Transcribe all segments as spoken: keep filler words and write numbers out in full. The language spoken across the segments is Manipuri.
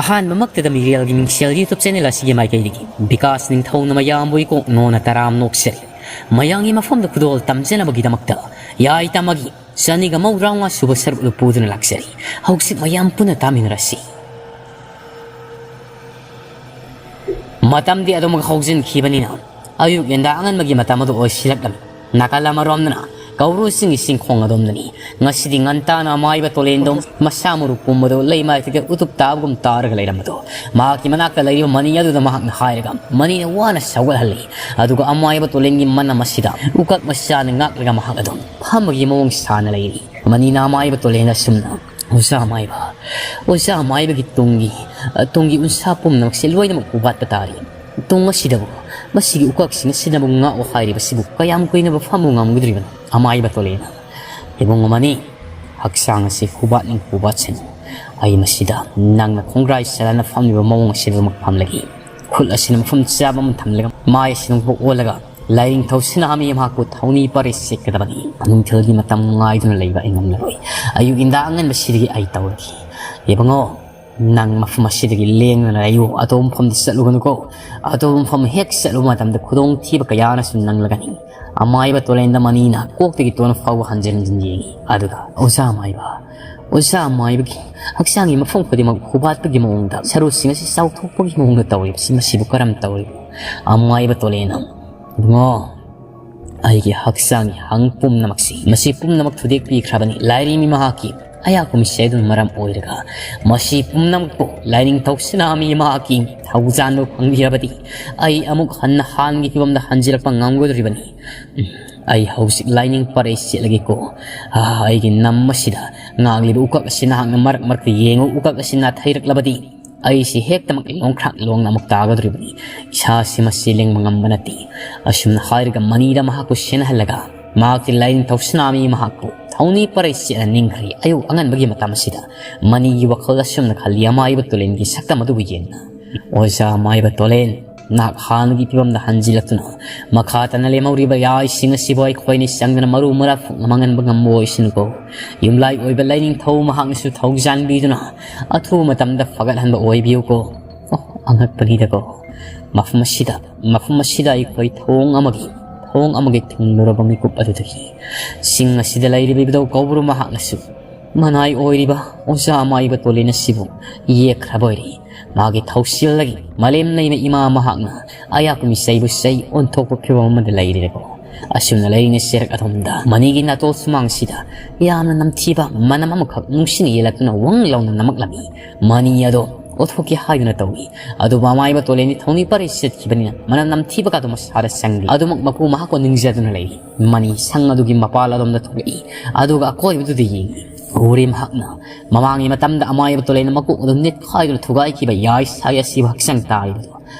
ꯑꯍꯥꯟꯕꯃꯛꯇꯗ ꯃꯤꯔꯦꯜꯒꯤ ꯃꯤꯡꯁꯦꯜ YouTube channel ꯑꯁꯤꯒꯤ ꯃꯥꯏꯀꯩꯗꯒꯤ ꯕꯤꯀꯥꯁ ꯅꯤꯡꯊꯧꯅ ꯃꯌꯥꯝꯕꯨ ꯏꯀꯣꯛ ꯅꯣꯟꯅ ꯇꯔꯥꯝ ꯅꯣꯛꯆꯔꯤ꯫ ꯃꯌꯥꯝꯒꯤ ꯃꯐꯝꯗ ꯈꯨꯗꯣꯜ ꯇꯝꯖꯅꯕꯒꯤꯗꯃꯛꯇ ꯌꯥꯏ ꯇꯝꯃꯒꯤ ꯆꯅꯤꯒ ꯃꯧꯗ꯭ꯔꯥꯃꯉꯥ ꯁꯨꯕ ꯁꯔꯨꯛ ꯑꯗꯨ ꯄꯨꯗꯨꯅ ꯂꯥꯛꯆꯔꯤ꯫ ꯍꯧꯖꯤꯛ ꯃꯌꯥꯝ ꯄꯨꯟꯅ ꯇꯥꯃꯤꯟꯅꯔꯁꯤ꯫ ꯃꯇꯝꯗꯤ ꯑꯗꯨꯃꯛ ꯍꯧꯖꯤꯟꯈꯤꯕꯅꯤꯅ ꯑꯌꯨꯛ ꯌꯦꯟꯗꯥ ꯑꯉꯟꯕꯒꯤ ꯃꯇꯝ ꯑꯗꯨ ꯑꯣꯏꯁꯤꯜꯂꯛꯂꯝꯃꯤ꯫ ꯅꯥꯀꯜ ꯑꯃꯔꯣꯝꯗꯅ ꯀꯧꯕ꯭ꯔꯨ ꯆꯤꯡꯒꯤ ꯆꯤꯡꯈꯣꯡ ꯑꯗꯣꯝꯗꯅꯤ꯫ ꯉꯁꯤꯗꯤ ꯉꯟꯇꯥꯅ ꯑꯃꯥꯏꯕ ꯇꯣꯂꯦꯟꯗꯣ ꯃꯁꯥ ꯃꯔꯨ ꯄꯨꯝꯕꯗꯨ ꯂꯩꯃꯥꯏꯗꯒꯤ ꯎꯇꯨꯞ ꯇꯥꯕꯒꯨꯝ ꯇꯥꯔꯒ ꯂꯩꯔꯝꯕꯗꯣ ꯃꯍꯥꯛꯀꯤ ꯃꯅꯥꯛꯇ ꯂꯩꯔꯤꯕ ꯃꯅꯤ ꯑꯗꯨꯗ ꯃꯍꯥꯛꯅ ꯍꯥꯏꯔꯒ ꯃꯅꯤꯅ ꯋꯥꯅ ꯁꯧꯒꯠꯍꯜꯂꯤ꯫ ꯑꯗꯨꯒ ꯑꯃꯥꯏꯕ ꯇꯣꯂꯦꯟꯒꯤ ꯃꯅꯝ ꯑꯁꯤꯗ ꯎꯀꯛ ꯃꯆꯥꯅ ꯉꯥꯛꯂꯒ ꯃꯍꯥꯛ ꯑꯗꯨꯝ ꯐꯝꯕꯒꯤ ꯃꯑꯣꯡ ꯁꯥꯅ ꯂꯩꯔꯤ꯫ ꯃꯅꯤꯅ ꯑꯃꯥꯏꯕ ꯇꯣꯂꯦꯟꯗ ꯑꯁꯨꯝꯅ, "ꯑꯣꯖꯥ ꯑꯃꯥꯏꯕ, ꯑꯣꯖꯥ ꯑꯃꯥꯏꯕꯒꯤ ꯇꯨꯡꯒꯤ, ꯇꯨꯡꯒꯤ ꯎꯟꯁꯥ ꯄꯨꯝꯅꯃꯛꯁꯦ ꯂꯣꯏꯅꯃꯛ ꯍꯨꯕꯥꯠꯄ ꯇꯥꯔꯤ꯫ ꯇꯨꯡ ꯑꯁꯤꯗꯕꯨ ꯃꯁꯤꯒꯤ ꯎꯀꯛꯁꯤꯡ ꯑꯁꯤꯅꯕꯨ ꯉꯥꯛꯑꯣ ꯍꯥꯏꯔꯤꯕꯁꯤꯕꯨ ꯀꯌꯥꯝ ꯀꯨꯏꯅꯕꯨ ꯐꯝꯕ ꯉꯝꯒꯗꯧꯔꯤꯕꯅꯣ?" ꯑꯃꯥꯏꯕ ꯇꯣꯂꯦꯟꯅ, "ꯏꯕꯨꯡꯉꯣ ꯃꯅꯤ, ꯍꯛꯆꯥꯡ ꯑꯁꯤ ꯍꯨꯕꯥꯠꯅꯤꯡ ꯍꯨꯕꯥꯠꯁꯅꯨ꯫ ꯑꯩ ꯃꯁꯤꯗ ꯅꯪꯅ ꯈꯣꯡꯒ꯭ꯔꯥꯏ ꯆꯜꯂꯅ ꯐꯝꯂꯤꯕ ꯃꯑꯣꯡ ꯑꯁꯤꯗꯃꯛ ꯐꯝꯂꯒꯦ꯫ ꯈꯨꯠ ꯑꯁꯤꯅ ꯃꯐꯝ ꯆꯥꯕ ꯑꯃ ꯊꯝꯂꯒ ꯃꯥꯏ ꯑꯁꯤꯅ ꯑꯣꯜꯂꯒ ꯂꯥꯏꯅꯤꯡꯊꯧ ꯁꯅꯥꯃꯍꯤ ꯃꯍꯥꯛꯄꯨ ꯊꯧꯅꯤ ꯄꯔꯦ ꯁꯦꯠꯀꯗꯕꯅꯤ꯫ ꯅꯨꯡꯊꯤꯜꯒꯤ ꯃꯇꯝ ꯉꯥꯏꯗꯨꯅ ꯂꯩꯕ ꯑꯩ ꯉꯝꯂꯔꯣꯏ꯫ ꯑꯌꯨꯛ ꯏꯟꯗꯥ ꯑꯉꯟꯕꯁꯤꯗꯒꯤ ꯑꯩ ꯇꯧꯔꯒꯦ꯫ ꯏꯕꯨꯡꯉꯣ, ꯅꯪ ꯃꯐꯝ ꯑꯁꯤꯗꯒꯤ ꯂꯦꯡꯗꯅ ꯂꯩꯌꯨ꯫ ꯑꯇꯣꯞꯄ ꯃꯐꯝꯗ ꯆꯠꯂꯨꯒꯅꯨꯀꯣ꯫ ꯑꯇꯣꯞꯄ ꯃꯐꯝ ꯍꯦꯛ ꯆꯠꯂꯨꯕ ꯃꯇꯝꯗ ꯈꯨꯗꯣꯡꯊꯤꯕ ꯀꯌꯥꯅꯁꯨ ꯅꯪꯂꯒꯅꯤ꯫" ꯑꯃꯥꯏꯕ ꯇꯣꯂꯦꯟꯗ ꯃꯅꯤꯅ ꯀꯣꯛꯇꯒꯤ ꯇꯣꯟ ꯐꯥꯎꯕ ꯍꯟꯖꯤꯟ ꯍꯟꯖꯤꯟ ꯌꯦꯡꯉꯤ꯫ ꯑꯗꯨꯒ, "ꯑꯣꯖꯥ ꯑꯃꯥꯏꯕ, ꯑꯣꯖꯥ ꯑꯃꯥꯏꯕꯒꯤ ꯍꯛꯆꯥꯡꯒꯤ ꯃꯐꯝ ꯈꯨꯗꯤꯡꯃꯛ ꯍꯨꯕꯥꯠꯄꯒꯤ ꯃꯑꯣꯡꯗ, ꯁꯔꯨꯁꯤꯡ ꯑꯁꯤ ꯆꯥꯎꯊꯣꯛꯄꯒꯤ ꯃꯑꯣꯡꯗ ꯇꯧꯔꯤꯕꯁꯤ, ꯃꯁꯤꯕꯨ ꯀꯔꯝ ꯇꯧꯔꯤꯕꯅꯣ?" ꯑꯃꯥꯏꯕ ꯇꯣꯂꯦꯟꯅ, "ꯏꯕꯨꯡꯉꯣ, ꯑꯩꯒꯤ ꯍꯛꯆꯥꯡꯒꯤ ꯍꯪ ꯄꯨꯝꯅꯃꯛꯁꯤ, ꯃꯁꯤ ꯄꯨꯝꯅꯃꯛ ꯊꯨꯗꯦꯛꯄꯤꯈ꯭ꯔꯕꯅꯤ꯫ ꯂꯥꯏꯔꯦꯝꯕꯤ ꯃꯍꯥꯛꯀꯤ ꯑꯌꯥꯛꯄ ꯃꯤꯠꯁꯦ ꯑꯗꯨꯅ ꯃꯔꯝ ꯑꯣꯏꯔꯒ ꯃꯁꯤ ꯄꯨꯝꯅꯃꯛꯄꯨ ꯂꯥꯏꯅꯤꯡꯊꯧ ꯁꯅꯥꯃꯍꯤ ꯃꯍꯥꯛꯀꯤ ꯊꯧꯖꯥꯟꯕꯨ ꯐꯪꯕꯤꯔꯕꯗꯤ ꯑꯩ ꯑꯃꯨꯛ ꯍꯟꯅ ꯍꯥꯟꯅꯒꯤ ꯐꯤꯕꯝꯗ ꯍꯟꯖꯤꯜꯂꯛꯄ ꯉꯝꯒꯗꯧꯔꯤꯕꯅꯤ꯫ ꯑꯩ ꯍꯧꯖꯤꯛ ꯂꯥꯏꯅꯤꯡ ꯄꯔꯩ ꯆꯦꯠꯂꯒꯦꯀꯣ꯫ ꯑꯥ, ꯑꯩꯒꯤ ꯅꯝ ꯑꯁꯤꯗ ꯉꯥꯛꯂꯤꯕ ꯎꯀꯛ ꯑꯁꯤ ꯅꯍꯥꯛꯅ ꯃꯔꯛ ꯃꯔꯛꯇ ꯌꯦꯡꯉꯨ꯫ ꯎꯀꯛ ꯑꯁꯤ ꯅꯥꯊꯩꯔꯛꯂꯕꯗꯤ ꯑꯩꯁꯤ ꯍꯦꯛꯇꯃꯛ ꯂꯣꯡꯈ꯭ꯔꯥꯛ ꯂꯣꯡꯅ ꯑꯃꯨꯛ ꯇꯥꯒꯗꯧꯔꯤꯕꯅꯤ꯫ ꯏꯁꯥꯁꯤ ꯃꯁꯤ ꯂꯦꯡꯕ ꯉꯝꯕ ꯅꯠꯇꯦ꯫" ꯑꯁꯨꯝꯅ ꯍꯥꯏꯔꯒ ꯃꯅꯤꯗ ꯃꯍꯥꯛꯄꯨ ꯁꯦꯟꯅꯍꯜꯂꯒ ꯃꯍꯥꯛꯀꯤ ꯂꯥꯏꯅꯤꯡꯊꯧ ꯁꯅꯥꯃꯍꯤ ꯃꯍꯥꯛꯄꯨ ꯊꯧꯅꯤ ꯄꯔꯩ ꯆꯦꯠꯅ ꯅꯤꯡꯈ꯭ꯔꯤ꯫ ꯑꯌꯨꯛ ꯑꯉꯟꯕꯒꯤ ꯃꯇꯝ ꯑꯁꯤꯗ ꯃꯅꯤꯒꯤ ꯋꯥꯈꯜ ꯑꯁꯨꯝꯅ ꯈꯜꯂꯤ, ꯑꯃꯥꯏꯕ ꯇꯣꯂꯦꯟꯒꯤ ꯁꯛꯇꯝ ꯑꯗꯨꯕꯨ ꯌꯦꯡꯅ꯫ "ꯑꯣꯖꯥ ꯑꯃꯥꯏꯕ ꯇꯣꯂꯦꯟ, ꯅꯍꯥꯛ ꯍꯥꯟꯅꯒꯤ ꯐꯤꯕꯝꯗ ꯍꯟꯖꯤꯜꯂꯛꯇꯨꯅ ꯃꯈꯥ ꯇꯥꯅ ꯂꯦꯝꯍꯧꯔꯤꯕ ꯌꯥꯏꯁꯤꯡ ꯑꯁꯤꯕꯨ ꯑꯩꯈꯣꯏꯅ ꯆꯪꯗꯅ ꯃꯔꯨ ꯃꯔꯥꯡ ꯃꯥꯡꯍꯟꯕ ꯉꯝꯕ ꯑꯣꯏꯁꯅꯨꯀꯣ꯫ ꯌꯨꯝꯂꯥꯏ ꯑꯣꯏꯕ ꯂꯥꯏꯅꯤꯡꯊꯧ ꯃꯍꯥꯛꯅꯁꯨ ꯊꯧꯖꯥꯟꯕꯤꯗꯨꯅ ꯑꯊꯨꯕ ꯃꯇꯝꯗ ꯐꯒꯠꯍꯟꯕ ꯑꯣꯏꯕꯤꯌꯨꯀꯣ꯫ ꯑꯣ, ꯑꯉꯛꯄꯅꯤꯗꯀꯣ꯫ ꯃꯐꯝ ꯑꯁꯤꯗ, ꯃꯐꯝ ꯑꯁꯤꯗ ꯑꯩꯈꯣꯏ ꯊꯧꯑꯣꯡ ꯑꯃꯒꯤ, ꯊꯧꯑꯣꯡ ꯑꯃꯒꯤ ꯊꯨꯡꯂꯨꯔꯕ ꯃꯤꯀꯨꯞ ꯑꯗꯨꯗꯒꯤ ꯆꯤꯡ ꯑꯁꯤꯗ ꯂꯩꯔꯤꯕ ꯏꯕꯨꯙꯧ ꯀꯧꯕ꯭ꯔꯨ ꯃꯍꯥꯛꯅꯁꯨ ꯃꯅꯥꯏ ꯑꯣꯏꯔꯤꯕ ꯑꯣꯖꯥ ꯑꯃꯥꯏꯕ ꯇꯣꯂꯦꯟ ꯑꯁꯤꯕꯨ ꯌꯦꯛꯈ꯭ꯔꯕ ꯑꯣꯏꯔꯦ꯫ ꯃꯥꯒꯤ ꯊꯧꯁꯤꯜꯗꯒꯤ ꯃꯥꯂꯦꯝ ꯂꯩꯃ ꯏꯃꯥ ꯃꯍꯥꯛꯅ ꯑꯌꯥꯛꯄ ꯃꯤꯁꯩꯕꯨ ꯁꯩ ꯑꯣꯟꯊꯣꯛꯄ ꯐꯤꯕꯝ ꯑꯃꯗ ꯂꯩꯔꯦꯀꯣ꯫ ꯑꯁꯨꯝꯅ ꯂꯩꯔꯤꯉꯩ ꯆꯦꯔꯛ ꯑꯗꯣꯝꯗ ꯃꯅꯤꯒꯤ ꯅꯥꯇꯣꯟ ꯁꯨꯃꯥꯡꯁꯤꯗ ꯌꯥꯝꯅ ꯅꯝꯊꯤꯕ ꯃꯅꯝ ꯑꯃꯈꯛ ꯅꯨꯡꯁꯤꯅ ꯌꯦꯜꯂꯛꯇꯨꯅ ꯋꯪ ꯂꯥꯎꯅ ꯅꯝꯃꯛꯂꯝꯃꯤ꯫ ꯃꯅꯤ ꯑꯗꯣ ꯑꯣꯊꯣꯛꯀꯦ ꯍꯥꯏꯗꯨꯅ ꯇꯧꯏ꯫ ꯑꯗꯨꯕꯨ ꯑꯃꯥꯏꯕ ꯇꯣꯂꯦꯟꯗꯤ ꯊꯧꯅꯤ ꯄꯔꯤ ꯆꯠꯈꯤꯕꯅꯤꯅ ꯃꯅꯝ ꯅꯝꯊꯤꯕ ꯀꯥꯗꯣ ꯃꯁꯥꯗ ꯆꯪꯂꯤ꯫ ꯑꯗꯨꯃꯛ ꯃꯄꯨ ꯃꯍꯥꯛꯄꯨ ꯅꯤꯡꯖꯗꯨꯅ ꯂꯩꯔꯤ꯫ ꯃꯅꯤ ꯁꯪ ꯑꯗꯨꯒꯤ ꯃꯄꯥꯜ ꯑꯗꯣꯝꯗ ꯊꯣꯛꯂꯛꯏ꯫ ꯑꯗꯨꯒ ꯑꯀꯣꯏꯕꯗꯨꯗ ꯌꯦꯡꯏ꯫ ꯎꯔꯤ ꯃꯍꯥꯛꯅ ꯃꯃꯥꯡꯒꯤ ꯃꯇꯝꯗ ꯑꯃꯥꯏꯕ ꯇꯣꯂꯦꯟꯅ ꯃꯀꯣꯛ ꯑꯗꯨ ꯅꯦꯠꯈꯥꯏꯗꯨꯅ ꯊꯨꯒꯥꯏꯈꯤꯕ ꯌꯥꯏꯁꯥꯒꯤ ꯑꯁꯤꯕ ꯍꯛꯆꯥꯡ ꯇꯥꯔꯤꯕꯗꯨ꯫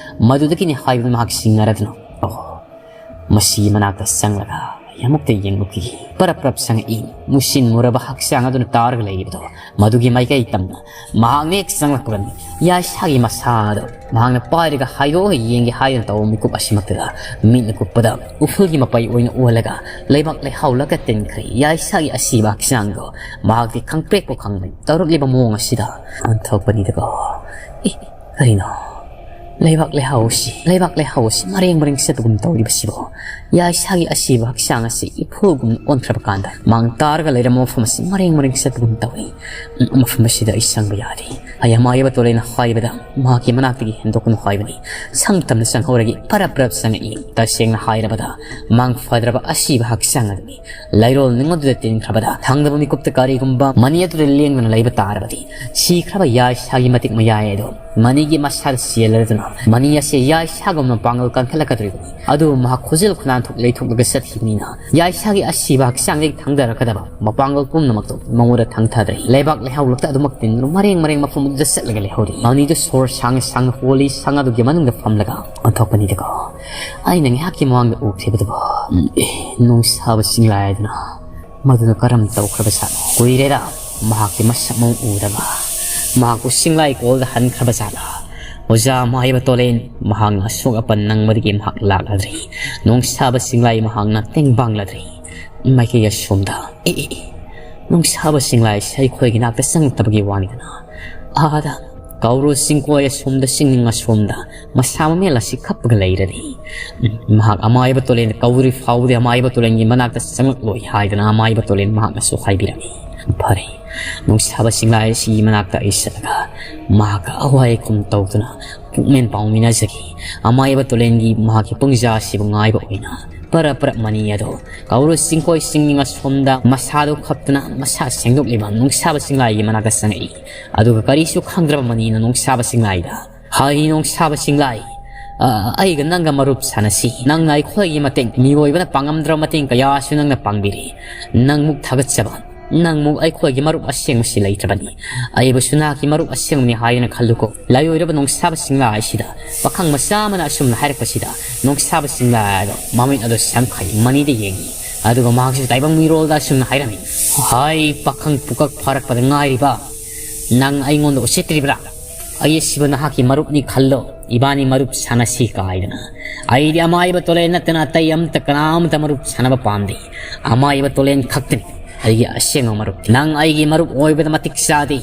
ꯃꯗꯨꯗꯒꯤꯅꯤ ꯍꯥꯏꯕꯗꯨ ꯃꯍꯥꯛ ꯁꯤꯡꯅꯔꯗꯨꯅ, ꯑꯣ, ꯃꯁꯤꯒꯤ ꯃꯅꯥꯛꯇ ꯆꯪꯂꯒ ꯑꯩ ꯑꯃꯨꯛꯇ ꯌꯦꯡꯂꯨꯈꯤꯒꯦ꯫ ꯄꯔꯞ ꯄꯔꯞ ꯆꯪꯉꯛꯏ꯫ ꯃꯨꯁꯤꯟ ꯃꯨꯔꯕ ꯍꯛꯆꯥꯡ ꯑꯗꯨꯅ ꯇꯥꯔꯒ ꯂꯩꯔꯤꯕꯗꯣ ꯃꯗꯨꯒꯤ ꯃꯥꯏꯀꯩ ꯇꯝꯅ ꯃꯍꯥꯛꯅ ꯍꯦꯛ ꯆꯪꯂꯛꯄꯒꯅꯤ ꯌꯥꯏꯁꯥꯒꯤ ꯃꯁꯥꯗꯣ ꯃꯍꯥꯛꯅ ꯄꯥꯏꯔꯒ ꯍꯥꯏꯗꯣꯛꯑꯒ ꯌꯦꯡꯒꯦ ꯍꯥꯏꯗꯨꯅ ꯇꯧꯕ ꯃꯤꯀꯨꯞ ꯑꯁꯤꯃꯛꯇꯗ ꯃꯤꯠꯅ ꯀꯨꯞꯄꯗ ꯎꯐꯨꯜꯒꯤ ꯃꯄꯩ ꯑꯣꯏꯅ ꯑꯣꯜꯂꯒ ꯂꯩꯕꯥꯛ ꯂꯩꯍꯥꯎ ꯂꯥꯛꯀ ꯇꯤꯟꯈ꯭ꯔꯦ꯫ ꯌꯥꯏꯁꯥꯒꯤ ꯑꯁꯤꯕ ꯍꯛꯆꯥꯡꯗꯣ ꯃꯍꯥꯛꯇꯤ ꯈꯪꯄ꯭ꯔꯦꯛꯄꯨ ꯈꯪꯕꯅꯤ꯫ ꯇꯧꯔꯛꯂꯤꯕ ꯃꯑꯣꯡ ꯑꯁꯤꯗ ꯑꯣꯟꯊꯣꯛꯄꯅꯤꯗꯀꯣ꯫ ꯑꯦ, ꯀꯔꯤꯅꯣ? ꯂꯩꯕꯥꯛ ꯂꯩꯍꯥꯎ ꯑꯁꯤ, ꯂꯩꯕꯥꯛ ꯂꯩꯍꯥꯎ ꯑꯁꯤ ꯃꯔꯦꯡ ꯃꯔꯦꯡ ꯆꯠꯄꯒꯨꯝ ꯇꯧꯔꯤꯕꯁꯤꯕꯣ? ꯌꯥꯏꯁꯥꯒꯤ ꯑꯁꯤꯕ ꯍꯛꯆꯥꯡ ꯑꯁꯤ ꯏꯐꯨꯒꯨꯝ ꯑꯣꯟꯈ꯭ꯔꯕ ꯀꯥꯟꯗ ꯃꯥꯡ ꯇꯥꯔꯒ ꯂꯩꯔꯝꯕ ꯃꯐꯝ ꯑꯁꯤ ꯃꯔꯦꯡ ꯃꯔꯦꯡ ꯆꯠꯄꯒꯨꯝ ꯇꯧꯏ꯫ ꯎꯝ, ꯃꯐꯝ ꯑꯁꯤꯗ ꯑꯩ ꯆꯪꯕ ꯌꯥꯗꯦ꯫ ꯑꯌꯥꯝ ꯑꯌꯥꯕ ꯇꯣꯂꯦꯅ ꯍꯥꯏꯕꯗ ꯃꯍꯥꯛꯀꯤ ꯃꯅꯥꯛꯇꯒꯤ ꯍꯦꯟꯗꯣꯛꯀꯅꯨ ꯍꯥꯏꯕꯅꯤ꯫ ꯁꯪ ꯇꯝꯅ ꯆꯪꯍꯧꯔꯒꯦ꯫ ꯄꯔꯞ ꯄꯔꯞ ꯆꯪꯉꯛꯏ꯫ ꯇꯁꯦꯡꯅ ꯍꯥꯏꯔꯕꯗ ꯃꯥꯡ ꯐꯗ꯭ꯔꯕ ꯑꯁꯤꯕ ꯍꯛꯆꯥꯡ ꯑꯗꯨꯅꯤ꯫ ꯂꯩꯔꯣꯜ ꯅꯤꯡ ꯑꯗꯨꯗ ꯇꯤꯟꯈ꯭ꯔꯕꯗ ꯊꯪꯗꯕ ꯃꯤꯀꯨꯞꯇ ꯀꯔꯤꯒꯨꯝꯕ ꯃꯅꯤ ꯑꯗꯨꯗ ꯂꯦꯡꯗꯨꯅ ꯂꯩꯕ ꯇꯥꯔꯕꯗꯤ ꯁꯤꯈ꯭ꯔꯕ ꯌꯥꯏꯁꯥꯒꯤ ꯃꯇꯤꯛ ꯃꯌꯥꯏ ꯑꯗꯨ ꯃꯅꯤꯒꯤ ꯃꯁꯥꯗ ꯆꯦꯜꯂꯗꯨꯅ ꯃꯅꯤ ꯑꯁꯤ ꯌꯥꯏꯁꯥꯒꯨꯝꯅ ꯃꯄꯥꯡꯒꯜ ꯀꯟꯈꯠꯂꯛꯀꯗꯧꯔꯤꯕꯅꯤ꯫ ꯑꯗꯨꯕꯨ ꯃꯍꯥꯛ ꯈꯨꯖꯤꯜ ꯈꯨꯅꯥꯟꯊꯣꯛ ꯂꯩꯊꯣꯛꯂꯒ ꯆꯠꯈꯤꯕꯅꯤꯅ ꯌꯥꯏꯁꯥꯒꯤ ꯑꯁꯤꯕ ꯍꯛꯆꯥꯡꯗꯒꯤ ꯊꯥꯡꯗꯔꯛꯀꯗꯕ ꯃꯄꯥꯡꯒꯜ ꯄꯨꯝꯅꯃꯛꯇꯨ ꯃꯉꯣꯟꯗ ꯊꯥꯡꯊꯗ꯭ꯔꯦ꯫ ꯂꯩꯕꯥꯛ ꯂꯩꯍꯥꯎ ꯂꯛꯇ ꯑꯗꯨꯃꯛ ꯇꯤꯟꯗꯨꯅ ꯃꯔꯦꯡ ꯃꯔꯦꯡ ꯃꯐꯝ ꯑꯗꯨꯗ ꯆꯠꯂꯒ ꯂꯩꯍꯧꯔꯤ꯫ ꯃꯅꯤꯗꯨ ꯁꯣꯔ ꯁꯥꯡꯅ ꯁꯥꯡꯅ ꯍꯣꯜꯂꯤ꯫ ꯁꯪ ꯑꯗꯨꯒꯤ ꯃꯅꯨꯡꯗ ꯐꯝꯂꯒ ꯑꯣꯟꯊꯣꯛꯄꯅꯤꯗꯀꯣ꯫ ꯑꯩꯅ ꯉꯥꯏꯍꯥꯛꯀꯤ ꯃꯃꯥꯡꯗ ꯎꯈꯤꯕꯗꯨꯕꯨ꯫ ꯎꯝ, ꯑꯦ, ꯅꯨꯡꯁꯥꯕ ꯆꯤꯡꯂꯥꯏ ꯑꯗꯨꯅ ꯃꯗꯨꯅ ꯀꯔꯝ ꯇꯧꯈ꯭ꯔꯕ ꯖꯥꯠꯅꯣ? ꯀꯨꯏꯔꯦꯗ ꯃꯍꯥꯛꯀꯤ ꯃꯁꯛ ꯃꯑꯣꯡ ꯎꯗꯕ꯫ ꯃꯍꯥꯛꯄꯨ ꯆꯤꯡꯂꯥꯏ ꯀꯣꯜꯗ ꯍꯟꯈ꯭ꯔꯕ ꯖꯥꯠꯂꯥ? ꯑꯣꯖꯥ ꯃꯥꯏꯕ ꯇꯣꯂꯦꯟ, ꯃꯍꯥꯛꯅ ꯑꯁꯣꯛ ꯑꯄꯟ ꯅꯪꯕꯗꯒꯤ ꯃꯍꯥꯛ ꯂꯥꯛꯂꯗ꯭ꯔꯦ꯫ ꯅꯣꯡꯁꯥꯕ ꯆꯤꯡꯂꯥꯏ ꯃꯍꯥꯛꯅ ꯇꯦꯡꯕꯥꯡꯂꯗ꯭ꯔꯦ꯫ ꯃꯥꯏꯀꯩ ꯑꯁꯣꯝꯗ, ꯑꯦ, ꯑꯦ, ꯑꯦ, ꯅꯣꯡꯁꯥꯕ ꯆꯤꯡꯂꯥꯏꯁꯦ ꯑꯩꯈꯣꯏꯒꯤ ꯅꯥꯛꯇ ꯆꯪꯉꯛꯇꯕꯒꯤ ꯋꯥꯅꯤꯗꯅ꯫ ꯑꯥꯗ ꯀꯧꯔꯨ ꯆꯤꯡꯀꯣꯏ ꯑꯁꯣꯝꯗ, ꯆꯤꯡꯅꯤꯡ ꯑꯁꯣꯝꯗ ꯃꯁꯥ ꯃꯃꯦꯜ ꯑꯁꯤ ꯀꯞꯄꯒ ꯂꯩꯔꯗꯤ, ꯎꯝ, ꯃꯍꯥꯛ ꯑꯃꯥꯏꯕ ꯇꯣꯂꯦꯟ ꯀꯧꯗ꯭ꯔꯤ ꯐꯥꯎꯕꯗꯤ ꯑꯃꯥꯏꯕ ꯇꯣꯂꯦꯟꯒꯤ ꯃꯅꯥꯛꯇ ꯆꯪꯂꯛꯂꯣꯏ ꯍꯥꯏꯗꯅ ꯑꯃꯥꯏꯕ ꯇꯣꯂꯦꯟ ꯃꯍꯥꯛꯅꯁꯨ ꯍꯥꯏꯕꯤꯔꯝꯃꯤ꯫ ꯐꯔꯦ, ꯅꯨꯡꯁꯥꯕ ꯆꯤꯡꯂꯥꯏ ꯑꯁꯤꯒꯤ ꯃꯅꯥꯛꯇ ꯑꯩ ꯆꯠꯂꯒ ꯃꯍꯥꯛꯀ ꯑꯋꯥꯏ ꯑꯈꯨꯝ ꯇꯧꯗꯨꯅ ꯄꯨꯛꯃꯦꯟ ꯄꯥꯎꯃꯤꯟꯅꯖꯒꯦ꯫ ꯑꯃꯥꯏꯕ ꯇꯣꯂꯦꯟꯒꯤ ꯃꯍꯥꯛꯀꯤ ꯄꯨꯡꯖꯥ ꯑꯁꯤꯕꯨ ꯉꯥꯏꯕ ꯑꯣꯏꯅ ꯄꯔꯞ ꯄꯔꯞ ꯃꯅꯤ ꯑꯗꯣ ꯀꯧꯔꯨ ꯆꯤꯡꯀꯣꯏ ꯆꯤꯡꯅꯤꯡ ꯑꯁꯣꯝꯗ ꯃꯁꯥꯗꯨ ꯈꯞꯇꯨꯅ ꯃꯁꯥ ꯁꯦꯡꯗꯣꯛꯂꯤꯕ ꯅꯨꯡꯁꯥꯕ ꯆꯤꯡꯂꯥꯏꯒꯤ ꯃꯅꯥꯛꯇ ꯆꯪꯉꯛꯏ꯫ ꯑꯗꯨꯒ ꯀꯔꯤꯁꯨ ꯈꯪꯗ꯭ꯔꯕ ꯃꯅꯤꯅ ꯅꯨꯡꯁꯥꯕ ꯆꯤꯡꯂꯥꯏꯗ, "ꯍꯥꯏ ꯅꯣꯡꯁꯥꯕ ꯆꯤꯡꯂꯥꯏ, ꯑ, ꯑꯩꯒ ꯅꯪꯒ ꯃꯔꯨꯞ ꯁꯥꯟꯅꯁꯤ꯫ ꯅꯪꯅ ꯑꯩꯈꯣꯏꯒꯤ ꯃꯇꯦꯡ, ꯃꯤꯑꯣꯏꯕꯅ ꯄꯥꯡꯉꯝꯗ꯭ꯔꯕ ꯃꯇꯦꯡ ꯀꯌꯥꯁꯨ ꯅꯪꯅ ꯄꯥꯡꯕꯤꯔꯤ꯫ ꯅꯪꯃꯨꯛ ꯊꯥꯒꯠꯆꯕ, ꯅꯪꯃꯨꯛ ꯑꯩꯈꯣꯏꯒꯤ ꯃꯔꯨꯞ ꯑꯁꯦꯡꯕꯁꯤ ꯂꯩꯇ꯭ꯔꯕꯅꯤ꯫ ꯑꯩꯕꯨꯁꯨ ꯅꯍꯥꯛꯀꯤ ꯃꯔꯨꯞ ꯑꯁꯦꯡꯕꯅꯤ ꯍꯥꯏꯗꯨꯅ ꯈꯜꯂꯨꯀꯣ꯫ ꯂꯥꯏꯑꯣꯏꯔꯕ ꯅꯣꯡꯁꯥꯕ ꯆꯤꯡꯂꯥꯏ ꯑꯁꯤꯗ ꯄꯥꯈꯪ ꯃꯆꯥ ꯑꯃꯅ ꯑꯁꯨꯝꯅ ꯍꯥꯏꯔꯛꯄꯁꯤꯗ ꯅꯣꯡꯁꯥꯕ ꯆꯤꯡꯂꯥꯏ ꯑꯗꯣ ꯃꯃꯤꯠ ꯑꯗꯣ ꯁꯝꯈꯩ ꯃꯅꯤꯗ ꯌꯦꯡꯉꯤ꯫ ꯑꯗꯨꯒ ꯃꯍꯥꯛꯁꯨ ꯇꯥꯏꯕꯪ ꯃꯤꯔꯣꯜꯗ ꯑꯁꯨꯝꯅ ꯍꯥꯏꯔꯝꯃꯤ, "ꯍꯥꯏ ꯄꯥꯈꯪ ꯄꯨꯀꯛ ꯐꯥꯔꯛꯄꯗ ꯉꯥꯏꯔꯤꯕ, ꯅꯪ ꯑꯩꯉꯣꯟꯗ ꯎꯁꯤꯠꯇ꯭ꯔꯤꯕ꯭ꯔꯥ? ꯑꯩ ꯑꯁꯤꯕꯨ ꯅꯍꯥꯛꯀꯤ ꯃꯔꯨꯞꯅꯤ ꯈꯜꯂꯣ, ꯏꯕꯥꯅꯤ ꯃꯔꯨꯞ ꯁꯥꯟꯅꯁꯤ" ꯀꯥꯏꯗꯅ꯫ ꯑꯩꯗꯤ ꯑꯃꯥꯏꯕ ꯇꯣꯂꯦꯟ ꯅꯠꯇꯅ ꯑꯇꯩ ꯑꯝꯇ ꯀꯅꯥ ꯑꯃꯇ ꯃꯔꯨꯞ ꯁꯥꯟꯅꯕ ꯄꯥꯝꯗꯦ꯫ ꯑꯃꯥꯏꯕ ꯇꯣꯂꯦꯟ ꯈꯛꯇꯅꯤ ꯑꯩꯒꯤ ꯑꯁꯦꯡꯕ ꯃꯔꯨꯞ꯫ ꯅꯪ ꯑꯩꯒꯤ ꯃꯔꯨꯞ ꯑꯣꯏꯕꯗ ꯃꯇꯤꯛ ꯆꯥꯗꯦ꯫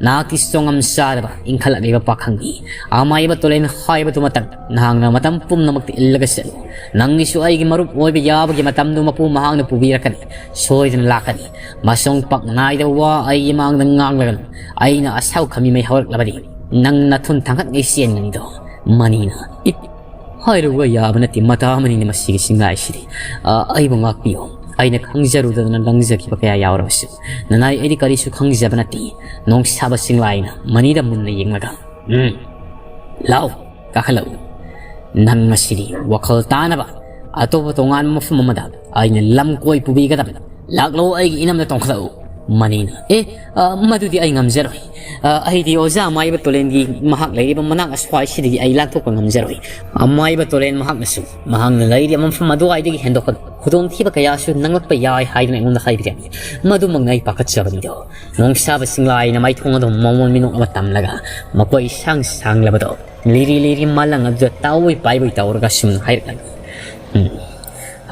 ꯅꯍꯥꯛꯇꯤ ꯆꯣꯡꯉꯝ ꯆꯥꯗꯕ ꯏꯟꯈꯠꯂꯛꯂꯤꯕ ꯄꯥꯈꯪꯅꯤ꯫ ꯑꯃꯥꯏꯕ ꯇꯣꯂꯦꯟ ꯍꯥꯏꯕꯗꯨꯃꯇꯪ ꯅꯍꯥꯛꯅ ꯃꯇꯝ ꯄꯨꯝꯅꯃꯛꯇ ꯏꯜꯂꯒ ꯆꯠꯂꯨ꯫ ꯅꯪꯒꯤꯁꯨ ꯑꯩꯒꯤ ꯃꯔꯨꯞ ꯑꯣꯏꯕ ꯌꯥꯕꯒꯤ ꯃꯇꯝꯗꯨ ꯃꯄꯨ ꯃꯍꯥꯛꯅ ꯄꯨꯕꯤꯔꯛꯀꯅꯤ꯫ ꯁꯣꯏꯗꯅ ꯂꯥꯛꯀꯅꯤ꯫ ꯃꯁꯣꯡ ꯄꯥꯛ ꯅꯥꯏꯗꯕ ꯋꯥ ꯑꯩꯒꯤ ꯃꯥꯡꯗ ꯉꯥꯡꯂꯒꯅꯨ꯫ ꯑꯩꯅ ꯑꯁꯥꯎ ꯈꯥꯃꯤ ꯃꯩ ꯍꯧꯔꯛꯂꯕꯗꯤ ꯅꯪ ꯅꯊꯨꯟ ꯊꯥꯡꯒꯠꯉꯩ ꯆꯦꯟꯒꯅꯤꯗꯣ꯫ ꯃꯅꯤꯅ, ꯏ, ꯍꯥꯏꯔꯨꯕ ꯌꯥꯕ ꯅꯠꯇꯦ, ꯃꯇꯥ ꯑꯃꯅꯤꯅ ꯃꯁꯤꯒꯤ ꯆꯤꯡꯂꯥꯏꯁꯤꯗꯤ꯫ ꯑ, ꯑꯩꯕꯨ ꯉꯥꯛꯄꯤꯌꯨ꯫ ꯑꯩꯅ ꯈꯪꯖꯔꯨꯗꯗꯅ ꯂꯪꯖꯈꯤꯕ ꯀꯌꯥ ꯌꯥꯎꯔꯕꯁꯨ꯫ ꯅꯅꯥꯏ, ꯑꯩꯗꯤ ꯀꯔꯤꯁꯨ ꯈꯪꯖꯕ ꯅꯠꯇꯦ꯫ ꯅꯣꯡꯁꯥꯕ ꯆꯤꯡꯂꯥꯏꯅ ꯃꯅꯤꯗ ꯃꯨꯟꯅ ꯌꯦꯡꯂꯒ, "ꯎꯝ, ꯂꯥꯛꯎ, ꯀꯥꯈꯠꯂꯛꯎ꯫ ꯅꯪ ꯉꯁꯤꯗꯤ ꯋꯥꯈꯜ ꯇꯥꯅꯕ ꯑꯇꯣꯞꯄ ꯇꯣꯉꯥꯟꯕ ꯃꯐꯝ ꯑꯃꯗ ꯑꯩꯅ ꯂꯝ ꯀꯣꯏ ꯄꯨꯕꯤꯒꯗꯕꯅꯤ꯫ ꯂꯥꯛꯂꯣ, ꯑꯩꯒꯤ ꯏꯅꯝꯗ ꯇꯣꯡꯈꯠꯂꯛꯎ"꯫ ꯃꯅꯤꯅ, "ꯑꯦ, ꯑ, ꯃꯗꯨꯗꯤ ꯑꯩ ꯉꯝꯖꯔꯣꯏ꯫ ꯑ, ꯑꯩꯗꯤ ꯑꯣꯖꯥ ꯑꯃꯥꯏꯕ ꯇꯣꯂꯦꯟꯒꯤ ꯃꯍꯥꯛ ꯂꯩꯔꯤꯕ ꯃꯅꯥꯛ ꯑꯁ꯭ꯋꯥꯏꯁꯤꯗꯒꯤ ꯑꯩ ꯂꯥꯟꯊꯣꯛꯄ ꯉꯝꯖꯔꯣꯏ꯫ ꯑꯃꯥꯏꯕ ꯇꯣꯂꯦꯟ ꯃꯍꯥꯛꯅꯁꯨ ꯃꯍꯥꯛꯅ ꯂꯩꯔꯤꯕ ꯃꯐꯝ ꯑꯗꯨꯋꯥꯏꯗꯒꯤ ꯍꯦꯟꯗꯣꯛꯄ ꯈꯨꯗꯣꯡꯊꯤꯕ ꯀꯌꯥꯁꯨ ꯅꯪꯂꯛꯄ ꯌꯥꯏ ꯍꯥꯏꯗꯨꯅ ꯑꯩꯉꯣꯟꯗ ꯍꯥꯏꯕꯤꯔꯝꯃꯤ꯫ ꯃꯗꯨꯃꯛꯅ ꯑꯩ ꯄꯥꯈꯠꯆꯕꯅꯤꯗꯣ꯫" ꯅꯣꯡꯁꯥꯕ ꯁꯤꯡꯂꯥꯏꯅ ꯃꯥꯏꯊꯣꯡ ꯑꯗꯨ ꯃꯃꯣꯟ ꯃꯤꯅꯣꯛ ꯑꯃ ꯇꯝꯂꯒ ꯃꯀꯣꯏ ꯁꯥꯡ ꯁꯥꯡꯂꯕꯗꯣ ꯂꯤꯔꯤ ꯂꯤꯔꯤ ꯃꯥꯂꯪ ꯑꯗꯨꯗ ꯇꯥꯎꯕꯣꯏ ꯄꯥꯏꯕꯣꯏ ꯇꯧꯔꯒ ꯁꯨꯝ ꯍꯥꯏꯔꯛꯂꯝꯃꯤ꯫ "ꯎꯝ,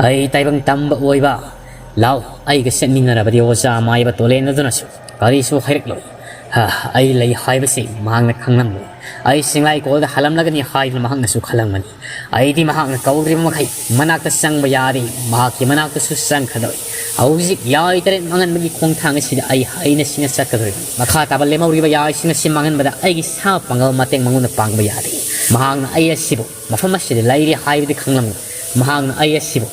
ꯑꯩ ꯇꯥꯏꯕꯪ ꯇꯝꯕ ꯑꯣꯏꯕ, ꯂꯥꯎ, ꯑꯩꯒ ꯆꯠꯃꯤꯟꯅꯔꯕꯗꯤ ꯑꯣꯖꯥ ꯃꯥꯏꯕ ꯇꯣꯂꯦꯟ ꯑꯗꯨꯅꯁꯨ ꯀꯔꯤꯁꯨ ꯍꯥꯏꯔꯛꯂꯣꯏ꯫ ꯍꯥ, ꯑꯩ ꯂꯩ ꯍꯥꯏꯕꯁꯤ ꯃꯍꯥꯛꯅ ꯈꯪꯂꯝꯂꯣꯏ꯫ ꯑꯩ ꯁꯤꯡꯂꯥꯏ ꯀꯣꯜꯗ ꯍꯜꯂꯝꯂꯒꯅꯤ ꯍꯥꯏꯗꯨꯅ ꯃꯍꯥꯛꯅꯁꯨ ꯈꯜꯂꯝꯒꯅꯤ꯫ ꯑꯩꯗꯤ ꯃꯍꯥꯛꯅ ꯀꯧꯗ꯭ꯔꯤꯕ ꯃꯈꯩ ꯃꯅꯥꯛꯇ ꯆꯪꯕ ꯌꯥꯗꯦ꯫ ꯃꯍꯥꯛꯀꯤ ꯃꯅꯥꯛꯇꯁꯨ ꯆꯪꯈ꯭ꯔꯗꯣꯏ꯫ ꯍꯧꯖꯤꯛ ꯌꯥꯏ ꯇꯔꯦꯠ ꯃꯥꯡꯍꯟꯕꯒꯤ ꯈꯣꯡꯊꯥꯡ ꯑꯁꯤꯗ ꯑꯩ ꯍꯩꯅ ꯁꯤꯡꯅ ꯆꯠꯀꯗꯧꯔꯤꯕꯅꯤ꯫ ꯃꯈꯥ ꯇꯥꯕ ꯂꯦꯝꯍꯧꯔꯤꯕ ꯌꯥꯏꯁꯤꯡ ꯑꯁꯤ ꯃꯥꯡꯍꯟꯕꯗ ꯑꯩꯒꯤ ꯁꯥ ꯄꯥꯡꯒꯜ ꯃꯇꯦꯡ ꯃꯉꯣꯟꯗ ꯄꯥꯡꯕ ꯌꯥꯗꯦ꯫ ꯃꯍꯥꯛꯅ ꯑꯩ ꯑꯁꯤꯕꯨ ꯃꯐꯝ ꯑꯁꯤꯗ ꯂꯩꯔꯤ ꯍꯥꯏꯕꯗꯤ ꯈꯪꯂꯝꯂꯣꯏ꯫ ꯃꯍꯥꯛꯅ ꯑꯩ ꯑꯁꯤꯕꯨ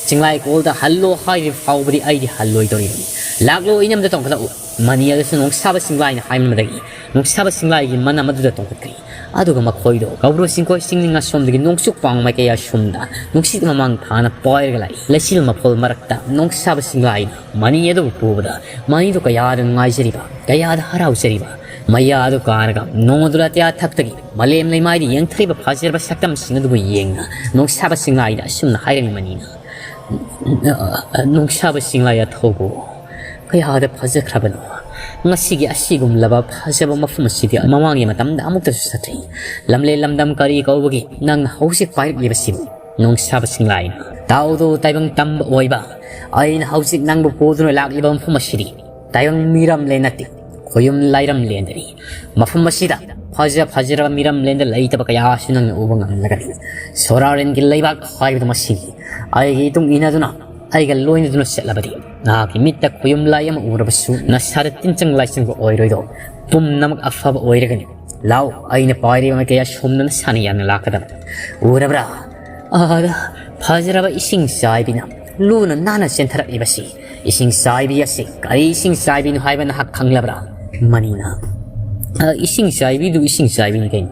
ꯆꯤꯡꯂꯥꯏ ꯀꯣꯜꯗ ꯍꯜꯂꯣ ꯍꯥꯏꯔꯤꯕ ꯐꯥꯎꯕꯗꯤ ꯑꯩꯗꯤ ꯍꯜꯂꯣꯏꯗꯧꯔꯤꯕꯅꯤ꯫ ꯂꯥꯛꯂꯣ, ꯏꯅꯝꯗ ꯇꯣꯡꯈꯠꯂꯛꯎ꯫" ꯃꯅꯤ ꯑꯗꯨꯁꯨ ꯅꯣꯡꯁꯥꯕ ꯁꯤꯡꯂꯥꯏꯅ ꯍꯥꯏꯃꯟꯕꯗꯒꯤ ꯅꯣꯡꯁꯥꯕ ꯁꯤꯡꯂꯥꯏꯒꯤ ꯃꯅꯝ ꯑꯗꯨꯗ ꯇꯣꯡꯈꯠꯈ꯭ꯔꯤ꯫ ꯑꯗꯨꯒ ꯃꯈꯣꯏꯗꯣ ꯀꯧꯕ꯭ꯔꯨ ꯆꯤꯡꯈꯣꯏ ꯆꯤꯡꯅꯤꯡ ꯑꯁꯣꯝꯗꯒꯤ ꯅꯣꯡꯆꯨꯞ ꯄꯥꯡ ꯃꯥꯏꯀꯩ ꯑꯁꯣꯝꯗ ꯅꯨꯡꯁꯤꯠ ꯃꯃꯥꯡ ꯊꯥꯅ ꯄꯥꯏꯔꯒ ꯂꯥꯛꯏ꯫ ꯂꯩꯆꯤꯜ ꯃꯐꯣꯜ ꯃꯔꯛꯇ ꯅꯣꯡꯁꯥꯕ ꯁꯤꯡꯂꯥꯏꯅ ꯃꯅꯤ ꯑꯗꯨꯕꯨ ꯄꯨꯕꯗ ꯃꯅꯤꯗꯨ ꯀꯌꯥꯗ ꯅꯨꯡꯉꯥꯏꯖꯔꯤꯕ, ꯀꯌꯥꯗ ꯍꯔꯥꯎꯖꯔꯤꯕ꯫ ꯃꯌꯥ ꯑꯗꯨ ꯀꯥꯔꯒ ꯅꯣꯡ ꯑꯗꯨ ꯑꯇꯤꯌꯥ ꯊꯛꯇꯒꯤ ꯃꯥꯂꯦꯝ ꯂꯩꯃꯥꯏꯗ ꯌꯦꯡꯊꯔꯤꯕ ꯐꯖꯔꯕ ꯁꯛꯇꯝꯁꯤꯡ ꯑꯗꯨꯕꯨ ꯌꯦꯡꯅ ꯅꯣꯡꯁꯥꯕ ꯁꯤꯡꯂꯥꯏꯗ ꯑꯁꯨꯝꯅ ꯍꯥꯏꯔꯝꯃꯤ ꯃꯅꯤꯅ, "ꯅꯣꯡꯁꯥꯕ ꯁꯤꯡꯂꯥꯏ ꯑꯊꯧꯕ, ꯀꯌꯥꯗ ꯐꯖꯈ꯭ꯔꯕꯅꯣ꯫ ꯉꯁꯤꯒꯤ ꯑꯁꯤꯒꯨꯝꯂꯕ ꯐꯖꯕ ꯃꯐꯝ ꯑꯁꯤꯗꯤ ꯃꯃꯥꯡꯒꯤ ꯃꯇꯝꯗ ꯑꯃꯨꯛꯇꯁꯨ ꯆꯠꯇ꯭ꯔꯤ꯫ ꯂꯝꯂꯦꯟ ꯂꯝꯗꯝ ꯀꯔꯤ ꯀꯧꯕꯒꯤ ꯅꯪꯅ ꯍꯧꯖꯤꯛ ꯄꯥꯏꯔꯛꯂꯤꯕꯁꯤꯕꯨ?" ꯅꯣꯡꯁꯥꯕ ꯁꯤꯡꯂꯥꯏꯅ, "ꯇꯥꯎꯗꯣ ꯇꯥꯏꯕꯪ ꯇꯝꯕ ꯑꯣꯏꯕ, ꯑꯩꯅ ꯍꯧꯖꯤꯛ ꯅꯪꯕꯨ ꯄꯨꯗꯨꯅ ꯂꯥꯛꯂꯤꯕ ꯃꯐꯝ ꯑꯁꯤꯗꯤ ꯇꯥꯏꯕꯪ ꯃꯤꯔꯝꯂꯦꯟ ꯅꯠꯇꯦ, ꯈꯣꯌꯨꯝ ꯂꯥꯏꯔꯝꯂꯦꯟꯗꯅꯤ꯫ ꯃꯐꯝ ꯑꯁꯤꯗ ꯐꯖ ꯐꯖꯔꯕ ꯃꯤꯔꯝꯂꯦꯟꯗ ꯂꯩꯇꯕ ꯀꯌꯥꯁꯨ ꯅꯪꯅ ꯎꯕ ꯉꯝꯂꯒꯅꯤ꯫ ꯁꯣꯔꯥꯔꯦꯟꯒꯤ ꯂꯩꯕꯥꯛ ꯍꯥꯏꯕꯗꯨ ꯃꯁꯤꯅꯤ꯫ ꯑꯩꯒꯤ ꯏꯇꯨꯡ ꯏꯟꯅꯗꯨꯅ ꯑꯩꯒ ꯂꯣꯏꯅꯗꯨꯅ ꯆꯠꯂꯕꯗꯤ ꯅꯍꯥꯛꯀꯤ ꯃꯤꯠꯇ ꯈꯣꯌꯨꯝ ꯂꯥꯏ ꯑꯃ ꯎꯔꯕꯁꯨ ꯅꯁꯥꯗ ꯇꯤꯟꯆꯪ ꯂꯥꯏꯆꯪꯕ ꯑꯣꯏꯔꯣꯏꯗꯣ꯫ ꯄꯨꯝꯅꯃꯛ ꯑꯐꯕ ꯑꯣꯏꯔꯒꯅꯤ꯫ ꯂꯥꯎ, ꯑꯩꯅ ꯄꯥꯏꯔꯤꯕ ꯃꯥꯏꯀꯩ ꯑꯁꯣꯝꯗ ꯅꯁꯥꯅ ꯌꯥꯝꯅ ꯂꯥꯛꯀꯗꯕ꯫ ꯎꯔꯕ꯭ꯔꯥ? ꯑꯥꯗ ꯐꯖꯔꯕ ꯏꯁꯤꯡ ꯆꯥꯏꯕꯤꯅ ꯂꯨꯅ ꯅꯥꯟꯅ ꯆꯦꯟꯊꯔꯛꯂꯤꯕꯁꯤ꯫ ꯏꯁꯤꯡ ꯆꯥꯏꯕꯤ ꯑꯁꯤ ꯀꯔꯤ ꯏꯁꯤꯡ ꯆꯥꯏꯕꯤꯅꯣ ꯍꯥꯏꯕ ꯅꯍꯥꯛ ꯈꯪꯂꯕ꯭ꯔꯥ?" ꯃꯅꯤꯅ, ꯑ, ꯏꯁꯤꯡ ꯆꯥꯏꯕꯤꯗꯨ ꯏꯁꯤꯡ ꯆꯥꯏꯕꯤꯅꯤ ꯀꯩꯅꯣ꯫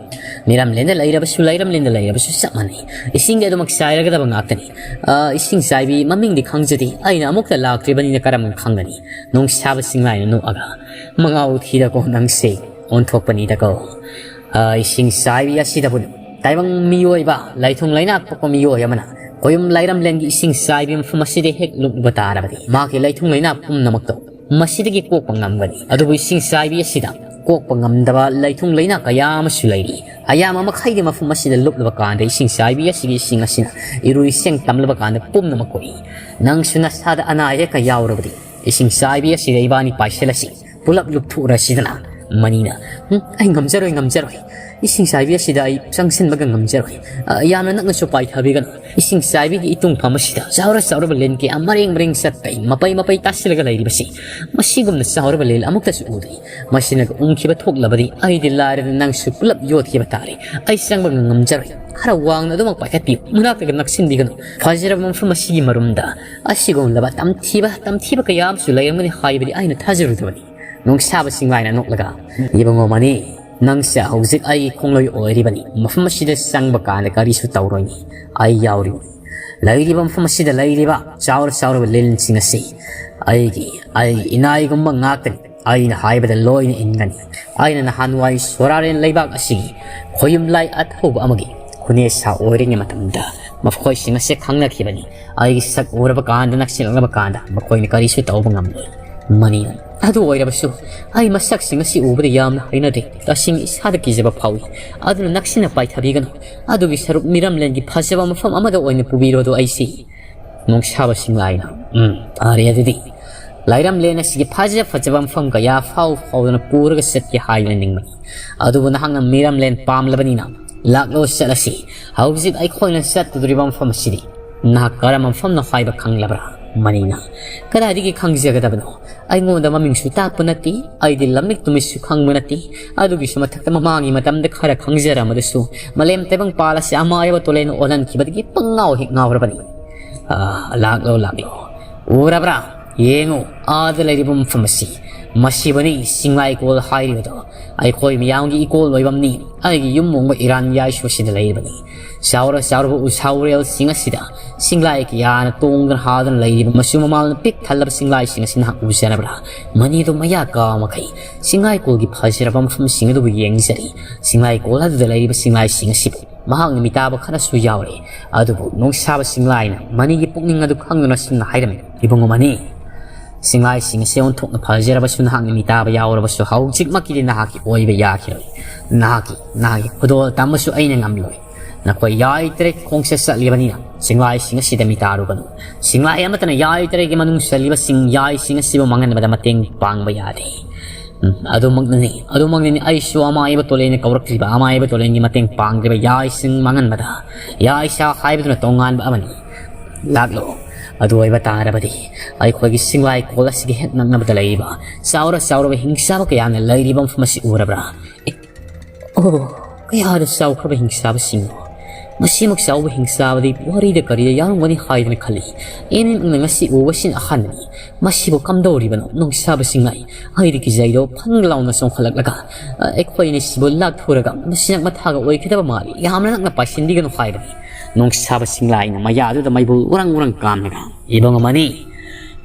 ꯃꯤꯔꯝꯂꯦꯟꯗ ꯂꯩꯔꯕꯁꯨ, ꯂꯩꯔꯝꯂꯦꯟꯗ ꯂꯩꯔꯕꯁꯨ ꯆꯞ ꯃꯥꯟꯅꯩ꯫ ꯏꯁꯤꯡꯗꯤ ꯑꯗꯨꯃꯛ ꯆꯥꯏꯔꯒꯗꯕ ꯉꯥꯛꯇꯅꯤ꯫ ꯑ, ꯏꯁꯤꯡ ꯆꯥꯏꯕꯤ ꯃꯃꯤꯡꯗꯤ ꯈꯪꯖꯗꯦ꯫ ꯑꯩꯅ ꯑꯃꯨꯛꯇ ꯂꯥꯛꯇ꯭ꯔꯤꯕꯅꯤꯅ ꯀꯔꯝꯅ ꯈꯪꯒꯅꯤ? ꯅꯣꯡꯁꯥꯕ ꯆꯤꯡꯂꯥꯏꯅ ꯅꯣꯛꯑꯒ, "ꯃꯉꯥꯎ ꯊꯤꯗꯀꯣ ꯅꯪꯁꯦ, ꯑꯣꯟꯊꯣꯛꯄꯅꯤꯗꯀꯣ꯫ ꯑ, ꯏꯁꯤꯡ ꯆꯥꯏꯕꯤ ꯑꯁꯤꯗꯕꯨ ꯇꯥꯏꯕꯪ ꯃꯤꯑꯣꯏꯕ, ꯂꯩꯊꯨꯡ ꯂꯩꯅꯥ ꯄꯣꯛꯄ ꯃꯤꯑꯣꯏ ꯑꯃꯅ ꯈꯣꯌꯨꯝ ꯂꯩꯔꯝꯂꯦꯟꯒꯤ ꯏꯁꯤꯡ ꯆꯥꯏꯕꯤ ꯃꯐꯝ ꯑꯁꯤꯗ ꯍꯦꯛ ꯂꯨꯞꯂꯨꯕ ꯇꯥꯔꯕꯗꯤ, ꯃꯍꯥꯛꯀꯤ ꯂꯩꯊꯨꯡ ꯂꯩꯅꯥ ꯄꯨꯝꯅꯃꯛꯇꯣ ꯃꯁꯤꯗꯒꯤ ꯀꯣꯛꯄ ꯉꯝꯒꯅꯤ꯫ ꯑꯗꯨꯕꯨ ꯏꯁꯤꯡ ꯆꯥꯏꯕꯤ ꯑꯁꯤꯗ ꯀꯣꯛꯄ ꯉꯝꯗꯕ ꯂꯩꯊꯨꯡ ꯂꯩꯅꯥ ꯀꯌꯥ ꯑꯃꯁꯨ ꯂꯩꯔꯤ꯫ ꯑꯌꯥꯝꯕ ꯃꯈꯩꯗꯤ ꯃꯐꯝ ꯑꯁꯤꯗ ꯂꯨꯞꯂꯕ ꯀꯥꯟꯗ ꯏꯁꯤꯡ ꯆꯥꯏꯕꯤ ꯑꯁꯤꯒꯤ ꯏꯁꯤꯡ ꯑꯁꯤꯅ ꯏꯔꯨ ꯏꯁꯤꯡ ꯇꯝꯂꯕ ꯀꯥꯟꯗ ꯄꯨꯝꯅꯃꯛ ꯀꯣꯛꯏ꯫ ꯅꯪꯁꯨ ꯅꯁꯥꯗ ꯑꯅꯥ ꯑꯌꯦꯛꯀ ꯌꯥꯎꯔꯕꯗꯤ, ꯏꯁꯤꯡ ꯆꯥꯏꯕꯤ ꯑꯁꯤꯗ ꯏꯕꯥꯅꯤ ꯄꯥꯏꯁꯤꯜꯂꯁꯤ꯫ ꯄꯨꯂꯞ ꯂꯨꯞꯊꯣꯛꯎꯔꯁꯤꯗꯅ꯫" ꯃꯅꯤꯅ, "ꯎꯝ, ꯑꯩ ꯉꯝꯖꯔꯣꯏ, ꯉꯝꯖꯔꯣꯏ꯫ ꯏꯁꯤꯡ ꯆꯥꯏꯕꯤ ꯑꯁꯤꯗ ꯑꯩ ꯆꯪꯁꯤꯟꯕꯒ ꯉꯝꯖꯔꯣꯏ꯫ ꯑ, ꯌꯥꯝꯅ ꯅꯛꯅꯁꯨ ꯄꯥꯏꯊꯕꯤꯒꯅꯨ꯫ ꯏꯁꯤꯡ ꯆꯥꯏꯕꯤꯒꯤ ꯏꯇꯨꯡꯐꯝ ꯑꯁꯤꯗ ꯆꯥꯎꯔ ꯆꯥꯎꯔꯕ ꯂꯤꯟ ꯀꯌꯥ ꯃꯔꯦꯡ ꯃꯔꯦꯡ ꯆꯠꯄꯩ, ꯃꯄꯩ ꯃꯄꯩ ꯇꯥꯁꯤꯜꯂꯒ ꯂꯩꯔꯤꯕꯁꯤ, ꯃꯁꯤꯒꯨꯝꯅ ꯆꯥꯎꯔꯕ ꯂꯤꯟ ꯑꯃꯨꯛꯇꯁꯨ ꯎꯗ꯭ꯔꯤ꯫ ꯃꯁꯤꯅꯒ ꯎꯝꯈꯤꯕ ꯊꯣꯛꯂꯕꯗꯤ ꯑꯩꯗꯤ ꯂꯥꯏꯔꯗ ꯅꯪꯁꯨ ꯄꯨꯂꯞ ꯌꯣꯠꯈꯤꯕ ꯇꯥꯔꯦ꯫ ꯑꯩ ꯆꯪꯕꯒ ꯉꯝꯖꯔꯣꯏ꯫ ꯈꯔ ꯋꯥꯡꯅ ꯑꯗꯨꯃꯛ ꯄꯥꯏꯈꯠꯄꯤꯌꯨ꯫ ꯃꯅꯥꯛꯇꯒ ꯅꯛꯁꯤꯟꯕꯤꯒꯅꯨ꯫ ꯐꯖꯔꯕ ꯃꯐꯝ ꯑꯁꯤꯒꯤ ꯃꯔꯨꯝꯗ ꯑꯁꯤꯒꯨꯝꯂꯕ ꯇꯝꯊꯤꯕ, ꯇꯝꯊꯤꯕ ꯀꯌꯥ ꯑꯃꯁꯨ ꯂꯩꯔꯝꯒꯅꯤ ꯍꯥꯏꯕꯗꯤ ꯑꯩꯅ ꯊꯥꯖꯔꯨꯗꯕꯅꯤ꯫" ꯅꯣꯡꯁꯥꯕ ꯁꯤꯡꯂꯥꯏꯅ ꯅꯣꯛꯂꯒ, "ꯏꯕꯨꯡꯉꯣ ꯃꯅꯤ, ꯅꯪꯁꯦ ꯍꯧꯖꯤꯛ ꯑꯩꯒꯤ ꯈꯣꯡꯂꯣꯏ ꯑꯣꯏꯔꯤꯕꯅꯤ꯫ ꯃꯐꯝ ꯑꯁꯤꯗ ꯆꯪꯕ ꯀꯥꯟꯗ ꯀꯔꯤꯁꯨ ꯇꯧꯔꯣꯏꯅꯤ꯫ ꯑꯩ ꯌꯥꯎꯔꯤꯕꯅꯤ꯫ ꯂꯩꯔꯤꯕ ꯃꯐꯝ ꯑꯁꯤꯗ ꯂꯩꯔꯤꯕ ꯆꯥꯎꯔ ꯆꯥꯎꯔꯕ ꯂꯤꯟꯁꯤꯡ ꯑꯁꯤ ꯑꯩꯒꯤ, ꯑꯩꯒꯤ ꯏꯅꯥꯏꯒꯨꯝꯕ ꯉꯥꯛꯇꯅꯤ꯫ ꯑꯩꯅ ꯍꯥꯏꯕꯗ ꯂꯣꯏꯅ ꯏꯟꯒꯅꯤ꯫ ꯑꯩꯅ ꯅꯍꯥꯟꯋꯥꯏ ꯁꯣꯔꯥꯔꯦꯟ ꯂꯩꯕꯥꯛ ꯑꯁꯤꯒꯤ ꯈꯣꯌꯨꯝ ꯂꯥꯏ ꯑꯊꯧꯕ ꯑꯃꯒꯤ ꯈꯨꯅꯦꯁꯥ ꯑꯣꯏꯔꯤꯉꯩ ꯃꯇꯝꯗ ꯃꯈꯣꯏꯁꯤꯡ ꯑꯁꯤ ꯈꯪꯅꯈꯤꯕꯅꯤ꯫ ꯑꯩꯒꯤ ꯁꯛ ꯎꯔꯕ ꯀꯥꯟꯗ, ꯅꯛꯁꯤꯜꯂꯛꯂꯕ ꯀꯥꯟꯗ ꯃꯈꯣꯏꯅ ꯀꯔꯤꯁꯨ ꯇꯧꯕ ꯉꯝꯂꯣꯏ꯫" ꯃꯅꯤꯅ, "ꯑꯗꯨ ꯑꯣꯏꯔꯕꯁꯨ ꯑꯩ ꯃꯁꯛꯁꯤꯡ ꯑꯁꯤ ꯎꯕꯗ ꯌꯥꯝꯅ ꯍꯩꯅꯗꯦ꯫ ꯇꯁꯦꯡꯅ ꯏꯁꯥꯗ ꯀꯤꯖꯕ ꯐꯥꯎꯏ꯫ ꯑꯗꯨꯅ ꯅꯛꯁꯤꯟꯅ ꯄꯥꯏꯊꯕꯤꯒꯅꯨ꯫ ꯑꯗꯨꯒꯤ ꯁꯔꯨꯛ ꯃꯤꯔꯝꯂꯦꯟꯒꯤ ꯐꯖꯕ ꯃꯐꯝ ꯑꯃꯗ ꯑꯣꯏꯅ ꯄꯨꯕꯤꯔꯣꯗꯣ ꯑꯩꯁꯤ꯫" ꯅꯣꯡꯁꯥꯕ ꯁꯤꯡꯂꯥꯏꯅ, "ꯎꯝ, ꯐꯔꯦ ꯑꯗꯨꯗꯤ꯫ ꯂꯥꯏꯔꯝꯂꯦꯟ ꯑꯁꯤꯒꯤ ꯐꯖ ꯐꯖꯕ ꯃꯐꯝ ꯀꯌꯥ ꯐꯥꯎ ꯐꯥꯎꯗꯅ ꯄꯨꯔꯒ ꯆꯠꯀꯦ ꯍꯥꯏꯗꯨꯅ ꯅꯤꯡꯕꯅꯤ꯫ ꯑꯗꯨꯕꯨ ꯅꯍꯥꯛꯅ ꯃꯤꯔꯝꯂꯦꯟ ꯄꯥꯝꯂꯕꯅꯤꯅ ꯂꯥꯛꯂꯣ ꯆꯠꯂꯁꯤ꯫ ꯍꯧꯖꯤꯛ ꯑꯩꯈꯣꯏꯅ ꯆꯠꯀꯗꯧꯔꯤꯕ ꯃꯐꯝ ꯑꯁꯤꯗꯤ ꯅꯍꯥꯛ ꯀꯔꯝꯕ ꯃꯐꯝꯅꯣ ꯍꯥꯏꯕ ꯈꯪꯂꯕ꯭ꯔꯥ?" ꯃꯅꯤꯅ, "ꯀꯗꯥꯏꯗꯒꯤ ꯈꯪꯖꯒꯗꯕꯅꯣ? ꯑꯩꯉꯣꯟꯗ ꯃꯃꯤꯡꯁꯨ ꯇꯥꯛꯄ ꯅꯠꯇꯦ, ꯑꯩꯗꯤ ꯂꯝꯃꯤꯠ ꯇꯨꯃꯤꯠꯁꯨ ꯈꯪꯕ ꯅꯠꯇꯦ꯫ ꯑꯗꯨꯒꯤꯁꯨ ꯃꯊꯛꯇ ꯃꯃꯥꯡꯒꯤ ꯃꯇꯝꯗ ꯈꯔ ꯈꯪꯖꯔꯝꯕꯗꯁꯨ ꯃꯥꯂꯦꯝ ꯇꯥꯏꯕꯪ ꯄꯥꯜ ꯑꯁꯤ ꯑꯃꯥꯏꯕ ꯇꯣꯂꯦꯟ ꯑꯣꯜꯍꯟꯈꯤꯕꯗꯒꯤ ꯄꯪꯉꯥꯎ ꯍꯦꯛ ꯉꯥꯎꯔꯕꯅꯤ꯫ ꯑꯥ, ꯂꯥꯛꯂꯣ, ꯂꯥꯛꯂꯣ꯫ ꯎꯔꯕ꯭ꯔꯥ? ꯌꯦꯡꯉꯨ, ꯑꯥꯗ ꯂꯩꯔꯤꯕ ꯃꯐꯝ ꯑꯁꯤ ꯃꯁꯤꯕꯨꯅꯤ ꯁꯤꯡꯂꯥꯏꯀꯣꯜ ꯍꯥꯏꯔꯤꯕꯗꯣ꯫ ꯑꯩꯈꯣꯏ ꯃꯤꯌꯥꯝꯒꯤ ꯏꯀꯣꯜ ꯑꯣꯏꯐꯝꯅꯤ꯫ ꯑꯩꯒꯤ ꯌꯨꯝ ꯃꯣꯡꯕ ꯏꯔꯥꯟ ꯌꯥꯏꯁꯨ ꯑꯁꯤꯗ ꯂꯩꯔꯤꯕꯅꯤ꯫ ꯆꯥꯎꯔ ꯆꯥꯎꯔꯕ ꯎꯁꯥ ꯎꯔꯦꯜꯁꯤꯡ ꯑꯁꯤꯗ ꯁꯤꯡꯂꯥꯏ ꯀꯌꯥꯅ ꯇꯣꯡꯗꯨꯅ ꯍꯥꯗꯨꯅ ꯂꯩꯔꯤꯕ ꯃꯆꯨ ꯃꯃꯥꯜꯅ ꯄꯤꯛ ꯊꯜꯂꯕ ꯁꯤꯡꯂꯥꯏꯁꯤꯡ ꯑꯁꯤ ꯅꯍꯥꯛ ꯎꯖꯔꯕ꯭ꯔꯥ? ꯃꯅꯤꯗꯨ ꯃꯌꯥ ꯀꯥ ꯃꯈꯩ ꯁꯤꯡꯂꯥꯏꯀꯣꯜꯒꯤ ꯐꯖꯔꯕ ꯃꯐꯝꯁꯤꯡ ꯑꯗꯨꯕꯨ ꯌꯦꯡꯖꯔꯤ꯫ ꯁꯤꯡꯂꯥꯏꯀꯣꯜ ꯑꯗꯨꯗ ꯂꯩꯔꯤꯕ ꯁꯤꯡꯂꯥꯏꯁꯤꯡ ꯑꯁꯤꯕꯨ ꯃꯍꯥꯛꯅ ꯃꯤꯇꯥꯕ ꯈꯔꯁꯨ ꯌꯥꯎꯔꯦ꯫ ꯑꯗꯨꯕꯨ ꯅꯨꯡꯁꯥꯕ ꯁꯤꯡꯂꯥꯏꯅ ꯃꯅꯤꯒꯤ ꯄꯨꯛꯅꯤꯡ ꯑꯗꯨ ꯈꯪꯗꯨꯅ ꯑꯁꯨꯝꯅ ꯍꯥꯏꯔꯝꯃꯤ, "ꯏꯕꯨꯡꯉꯣ ꯃꯅꯤ, ꯁꯤꯡꯂꯥꯏꯁꯤꯡ ꯑꯁꯤ ꯑꯣꯟꯊꯣꯛꯅ ꯐꯖꯔꯕꯁꯨ ꯅꯍꯥꯛꯅ ꯃꯤꯇꯥꯕ ꯌꯥꯎꯔꯕꯁꯨ ꯍꯧꯖꯤꯛꯃꯛꯀꯤꯗꯤ ꯅꯍꯥꯛꯀꯤ ꯑꯣꯏꯕ ꯌꯥꯈꯤꯔꯣꯏ꯫ ꯅꯍꯥꯛꯀꯤ, ꯅꯍꯥꯛꯀꯤ ꯈꯨꯗꯣꯜ ꯇꯝꯕꯁꯨ ꯑꯩꯅ ꯉꯝꯂꯣꯏ꯫ ꯅꯈꯣꯏ ꯌꯥꯏ ꯇꯔꯦꯠ ꯈꯣꯡꯆꯠ ꯆꯠꯂꯤꯕꯅꯤꯅ ꯁꯤꯡꯂꯥꯏꯁꯤꯡ ꯑꯁꯤꯗ ꯃꯤꯇꯥꯔꯨꯒꯅꯨ꯫ ꯁꯤꯡꯂꯥꯏ ꯑꯃꯠꯇꯅ ꯌꯥꯏ ꯇꯔꯦꯠꯀꯤ ꯃꯅꯨꯡ ꯆꯜꯂꯤꯕꯁꯤꯡ ꯌꯥꯏꯁꯤꯡ ꯑꯁꯤꯕꯨ ꯃꯥꯡꯍꯟꯕꯗ ꯃꯇꯦꯡ ꯄꯥꯡꯕ ꯌꯥꯗꯦ"꯫ ꯎꯝ, ꯑꯗꯨꯃꯛꯅꯅꯤ, ꯑꯗꯨꯃꯛꯅꯅꯤ꯫ ꯑꯩꯁꯨ ꯑꯃꯥꯏꯕ ꯇꯣꯂꯦꯟꯅ ꯀꯧꯔꯛꯂꯤꯕ ꯑꯃꯥꯏꯕ ꯇꯣꯂꯦꯟꯒꯤ ꯃꯇꯦꯡ ꯄꯥꯡꯗ꯭ꯔꯤꯕ ꯌꯥꯏꯁꯤꯡ ꯃꯥꯡꯍꯟꯕꯗ꯫ ꯌꯥꯏꯁꯥ ꯍꯥꯏꯕꯗꯨꯅ ꯇꯣꯉꯥꯟꯕ ꯑꯃꯅꯤ꯫ ꯂꯥꯛꯂꯣ꯫ ꯑꯗꯨ ꯑꯣꯏꯕ ꯇꯥꯔꯕꯗꯤ ꯑꯩꯈꯣꯏꯒꯤ ꯁꯤꯡꯂꯥꯏ ꯀꯣꯜ ꯑꯁꯤꯒꯤ ꯍꯦꯛ ꯅꯛꯅꯕꯗ ꯂꯩꯔꯤꯕ ꯆꯥꯎꯔ ꯆꯥꯎꯔꯕ ꯍꯤꯡꯆꯥꯕ ꯀꯌꯥꯅ ꯂꯩꯔꯤꯕ ꯃꯐꯝ ꯑꯁꯤ ꯎꯔꯕ꯭ꯔꯥ? ꯑꯦ, ꯑꯣ, ꯀꯌꯥꯗ ꯆꯥꯎꯈ꯭ꯔꯕ ꯍꯤꯡꯆꯥꯕꯁꯤꯡꯅꯣ! ꯃꯁꯤꯃꯛ ꯆꯥꯎꯕ ꯍꯤꯡꯆꯥꯕꯗꯤ ꯋꯥꯔꯤꯗ ꯀꯔꯤꯗ ꯌꯥꯎꯔꯝꯒꯅꯤ ꯍꯥꯏꯗꯅ ꯈꯜꯂꯤ꯫ ꯑꯦꯝ ꯑꯦꯝꯅ ꯉꯁꯤ ꯎꯕꯁꯤꯅ ꯑꯍꯥꯟꯕꯅꯤ꯫ ꯃꯁꯤꯕꯨ ꯀꯝꯗꯧꯔꯤꯕꯅꯣ, ꯅꯨꯡꯁꯥꯕꯁꯤꯡ ꯂꯥꯏ? ꯑꯩꯗꯤ ꯀꯤꯖꯩꯗꯣ ꯐꯟ ꯂꯥꯎꯅ ꯆꯣꯡꯈꯠꯂꯛꯂꯒ, ꯑ, ꯑꯩꯈꯣꯏ ꯑꯅꯤꯁꯤꯕꯨ ꯂꯥꯛꯊꯨꯔꯒ ꯃꯁꯤꯅ ꯃꯊꯥꯒ ꯑꯣꯏꯒꯗꯕ ꯃꯥꯜꯂꯤ꯫ ꯌꯥꯝꯅ ꯅꯛꯅ ꯄꯥꯏꯁꯤꯟꯕꯤꯒꯅꯨ ꯍꯥꯏꯕꯅꯤ꯫ ꯅꯨꯡꯁꯥꯕꯁꯤꯡ ꯂꯥꯏꯅ ꯃꯌꯥꯗꯨꯗ ꯃꯩꯕꯨꯜ ꯎꯔꯪ ꯎꯔꯪ ꯀꯥꯝꯂꯒ, "ꯏꯕꯨꯡ ꯑꯃꯅꯤ,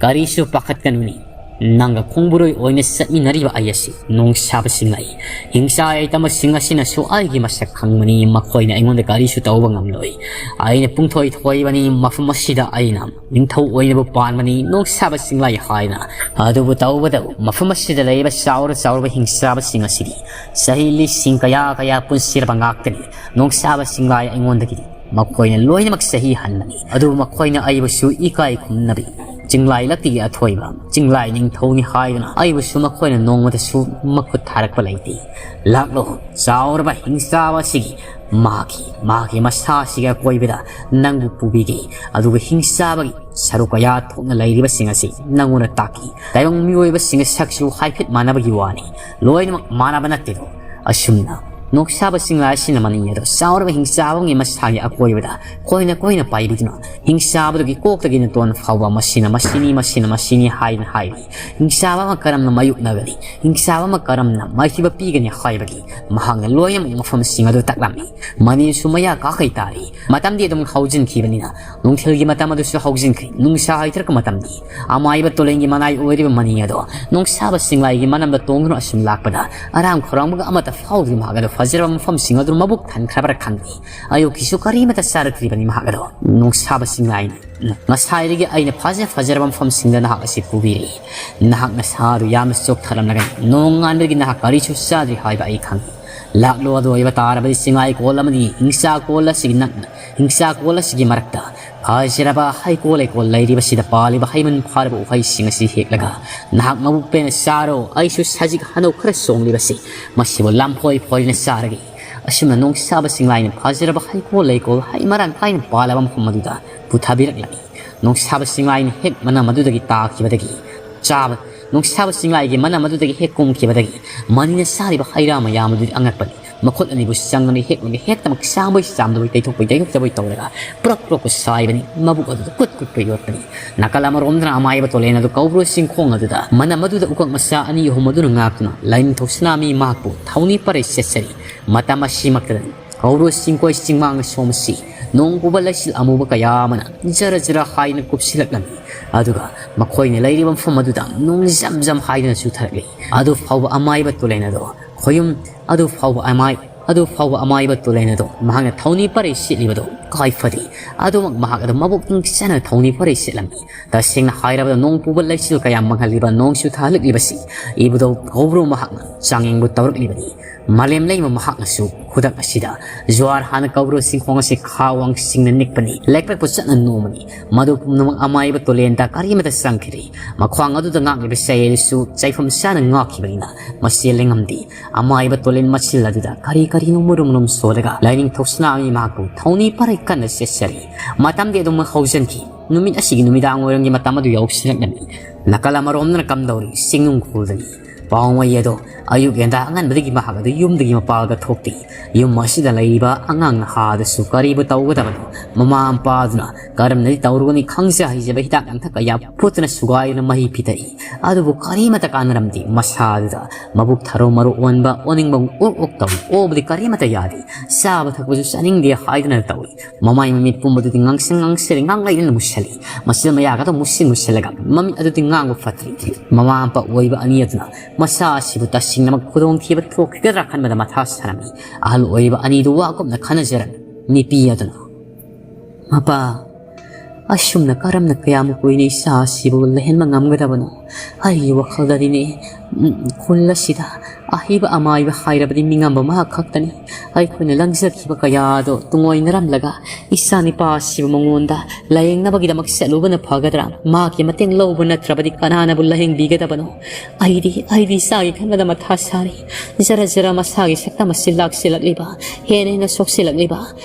ꯀꯔꯤꯁꯨ ꯄꯥꯈꯠꯀꯅꯨꯅꯤ꯫ ꯅꯪꯒ ꯈꯣꯡꯕꯨꯔꯣꯏ ꯑꯣꯏꯅ ꯆꯠꯃꯤꯟꯅꯔꯤꯕ ꯑꯩ ꯑꯁꯤ ꯅꯨꯡꯁꯥꯕꯁꯤꯡ ꯂꯥꯏ꯫ ꯍꯤꯡꯆꯥ ꯌꯥꯏꯇꯝꯕꯁꯤꯡ ꯑꯁꯤꯅꯁꯨ ꯑꯩꯒꯤ ꯃꯁꯛ ꯈꯪꯕꯅꯤ, ꯃꯈꯣꯏꯅ ꯑꯩꯉꯣꯟꯗ ꯀꯔꯤꯁꯨ ꯇꯧꯕ ꯉꯝꯂꯣꯏ꯫ ꯑꯩꯅ ꯄꯨꯡꯊꯣꯏ ꯊꯣꯏꯕꯅꯤ, ꯃꯐꯝ ꯑꯁꯤꯗ ꯑꯩꯅ ꯅꯤꯡꯊꯧ ꯑꯣꯏꯅꯕꯨ ꯄꯥꯟꯕꯅꯤ, ꯅꯣꯡꯁꯥꯕ ꯆꯤꯡꯂꯥꯏ ꯍꯥꯏꯅ꯫ ꯑꯗꯨꯕꯨ ꯇꯧꯕꯇꯕꯨ ꯃꯐꯝ ꯑꯁꯤꯗ ꯂꯩꯔꯤꯕ ꯆꯥꯎꯔ ꯆꯥꯎꯔꯕ ꯍꯤꯡꯆꯥꯕꯁꯤꯡ ꯑꯁꯤꯗꯤ ꯆꯍꯤ ꯂꯤꯁꯤꯡ ꯀꯌꯥ ꯀꯌꯥ ꯄꯨꯟꯁꯤꯔꯕ ꯉꯥꯛꯇꯅꯤ꯫ ꯅꯣꯡꯁꯥꯕ ꯆꯤꯡꯂꯥꯏ ꯑꯩꯉꯣꯟꯗꯒꯤꯗꯤ ꯃꯈꯣꯏꯅ ꯂꯣꯏꯅꯃꯛ ꯆꯍꯤ ꯍꯟꯕꯅꯤ꯫ ꯑꯗꯨꯕꯨ ꯃꯈꯣꯏꯅ ꯑꯩꯕꯨꯁꯨ ꯏꯀꯥꯏ ꯈꯨꯝꯅꯕꯤ ꯆꯤꯡꯂꯥꯏ ꯂꯛꯇꯒꯤ ꯑꯊꯣꯏꯕ ꯆꯤꯡꯂꯥꯏ ꯅꯤꯡꯊꯧꯅꯤ ꯍꯥꯏꯗꯨꯅ ꯑꯩꯕꯨꯁꯨ ꯃꯈꯣꯏꯅ ꯅꯣꯡꯃꯇꯁꯨ ꯃꯈꯨꯠ ꯊꯥꯔꯛꯄ ꯂꯩꯇꯦ꯫ ꯂꯥꯛꯂꯣ, ꯆꯥꯎꯔꯕ ꯍꯤꯡꯆꯥꯕ ꯑꯁꯤꯒꯤ ꯃꯍꯥꯛꯀꯤ, ꯃꯍꯥꯛꯀꯤ ꯃꯁꯥꯁꯤꯒꯤ ꯑꯀꯣꯏꯕꯗ ꯅꯪꯕꯨ ꯄꯨꯕꯤꯒꯦ꯫ ꯑꯗꯨꯒ ꯍꯤꯡꯆꯥꯕꯒꯤ ꯁꯔꯨꯛ ꯀꯌꯥ ꯊꯣꯛꯅ ꯂꯩꯔꯤꯕꯁꯤꯡ ꯑꯁꯤ ꯅꯪꯉꯣꯟꯗ ꯇꯥꯛꯀꯦ꯫ ꯇꯥꯏꯕꯪ ꯃꯤꯑꯣꯏꯕꯁꯤꯡꯒꯤ ꯁꯛꯁꯨ ꯍꯥꯏꯐꯦꯠ ꯃꯥꯟꯅꯕꯒꯤ ꯋꯥꯅꯤ, ꯂꯣꯏꯅꯃꯛ ꯃꯥꯟꯅꯕ ꯅꯠꯇꯦꯗꯣ꯫ ꯑꯁꯨꯝꯅ ꯅꯣꯡꯁꯥꯕ ꯆꯤꯡꯂꯥꯏ ꯑꯁꯤꯅ ꯃꯅꯤꯡ ꯑꯗꯣ ꯆꯥꯎꯔꯕ ꯍꯤꯡꯆꯥꯕ ꯑꯃꯒꯤ ꯃꯁꯥꯒꯤ ꯑꯀꯣꯏꯕꯗ ꯀꯣꯏꯅ ꯀꯣꯏꯅ ꯄꯥꯏꯕꯤꯗꯨꯅ, ꯍꯤꯡꯆꯥꯕꯗꯨꯒꯤ ꯀꯣꯛꯇꯒꯤ ꯅꯇꯣꯟ ꯐꯥꯎꯕ "ꯃꯁꯤꯅ ꯃꯁꯤꯅꯤ, ꯃꯁꯤꯅ ꯃꯁꯤꯅꯤ" ꯍꯥꯏꯅ ꯍꯥꯏꯔꯤ꯫ ꯍꯤꯡꯆꯥꯕ ꯑꯃ ꯀꯔꯝꯅ ꯃꯥꯌꯣꯛꯅꯒꯅꯤ, ꯍꯤꯡꯆꯥꯕ ꯑꯃ ꯀꯔꯝꯅ ꯃꯥꯏꯊꯤꯕ ꯄꯤꯒꯅꯤ ꯍꯥꯏꯕꯒꯤ ꯃꯍꯥꯛꯅ ꯂꯣꯏꯅꯃꯛ ꯃꯐꯝꯁꯤꯡ ꯑꯗꯨ ꯇꯥꯛꯂꯝꯃꯤ꯫ ꯃꯅꯤꯁꯨ ꯃꯌꯥ ꯀꯥꯈꯩ ꯇꯥꯔꯤ꯫ ꯃꯇꯝꯗꯤ ꯑꯗꯨꯝ ꯍꯧꯖꯤꯟꯈꯤꯕꯅꯤꯅ, ꯅꯨꯡꯊꯤꯜꯒꯤ ꯃꯇꯝ ꯑꯗꯨꯁꯨ ꯍꯧꯖꯤꯟꯈ꯭ꯔꯦ꯫ ꯅꯨꯡꯁꯥ ꯍꯩꯊꯔꯛꯄ ꯃꯇꯝꯗꯤ ꯑꯃꯥꯏꯕ ꯇꯨꯔꯦꯟꯒꯤ ꯃꯅꯥꯏ ꯑꯣꯏꯔꯤꯕ ꯃꯅꯤ ꯑꯗꯣ ꯅꯣꯡꯁꯥꯕ ꯆꯤꯡꯂꯥꯏꯒꯤ ꯃꯅꯝꯗ ꯇꯣꯡꯗꯨꯅ ꯑꯁꯨꯝ ꯂꯥꯛꯄꯗ, ꯑꯔꯥꯝ ꯈꯧꯔꯥꯡꯕꯒ ꯑꯃꯠꯇ ꯐꯥꯎꯗ꯭ꯔꯤ ꯃꯍꯥꯛ ꯑꯗꯣ ꯐꯖꯔꯕ ꯃꯐꯝꯁꯤꯡ ꯑꯗꯨ ꯃꯕꯨꯛ ꯊꯟꯈ꯭ꯔꯕ꯭ꯔꯥ ꯈꯪꯗꯦ꯫ ꯑꯌꯨꯛꯀꯤꯁꯨ ꯀꯔꯤꯃꯠꯇ ꯆꯥꯔꯛꯇ꯭ꯔꯤꯕꯅꯤ ꯃꯍꯥꯛ ꯑꯗꯣ꯫ ꯅꯣꯡꯁꯥꯕ ꯆꯤꯡꯂꯥꯏꯅ, "ꯉꯁꯥꯏꯗꯒꯤ ꯑꯩꯅ ꯐꯖ ꯐꯖꯔꯕ ꯃꯐꯝꯁꯤꯡꯗ ꯅꯍꯥꯛ ꯑꯁꯤ ꯄꯨꯕꯤꯔꯛꯏ꯫ ꯅꯍꯥꯛ ꯅꯁꯥꯗꯨ ꯌꯥꯝꯅ ꯆꯣꯛꯊꯔꯝꯂꯒꯅꯤ꯫ ꯅꯣꯡꯉꯥꯟꯕꯗꯒꯤ ꯅꯍꯥꯛ ꯀꯔꯤꯁꯨ ꯆꯥꯗ꯭ꯔꯤ ꯍꯥꯏꯕ ꯑꯩ ꯈꯪꯏ꯫ ꯂꯥꯛꯂꯣ, ꯑꯗꯨ ꯑꯣꯏꯕ ꯇꯥꯔꯕꯗꯤ ꯆꯤꯡꯂꯥꯏ ꯀꯣꯜ ꯑꯃꯗꯤ ꯍꯤꯡꯆꯥ ꯀꯣꯜ ꯑꯁꯤꯒꯤ ꯅꯛꯅ, ꯍꯤꯡꯆꯥ ꯀꯣꯜ ꯑꯁꯤꯒꯤ ꯃꯔꯛꯇ ꯐꯖꯔꯕ ꯍꯩꯀꯣꯜ ꯂꯩꯀꯣꯜ ꯂꯩꯔꯤꯕꯁꯤꯗ ꯄꯥꯜꯂꯤꯕ ꯍꯩꯃꯟ ꯐꯥꯔꯕ ꯎꯍꯩꯁꯤꯡ ꯑꯁꯤ ꯍꯦꯛꯂꯒ ꯅꯍꯥꯛ ꯃꯕꯨꯛ ꯄꯦꯟꯅ ꯆꯥꯔꯣ꯫ ꯑꯩꯁꯨ ꯁꯖꯤꯛ ꯍꯅꯧ ꯈꯔ ꯆꯣꯡꯂꯤꯕꯁꯤ ꯃꯁꯤꯕꯨ ꯂꯥꯝꯐꯣꯏ ꯐꯣꯏꯅ ꯆꯥꯔꯒꯦ꯫" ꯑꯁꯨꯝꯅ ꯅꯣꯡꯁꯥꯕ ꯆꯤꯡꯂꯥꯏꯅ ꯐꯖꯔꯕ ꯍꯩꯀꯣꯜ ꯂꯩꯀꯣꯜ ꯍꯩ ꯃꯔꯥꯡ ꯀꯥꯏꯅ ꯄꯥꯜꯂꯕ ꯃꯐꯝ ꯑꯗꯨꯗ ꯄꯨꯊꯕꯤꯔꯛꯂꯝꯃꯤ꯫ ꯅꯣꯡꯁꯥꯕ ꯆꯤꯡꯂꯥꯏꯅ ꯍꯦꯛ ꯃꯅꯝ ꯑꯗꯨꯗꯒꯤ ꯇꯥꯈꯤꯕꯗꯒꯤ ꯆꯥꯕ, ꯅꯣꯡꯁꯥꯕ ꯆꯤꯡꯂꯥꯏꯒꯤ ꯃꯅꯝ ꯑꯗꯨꯗꯒꯤ ꯍꯦꯛ ꯀꯨꯝꯈꯤꯕꯗꯒꯤ ꯃꯅꯤꯅ ꯆꯥꯔꯤꯕ ꯍꯩ ꯔꯥ ꯃꯌꯥꯝ ꯑꯗꯨꯗꯤ ꯑꯉꯛꯄꯅꯤ꯫ ꯃꯈꯨꯠ ꯑꯅꯤꯕꯨ ꯆꯪꯗꯨꯅ ꯍꯦꯛꯂꯒ ꯍꯦꯛꯇꯃꯛ ꯆꯥꯝꯕꯣꯏ ꯆꯥꯝꯗꯕꯣꯏ, ꯇꯩꯊꯣꯛꯄꯣꯏ ꯇꯩꯊꯣꯛꯇꯕꯣꯏ ꯇꯧꯔꯒ ꯄ꯭ꯔꯣꯛ ꯄ꯭ꯔꯣꯛꯄꯨ ꯁꯥꯏꯕꯅꯤ꯫ ꯃꯕꯨꯛ ꯑꯗꯨꯗ ꯀꯨꯠ ꯀꯨꯠꯄ ꯌꯣꯠꯄꯅꯤ꯫ ꯅꯥꯀꯜ ꯑꯃꯔꯣꯝꯗꯅ ꯑꯃꯥꯏꯕ ꯇꯣꯂꯦꯟ ꯑꯗꯨ ꯀꯧꯕ꯭ꯔꯨ ꯆꯤꯡꯈꯣꯡ ꯑꯗꯨꯗ ꯃꯅꯝ ꯑꯗꯨꯗ ꯎꯀꯛ ꯃꯆꯥ ꯑꯅꯤ ꯑꯍꯨꯝ ꯑꯗꯨꯅ ꯉꯥꯛꯇꯨꯅ ꯂꯥꯏꯅꯤꯡꯊꯧ ꯁꯅꯥꯃꯍꯤ ꯃꯍꯥꯛꯄꯨ ꯊꯧꯅꯤ ꯄꯔꯩ ꯆꯠꯆꯔꯤ꯫ ꯃꯇꯝ ꯑꯁꯤꯃꯛꯇꯗꯅꯤ ꯀꯧꯕ꯭ꯔꯨ ꯆꯤꯡꯀꯣꯏ ꯆꯤꯡꯃꯥꯡ ꯑꯁꯣꯝ ꯑꯁꯤ ꯅꯣꯡ ꯄꯨꯕ ꯂꯩꯆꯤꯜ ꯑꯃꯨꯕ ꯀꯌꯥ ꯑꯃꯅ ꯖꯔ ꯖꯔ ꯍꯥꯏꯅ ꯀꯨꯞꯁꯤꯜꯂꯛꯂꯝꯃꯤ꯫ ꯑꯗꯨꯒ ꯃꯈꯣꯏꯅ ꯂꯩꯔꯤꯕ ꯃꯐꯝ ꯑꯗꯨꯗ ꯅꯣꯡ ꯖꯝ ꯖꯝ ꯍꯥꯏꯗꯨꯅ ꯆꯨꯊꯔꯛꯂꯤ꯫ ꯑꯗꯨ ꯐꯥꯎꯕ ꯑꯃꯥꯏꯕ ꯇꯨꯂꯦꯟ ꯑꯗꯣ ꯈꯣꯌꯨꯝ, ꯑꯗꯨ ꯐꯥꯎꯕ ꯑꯃꯥꯏ-, ꯑꯗꯨ ꯐꯥꯎꯕ ꯑꯃꯥꯏꯕ ꯇꯨꯂꯦꯟ ꯑꯗꯣ ꯃꯍꯥꯛꯅ ꯊꯧꯅꯤ ꯄꯔꯩ ꯁꯤꯠꯂꯤꯕꯗꯣ ꯀꯥꯏꯐꯗꯦ꯫ ꯑꯗꯨꯃꯛ ꯃꯍꯥꯛ ꯑꯗꯨ ꯃꯕꯨꯛꯅꯤꯡ ꯆꯟꯅ ꯊꯧꯅꯤ ꯄꯔꯩ ꯁꯤꯠꯂꯝꯃꯤ꯫ ꯇꯁꯦꯡꯅ ꯍꯥꯏꯔꯕꯗ ꯅꯣꯡ ꯄꯨꯕ ꯂꯩꯆꯤꯜ ꯀꯌꯥ ꯃꯥꯡꯍꯜꯂꯤꯕ ꯅꯣꯡ ꯆꯨꯊꯍꯜꯂꯛꯂꯤꯕꯁꯤ ꯏꯕꯨꯙꯧ ꯀꯧꯕ꯭ꯔꯨ ꯃꯍꯥꯛꯅ ꯆꯥꯡꯌꯦꯡꯕꯨ ꯇꯧꯔꯛꯂꯤꯕꯅꯤ꯫ ꯃꯥꯂꯦꯝ ꯂꯩꯃ ꯃꯍꯥꯛꯅꯁꯨ ꯈꯨꯗꯛ ꯑꯁꯤꯗ ꯖꯨꯋꯥꯔ ꯍꯥꯟꯅ ꯀꯧꯕ꯭ꯔꯨ ꯆꯤꯡꯈꯣꯡ ꯑꯁꯤ ꯈꯥ ꯋꯥꯡ ꯁꯤꯡꯅ ꯅꯤꯛꯄꯅꯤ꯫ ꯂꯩꯀ꯭ꯔꯛꯄꯨ ꯆꯠꯅ ꯅꯣꯝꯃꯅꯤ꯫ ꯃꯗꯨ ꯄꯨꯝꯅꯃꯛ ꯑꯃꯥꯏꯕ ꯇꯨꯂꯦꯟꯗ ꯀꯔꯤꯃꯠꯇ ꯆꯪꯈꯤꯗꯦ꯫ ꯃꯈ꯭ꯋꯥꯡ ꯑꯗꯨꯗ ꯉꯥꯛꯂꯤꯕ ꯆꯌꯦꯜꯁꯨ ꯆꯩꯐꯝ ꯆꯥꯅ ꯉꯥꯛꯈꯤꯕꯅꯤꯅ ꯃꯁꯤ ꯂꯩꯉꯝꯗꯦ꯫ ꯑꯃꯥꯏꯕ ꯇꯨꯂꯦꯟ ꯃꯆꯤꯜ ꯑꯗꯨꯗ ꯀꯔꯤ ꯀꯔꯤꯅꯣ ꯃꯨꯔꯨꯝ ꯃꯨꯔꯨꯝ ꯁꯣꯜꯂꯒ ꯂꯥꯏꯅꯤꯡꯊꯧ ꯁꯅꯥꯃꯍꯤ ꯃꯍꯥꯛꯄꯨ ꯊꯧꯅꯤ ꯄꯔꯩ ꯀꯟꯅ ꯆꯦꯠꯆꯔꯤ꯫ ꯃꯇꯝꯗꯤ ꯑꯗꯨꯝ ꯍꯧꯖꯤꯟꯈꯤ꯫ ꯅꯨꯃꯤꯠ ꯑꯁꯤꯒꯤ ꯅꯨꯃꯤꯗꯥꯡ ꯋꯥꯏꯔꯝꯒꯤ ꯃꯇꯝ ꯑꯗꯨ ꯌꯧꯁꯤꯜꯂꯛꯂꯝꯃꯤ꯫ ꯅꯥꯀꯜ ꯑꯃꯔꯣꯝꯗꯅ ꯀꯝꯗꯧꯔꯤ ꯆꯤꯡꯅꯨꯡ ꯈꯨꯜꯗꯅꯤ꯫ ꯄꯥꯎꯃꯩ ꯑꯗꯣ ꯑꯌꯨꯛ ꯉꯟꯇꯥ ꯑꯉꯟꯕꯗꯒꯤ ꯃꯍꯥꯛ ꯑꯗꯨ ꯌꯨꯝꯗꯒꯤ ꯃꯄꯥꯟꯗ ꯊꯣꯛꯇꯦ꯫ ꯌꯨꯝ ꯑꯁꯤꯗ ꯂꯩꯔꯤꯕ ꯑꯉꯥꯡ ꯅꯍꯥ ꯑꯗꯨꯁꯨ ꯀꯔꯤꯕꯨ ꯇꯧꯒꯗꯕꯅꯣ? ꯃꯃꯥ ꯃꯄꯥ ꯑꯗꯨꯅ ꯀꯔꯝꯅꯗꯤ ꯇꯧꯔꯨꯒꯅꯤ ꯈꯪꯖ ꯍꯩꯖꯕ ꯍꯤꯗꯥꯛ ꯂꯥꯡꯊꯛ ꯀꯌꯥ ꯐꯨꯠꯇꯨꯅ ꯁꯨꯒꯥꯏꯗꯨꯅ ꯃꯍꯤ ꯄꯤꯊꯛꯏ꯫ ꯑꯗꯨꯕꯨ ꯀꯔꯤꯃꯠꯇ ꯀꯥꯟꯅꯔꯝꯗꯦ꯫ ꯃꯁꯥ ꯑꯗꯨꯗ ꯃꯕꯨꯛ ꯊꯔꯣ ꯃꯔꯣ ꯑꯣꯟꯕ, ꯑꯣꯅꯤꯡꯕ ꯑꯣꯛ ꯑꯣꯛ ꯇꯧꯏ꯫ ꯑꯣꯕꯗꯤ ꯀꯔꯤꯃꯠꯇ ꯌꯥꯗꯦ꯫ ꯆꯥꯕ ꯊꯛꯄꯁꯨ ꯆꯥꯅꯤꯡꯗꯦ ꯍꯥꯏꯗꯨꯅ ꯇꯧꯏ꯫ ꯃꯃꯥꯏ ꯃꯃꯤꯠ ꯄꯨꯝꯕꯗꯨꯗꯤ ꯉꯥꯡꯁꯪ ꯉꯥꯡꯁꯤꯜꯂꯤ, ꯉꯥꯡꯂꯩꯗꯅ ꯃꯨꯁꯜꯂꯤ꯫ ꯃꯆꯤꯟ ꯃꯌꯥꯒꯗꯣ ꯃꯨꯁꯤꯟ ꯃꯨꯁꯤꯜꯂꯒ ꯃꯃꯤꯠ ꯑꯗꯨꯗꯤ ꯉꯥꯡꯕ ꯐꯠꯇ꯭ꯔꯤ꯫ ꯃꯃꯥ ꯃꯄꯥ ꯑꯣꯏꯕ ꯑꯅꯤ ꯑꯗꯨꯅ ꯃꯆꯥ ꯑꯁꯤꯕꯨ ꯇꯁꯦꯡꯅꯃꯛ ꯈꯨꯗꯣꯡꯊꯤꯕ ꯊꯣꯛꯈꯤꯒꯗ꯭ꯔꯥ ꯈꯟꯕꯗ ꯃꯊꯥ ꯁꯥꯔꯝꯃꯤ꯫ ꯑꯍꯜ ꯑꯣꯏꯔꯤꯕ ꯑꯅꯤꯗꯨ ꯋꯥ ꯀꯨꯞꯅ ꯈꯟꯅꯖꯔꯝꯃꯤ꯫ ꯅꯨꯄꯤ ꯑꯗꯨꯅ, "ꯃꯄꯥ, ꯑꯁꯨꯝꯅ ꯀꯔꯝꯅ ꯀꯌꯥꯝ ꯀꯨꯏꯅ ꯏꯆꯥ ꯑꯁꯤꯕꯨ ꯂꯩꯍꯟꯕ ꯉꯝꯒꯗꯕꯅꯣ? ꯑꯩꯒꯤ ꯋꯥꯈꯜꯗꯗꯤꯅꯦ, ꯎꯝ, ꯈꯨꯜ ꯑꯁꯤꯗ ꯑꯍꯩꯕ ꯑꯃꯥꯏꯕ ꯍꯥꯏꯔꯕꯗꯤ ꯃꯤꯉꯝꯕ ꯃꯍꯥꯛ ꯈꯛꯇꯅꯤ꯫ ꯑꯩꯈꯣꯏꯅ ꯂꯪꯖꯈꯤꯕ ꯀꯌꯥꯗꯣ ꯇꯨꯡꯑꯣꯏꯅꯔꯝꯂꯒ ꯏꯆꯥ ꯅꯤꯄꯥ ꯑꯁꯤꯕꯨ ꯃꯉꯣꯟꯗ ꯂꯥꯌꯦꯡꯅꯕꯒꯤꯗꯃꯛ ꯆꯠꯂꯨꯕꯅ ꯐꯒꯗ꯭ꯔꯥ? ꯃꯍꯥꯛꯀꯤ ꯃꯇꯦꯡ ꯂꯧꯕ ꯅꯠꯇ꯭ꯔꯕꯗꯤ ꯀꯅꯥꯅꯕꯨ ꯂꯥꯌꯦꯡꯕꯤꯒꯗꯕꯅꯣ? ꯑꯩꯗꯤ, ꯑꯩꯗꯤ ꯏꯆꯥꯒꯤ ꯈꯟꯕꯗ ꯃꯊꯥ ꯁꯥꯔꯤ꯫ ꯖꯔ ꯖꯔ ꯃꯁꯥꯒꯤ ꯁꯛꯇꯝ ꯑꯁꯤ ꯂꯥꯛꯁꯤꯜꯂꯛꯂꯤꯕ, ꯍꯦꯟꯅ ꯍꯦꯟꯅ ꯁꯣꯛꯆꯤꯜꯂꯛꯂꯤꯕ꯫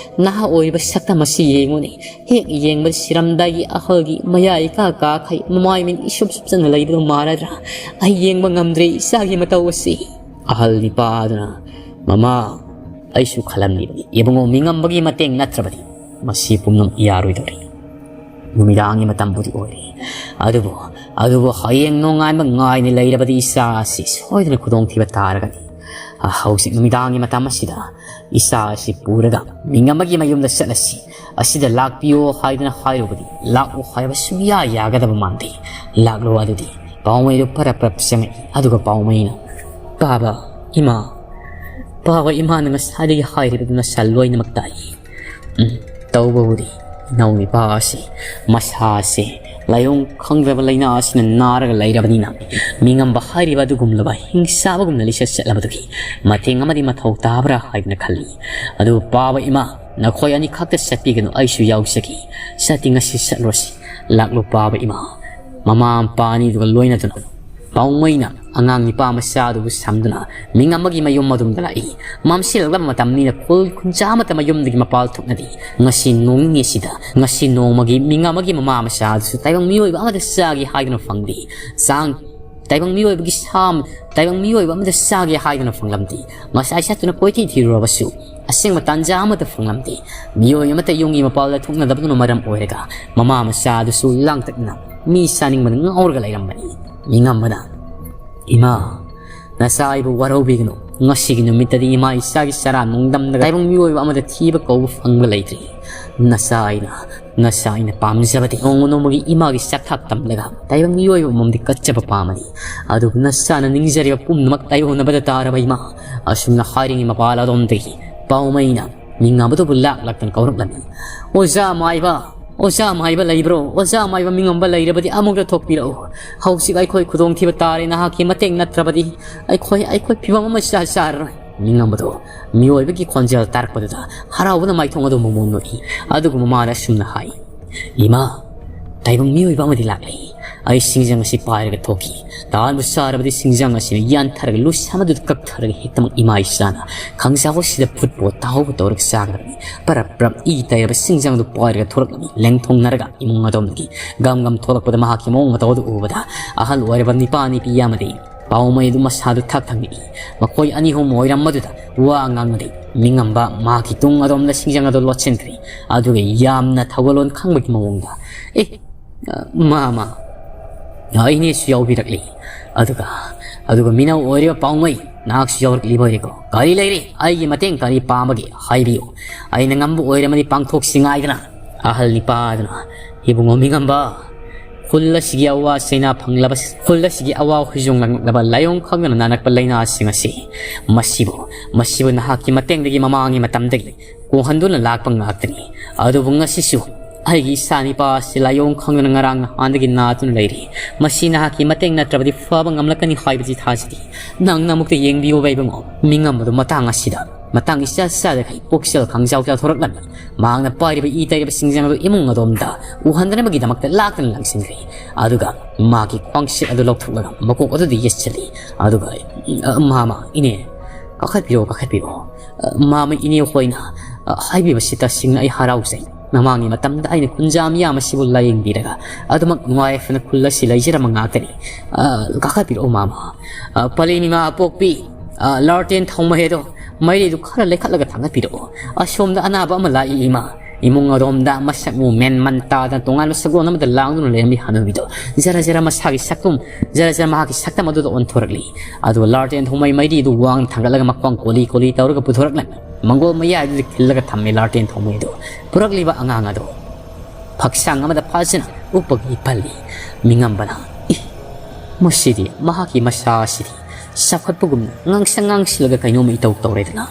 ꯅꯍꯥ ꯑꯣꯏꯔꯤꯕ ꯁꯛꯇꯝ ꯑꯁꯤ ꯌꯦꯡꯉꯨꯅꯦ꯫ ꯍꯦꯛ ꯌꯦꯡꯕꯗ ꯁꯤꯔꯝꯗꯥꯏꯒꯤ ꯑꯍꯜꯒꯤ ꯃꯌꯥ ꯏꯀꯥ ꯀꯥꯈꯩ ꯃꯃꯥꯏ ꯃꯤꯠ ꯏꯁꯨꯞ ꯁꯨꯞꯆꯟꯅ ꯂꯩꯕꯗꯨ ꯃꯥꯔꯗ꯭ꯔꯥ? ꯑꯩ ꯌꯦꯡꯕ ꯉꯝꯗ꯭ꯔꯦ ꯏꯆꯥꯒꯤ ꯃꯇꯧ ꯑꯁꯤ꯫" ꯑꯍꯜ ꯅꯤꯄꯥ ꯑꯗꯨꯅ, "ꯃꯃꯥ, ꯑꯩꯁꯨ ꯈꯜꯂꯝꯂꯤꯕꯅꯤ, ꯏꯕꯨꯡꯉꯣ ꯃꯤꯉꯝꯕꯒꯤ ꯃꯇꯦꯡ ꯅꯠꯇ꯭ꯔꯕꯗꯤ ꯃꯁꯤ ꯄꯨꯝꯅꯃꯛ ꯌꯥꯔꯣꯏꯗꯧꯔꯤ꯫ ꯅꯨꯃꯤꯗꯥꯡꯒꯤ ꯃꯇꯝꯕꯨꯗꯤ ꯑꯣꯏꯔꯦ, ꯑꯗꯨꯕꯨ, ꯑꯗꯨꯕꯨ ꯍꯌꯦꯡ ꯅꯣꯡꯉꯥꯟꯕ ꯉꯥꯏꯅ ꯂꯩꯔꯕꯗꯤ ꯏꯆꯥ ꯑꯁꯤ ꯁꯣꯏꯗꯅ ꯈꯨꯗꯣꯡꯊꯤꯕ ꯇꯥꯔꯒꯅꯤ꯫ ꯍꯧꯖꯤꯛ ꯅꯨꯃꯤꯗꯥꯡꯒꯤ ꯃꯇꯝ ꯑꯁꯤꯗ ꯏꯆꯥ ꯑꯁꯤ ꯄꯨꯔꯒ ꯃꯤꯉꯝꯕꯒꯤ ꯃꯌꯨꯝꯗ ꯆꯠꯂꯁꯤ꯫ ꯑꯁꯤꯗ ꯂꯥꯛꯄꯤꯌꯣ ꯍꯥꯏꯗꯨꯅ ꯍꯥꯏꯔꯨꯕꯗꯤ ꯂꯥꯛꯂꯣ ꯍꯥꯏꯕ ꯁꯨꯡꯌꯥ ꯌꯥꯒꯗꯕ ꯃꯥꯟꯗꯦ꯫ ꯂꯥꯛꯂꯣ ꯑꯗꯨꯗꯤ꯫" ꯄꯥꯎꯃꯩꯗꯨ ꯄꯔꯞ ꯄꯔꯞ ꯆꯪꯉꯛꯏ꯫ ꯑꯗꯨꯒ ꯄꯥꯎꯃꯩꯅ, "ꯄꯥꯕ ꯏꯃꯥ, ꯄꯥꯕ ꯏꯃꯥꯅ ꯉꯁꯥꯏꯗꯒꯤ ꯍꯥꯏꯔꯤꯕꯗꯨ ꯅꯁꯥ ꯂꯣꯏꯅꯃꯛ ꯇꯥꯏ꯫ ꯎꯝ, ꯇꯧꯕꯕꯨꯗꯤ ꯏꯅꯥꯎ ꯅꯤꯄꯥ ꯑꯁꯤ ꯃꯁꯥ ꯑꯁꯤ ꯂꯥꯏꯑꯣꯡ ꯈꯪꯗ꯭ꯔꯕ ꯂꯥꯏꯅꯥ ꯑꯁꯤꯅ ꯅꯥꯔꯒ ꯂꯩꯔꯕꯅꯤꯅ ꯃꯤꯉꯝꯕ ꯍꯥꯏꯔꯤꯕ ꯑꯗꯨꯒꯨꯝꯂꯕ ꯍꯤꯡꯆꯥꯕꯒꯨꯝꯅ ꯂꯤꯆꯠ ꯆꯠꯂꯕꯗꯨꯒꯤ ꯃꯇꯦꯡ ꯑꯃꯗꯤ ꯃꯊꯧ ꯇꯥꯕ꯭ꯔꯥ ꯍꯥꯏꯗꯨꯅ ꯈꯜꯂꯤ꯫ ꯑꯗꯨꯕꯨ ꯄꯥꯕ ꯏꯃꯥ, ꯅꯈꯣꯏ ꯑꯅꯤꯈꯛꯇ ꯆꯠꯄꯤꯒꯅꯨ, ꯑꯩꯁꯨ ꯌꯥꯎꯖꯒꯦ꯫ ꯆꯠꯇꯤ ꯉꯁꯤ ꯆꯠꯂꯨꯔꯁꯤ꯫ ꯂꯥꯛꯂꯣ ꯄꯥꯕ ꯏꯃꯥ꯫" ꯃꯃꯥ ꯃꯄꯥ ꯑꯅꯤꯗꯨꯒ ꯂꯣꯏꯅꯗꯨꯅ ꯄꯥꯎꯃꯩꯅ ꯑꯉꯥꯡ ꯅꯤꯄꯥ ꯃꯆꯥ ꯑꯗꯨꯕꯨ ꯁꯝꯗꯨꯅ ꯃꯤꯉꯝꯕꯒꯤ ꯃꯌꯨꯝ ꯑꯗꯨꯝꯗ ꯂꯥꯛꯏ꯫ ꯃꯝꯁꯤꯜꯂꯛꯂꯕ ꯃꯇꯝꯅꯤꯅ ꯈꯨꯜ ꯈꯨꯟꯖꯥ ꯑꯃꯠꯇ ꯃꯌꯨꯝꯗꯒꯤ ꯃꯄꯥꯜ ꯊꯣꯛꯅꯗꯦ꯫ ꯉꯁꯤ ꯅꯣꯡ ꯅꯤꯅꯤ ꯑꯁꯤꯗ ꯉꯁꯤ ꯅꯣꯡꯃꯒꯤ ꯃꯤꯉꯝꯕꯒꯤ ꯃꯃꯥ ꯃꯆꯥ ꯑꯗꯨꯁꯨ ꯇꯥꯏꯕꯪ ꯃꯤꯑꯣꯏꯕ ꯑꯃꯠꯇ ꯆꯥꯒꯦ ꯍꯥꯏꯗꯨꯅ ꯐꯪꯗꯦ꯫ ꯆꯥꯡ ꯇꯥꯏꯕꯪ ꯃꯤꯑꯣꯏꯕꯒꯤ ꯁꯥ ꯑꯃ, ꯇꯥꯏꯕꯪ ꯃꯤꯑꯣꯏꯕ ꯑꯃꯗ ꯆꯥꯒꯦ ꯍꯥꯏꯗꯨꯅ ꯐꯪꯂꯝꯗꯦ꯫ ꯃꯁꯥ ꯏꯁꯥꯗꯨꯅ ꯀꯣꯏꯊꯤ ꯊꯤꯔꯨꯔꯕꯁꯨ ꯑꯁꯦꯡꯕ ꯇꯥꯟꯖꯥ ꯑꯃꯠꯇ ꯐꯪꯂꯝꯗꯦ꯫ ꯃꯤꯑꯣꯏ ꯑꯃꯠꯇ ꯌꯨꯝꯒꯤ ꯃꯄꯥꯜꯗ ꯊꯣꯛꯅꯗꯕꯗꯨꯅ ꯃꯔꯝ ꯑꯣꯏꯔꯒ ꯃꯃꯥ ꯃꯆꯥ ꯑꯗꯨꯁꯨ ꯂꯥꯡꯇꯛꯅ ꯃꯤ ꯆꯥꯅꯤꯡꯕꯅ ꯉꯥꯎꯔꯒ ꯂꯩꯔꯝꯕꯅꯤ꯫ ꯃꯤꯉꯝꯕꯅ, "ꯏꯃꯥ, ꯅꯆꯥ ꯑꯩꯕꯨ ꯋꯥꯔꯧꯕꯤꯒꯅꯨ꯫ ꯉꯁꯤꯒꯤ ꯅꯨꯃꯤꯠꯇꯗꯤ ꯏꯃꯥ ꯏꯆꯥꯒꯤ ꯆꯔꯥ ꯅꯨꯡꯗꯝꯂꯒ ꯇꯥꯏꯕꯪ ꯃꯤꯑꯣꯏꯕ ꯑꯃꯗ ꯊꯤꯕ ꯀꯧꯕ ꯐꯪꯕ ꯂꯩꯇ꯭ꯔꯤ꯫ ꯅꯆꯥ ꯑꯩꯅ, ꯅꯆꯥ ꯑꯩꯅ ꯄꯥꯝꯖꯕꯗꯤ ꯅꯣꯡꯃ ꯅꯣꯡꯃꯒꯤ ꯏꯃꯥꯒꯤ ꯆꯥꯛꯊꯥꯛ ꯇꯝꯂꯒ ꯇꯥꯏꯕꯪ ꯃꯤꯑꯣꯏꯕ ꯑꯃꯃꯝꯗꯤ ꯀꯠꯆꯕ ꯄꯥꯝꯕꯅꯤ꯫ ꯑꯗꯨꯕꯨ ꯅꯆꯥꯅ ꯅꯤꯡꯖꯔꯤꯕ ꯄꯨꯝꯅꯃꯛ ꯇꯥꯏꯑꯣꯟꯅꯕꯗ ꯇꯥꯔꯕ ꯏꯃꯥ," ꯑꯁꯨꯝꯅ ꯍꯥꯏꯔꯤꯉꯩ ꯃꯄꯥꯜ ꯑꯗꯣꯝꯗꯒꯤ ꯄꯥꯎꯃꯩꯅ ꯃꯤꯉꯝꯕꯗꯨꯕꯨ ꯂꯥꯛ ꯂꯥꯛꯇꯅ ꯀꯧꯔꯛꯂꯝꯃꯤ꯫ "ꯑꯣꯖꯥ ꯃꯥꯏꯕ, ꯑꯣꯖꯥ ꯃꯥꯏꯕ ꯂꯩꯕ꯭ꯔꯣ? ꯑꯣꯖꯥ ꯃꯥꯏꯕ ꯃꯤꯉꯝꯕ ꯂꯩꯔꯕꯗꯤ ꯑꯃꯨꯛꯇ ꯊꯣꯛꯄꯤꯔꯛꯎ꯫ ꯍꯧꯖꯤꯛ ꯑꯩꯈꯣꯏ ꯈꯨꯗꯣꯡꯊꯤꯕ ꯇꯥꯔꯦ꯫ ꯅꯍꯥꯛꯀꯤ ꯃꯇꯦꯡ ꯅꯠꯇ꯭ꯔꯕꯗꯤ ꯑꯩꯈꯣꯏ, ꯑꯩꯈꯣꯏ ꯐꯤꯕꯝ ꯑꯃ ꯆꯥ ꯆꯥꯔꯔꯣꯏ꯫" ꯃꯤꯉꯝꯕꯗꯣ ꯃꯤꯑꯣꯏꯕꯒꯤ ꯈꯣꯟꯖꯦꯜ ꯇꯥꯔꯛꯄꯗꯨꯗ ꯍꯔꯥꯎꯕꯅ ꯃꯥꯏꯊꯣꯡ ꯑꯗꯨ ꯃꯃꯣꯟ ꯅꯣꯛꯏ꯫ ꯑꯗꯨꯒ ꯃꯃꯥꯗ ꯑꯁꯨꯝꯅ ꯍꯥꯏ, "ꯏꯃꯥ, ꯇꯥꯏꯕꯪ ꯃꯤꯑꯣꯏꯕ ꯑꯃꯗꯤ ꯂꯥꯛꯂꯦ꯫ ꯑꯩ ꯁꯤꯡꯖꯪ ꯑꯁꯤ ꯄꯥꯏꯔꯒ ꯊꯣꯛꯈꯤ꯫ ꯇꯥꯟꯕꯨ ꯆꯥꯔꯕꯗꯤ ꯁꯤꯡꯖꯪ ꯑꯁꯤꯅ ꯌꯥꯟꯊꯔꯒ ꯂꯨꯁ ꯑꯃꯗꯨꯗ ꯀꯛꯊꯔꯒ ꯍꯦꯛꯇꯃꯛ ꯏꯃꯥ ꯏꯆꯥꯅ ꯈꯪꯖꯥꯎ ꯑꯁꯤꯗ ꯐꯨꯠꯄꯣ ꯇꯥꯍꯧꯕ ꯇꯧꯔꯒ ꯆꯥꯒꯗꯕꯅꯤ꯫" ꯄꯔꯞ ꯄꯔꯞ ꯏ ꯇꯩꯔꯕ ꯁꯤꯡꯖꯪꯗꯨ ꯄꯥꯏꯔꯒ ꯊꯣꯔꯛꯂꯝꯃꯤ꯫ ꯂꯦꯡꯊꯣꯡꯅꯔꯒ ꯏꯃꯨꯡ ꯑꯗꯣꯝꯗꯒꯤ ꯒꯝ ꯒꯝ ꯊꯣꯛꯂꯛꯄꯗ ꯃꯍꯥꯛꯀꯤ ꯃꯑꯣꯡ ꯃꯇꯧ ꯑꯗꯨ ꯎꯕꯗ ꯑꯍꯜ ꯑꯣꯏꯔꯕ ꯅꯤꯄꯥ ꯅꯤꯄꯤ ꯑꯃꯗꯤ ꯄꯥꯎꯃꯩ ꯑꯗꯨ ꯃꯁꯥꯗꯨ ꯊꯛ ꯊꯛ ꯅꯤꯛꯏ꯫ ꯃꯈꯣꯏ ꯑꯅꯤ ꯑꯍꯨꯝ ꯑꯣꯏꯔꯝꯕꯗꯨꯗ ꯋꯥ ꯉꯥꯡꯅꯗꯦ꯫ ꯃꯤꯉꯝꯕ ꯃꯍꯥꯛꯀꯤ ꯇꯨꯡ ꯑꯗꯣꯝꯗ ꯁꯤꯡꯖꯪ ꯑꯗꯨ ꯂꯣꯠꯁꯤꯟꯈ꯭ꯔꯦ꯫ ꯑꯗꯨꯒ ꯌꯥꯝꯅ ꯊꯧꯒꯜꯂꯣꯟ ꯈꯪꯕꯒꯤ ꯃꯑꯣꯡꯗ, "ꯑꯦ, ꯑ, ꯃꯥꯃ, ꯑ, ꯏꯅꯦꯁꯨ ꯌꯥꯎꯕꯤꯔꯛꯂꯤ꯫ ꯑꯗꯨꯒ, ꯑꯗꯨꯒ ꯃꯤꯅꯧ ꯑꯣꯏꯔꯤꯕ ꯄꯥꯎꯃꯩ, ꯅꯍꯥꯛꯁꯨ ꯌꯥꯎꯔꯛꯂꯤꯕ ꯑꯣꯏꯔꯦꯀꯣ? ꯀꯔꯤ ꯂꯩꯔꯦ? ꯑꯩꯒꯤ ꯃꯇꯦꯡ ꯀꯔꯤ ꯄꯥꯝꯕꯒꯦ? ꯍꯥꯏꯕꯤꯌꯨ꯫ ꯑꯩꯅ ꯉꯝꯕ ꯑꯣꯏꯔꯕꯗꯤ ꯄꯥꯡꯊꯣꯛꯁꯤ ꯉꯥꯏꯗꯅ꯫" ꯑꯍꯜ ꯅꯤꯄꯥ ꯑꯗꯨꯅ, "ꯏꯕꯨꯡꯉꯣ ꯃꯤꯉꯝꯕ, ꯈꯨꯜ ꯑꯁꯤꯒꯤ ꯑꯋꯥ ꯆꯩꯅꯥ ꯐꯪꯂꯕ, ꯈꯨꯜ ꯑꯁꯤꯒꯤ ꯑꯋꯥ ꯍꯨꯏꯖꯣꯡ ꯂꯥꯡꯂꯛꯂꯕ ꯂꯥꯏꯑꯣꯡ ꯈꯪꯗꯅ ꯅꯥꯔꯛꯄ ꯂꯥꯏꯅꯥꯁꯤꯡ ꯑꯁꯤ, ꯃꯁꯤꯕꯨ, ꯃꯁꯤꯕꯨ ꯅꯍꯥꯛꯀꯤ ꯃꯇꯦꯡꯗꯒꯤ ꯃꯃꯥꯡꯒꯤ ꯃꯇꯝꯗꯒꯤ ꯀꯣꯡꯍꯟꯗꯨꯅ ꯂꯥꯛꯄ ꯉꯥꯛꯇꯅꯤ꯫ ꯑꯗꯨꯕꯨ ꯉꯁꯤꯁꯨ ꯑꯩꯒꯤ ꯏꯆꯥ ꯅꯤꯄꯥ ꯑꯁꯤ ꯂꯥꯏꯑꯣꯡ ꯈꯪꯗꯅ ꯉꯔꯥꯡ ꯅꯍꯥꯟꯗꯒꯤ ꯅꯥꯗꯨꯅ ꯂꯩꯔꯤ꯫ ꯃꯁꯤ ꯅꯍꯥꯛꯀꯤ ꯃꯇꯦꯡ ꯅꯠꯇ꯭ꯔꯕꯗꯤ ꯐꯕ ꯉꯝꯂꯛꯀꯅꯤ ꯍꯥꯏꯕꯁꯤ ꯊꯥꯖꯗꯦ꯫ ꯅꯪꯅ ꯑꯃꯨꯛꯇ ꯌꯦꯡꯕꯤꯌꯨ ꯏꯕꯨꯡꯉꯣ꯫" ꯃꯤꯉꯝꯕꯗꯣ ꯃꯇꯥꯡ ꯑꯁꯤꯗ ꯃꯇꯥꯡ ꯏꯆꯥ ꯆꯥꯗꯈꯩ ꯄꯨꯛꯆꯦꯜ ꯈꯪꯖꯥꯎ ꯆꯥꯎꯊꯣꯔꯛꯂꯝꯃꯤ꯫ ꯃꯍꯥꯛꯅ ꯄꯥꯏꯔꯤꯕ ꯏ ꯇꯩꯔꯤꯕ ꯁꯤꯡꯖꯪ ꯑꯗꯨ ꯏꯃꯨꯡ ꯑꯗꯣꯝꯗ ꯎꯍꯟꯗꯅꯕꯒꯤꯗꯃꯛꯇ ꯂꯥꯛꯇꯅ ꯂꯪꯁꯤꯟꯈ꯭ꯔꯦ꯫ ꯑꯗꯨꯒ ꯃꯥꯒꯤ ꯈ꯭ꯋꯥꯡꯁꯤꯠ ꯑꯗꯨ ꯂꯧꯊꯣꯛꯂꯒ ꯃꯀꯣꯛ ꯑꯗꯨꯗ ꯌꯦꯠꯁꯤꯜꯂꯤ꯫ ꯑꯗꯨꯒ, "ꯑ, ꯃꯥꯃ, ꯏꯅꯦ, ꯀꯥꯈꯠꯄꯤꯔꯣ, ꯀꯥꯈꯠꯄꯤꯔꯣ꯫ ꯑ, ꯃꯥꯃ, ꯏꯅꯦ ꯍꯣꯏꯅ, ꯑ, ꯍꯥꯏꯕꯤꯕꯁꯤ ꯇꯁꯦꯡꯅ ꯑꯩ ꯍꯔꯥꯎꯖꯩ꯫ ꯃꯃꯥꯡꯒꯤ ꯃꯇꯝꯗ ꯑꯩꯅ ꯈꯨꯟꯖꯥ ꯃꯤꯌꯥꯝ ꯑꯁꯤꯕꯨ ꯂꯥꯌꯦꯡꯕꯤꯔꯒ ꯑꯗꯨꯃꯛ ꯅꯨꯡꯉꯥꯏ ꯌꯥꯏꯐꯅ ꯈꯨꯜ ꯑꯁꯤ ꯂꯩꯖꯔꯝꯕ ꯉꯥꯛꯇꯅꯤ꯫ ꯑ, ꯀꯥꯈꯠꯄꯤꯔꯛꯑꯣ ꯃꯥꯃ꯫ ꯑ, ꯄꯂꯦꯝ ꯏꯃꯥ ꯑꯄꯣꯛꯄꯤ, ꯑ, ꯂꯥꯔꯇꯦꯟ ꯊꯧꯃꯩ ꯑꯗꯣ ꯃꯩꯔꯩꯗꯨ ꯈꯔ ꯂꯩꯈꯠꯂꯒ ꯊꯥꯡꯒꯠꯄꯤꯔꯛꯑꯣ꯫ ꯑꯁꯣꯝꯗ ꯑꯅꯥꯕ ꯑꯃ ꯂꯥꯛꯏ ꯏꯃꯥ꯫ ꯏꯃꯨꯡ ꯑꯗꯣꯝꯗ ꯃꯁꯛ ꯃꯑꯣꯡ ꯃꯦꯟ ꯃꯟ ꯇꯥꯗꯅ ꯇꯣꯉꯥꯟꯕ ꯁꯛꯂꯣꯟ ꯑꯃꯗ ꯂꯥꯡꯗꯨꯅ ꯂꯩꯔꯝꯃꯤ ꯍꯅꯨꯕꯤꯗꯣ꯫ ꯖꯔ ꯖꯔ ꯃꯁꯥꯒꯤ ꯁꯛꯇꯝ, ꯖꯔ ꯖꯔ ꯃꯍꯥꯛꯀꯤ ꯁꯛꯇꯝ ꯑꯗꯨꯗ ꯑꯣꯟꯊꯣꯔꯛꯂꯤ꯫ ꯑꯗꯨꯒ ꯂꯥꯔꯇꯦꯟ ꯊꯧꯃꯩ ꯃꯩꯔꯤꯗꯨ ꯋꯥꯡꯅ ꯊꯥꯡꯒꯠꯂꯒ ꯃꯈ꯭ꯋꯥꯡ ꯀꯣꯂꯤ ꯀꯣꯂꯤ ꯇꯧꯔꯒ ꯄꯨꯊꯣꯔꯛꯂꯝꯃꯤ꯫ ꯃꯪꯒꯣꯜ ꯃꯌꯥꯏꯗꯨꯗ ꯈꯤꯜꯂꯒ ꯊꯝꯃꯤ ꯂꯥꯔꯇꯦꯟ ꯊꯧꯃꯩꯗꯨ꯫ ꯄꯨꯔꯛꯂꯤꯕ ꯑꯉꯥꯡ ꯑꯗꯨ ꯐꯛꯁꯥꯡ ꯑꯃꯗ ꯐꯖꯅ ꯎꯞꯄꯒ ꯄꯜꯂꯤ꯫ ꯃꯤꯉꯝꯕꯅ, "ꯏ, ꯃꯁꯤꯗꯤ ꯃꯍꯥꯛꯀꯤ ꯃꯁꯥ ꯑꯁꯤꯗꯤ ꯆꯥꯎꯈꯠꯄꯒꯨꯝꯅ ꯉꯥꯡꯁꯪ ꯉꯥꯡꯁꯤꯜꯂꯒ ꯀꯩꯅꯣꯝꯃ ꯏꯇꯧ ꯇꯧꯔꯦꯗꯅ꯫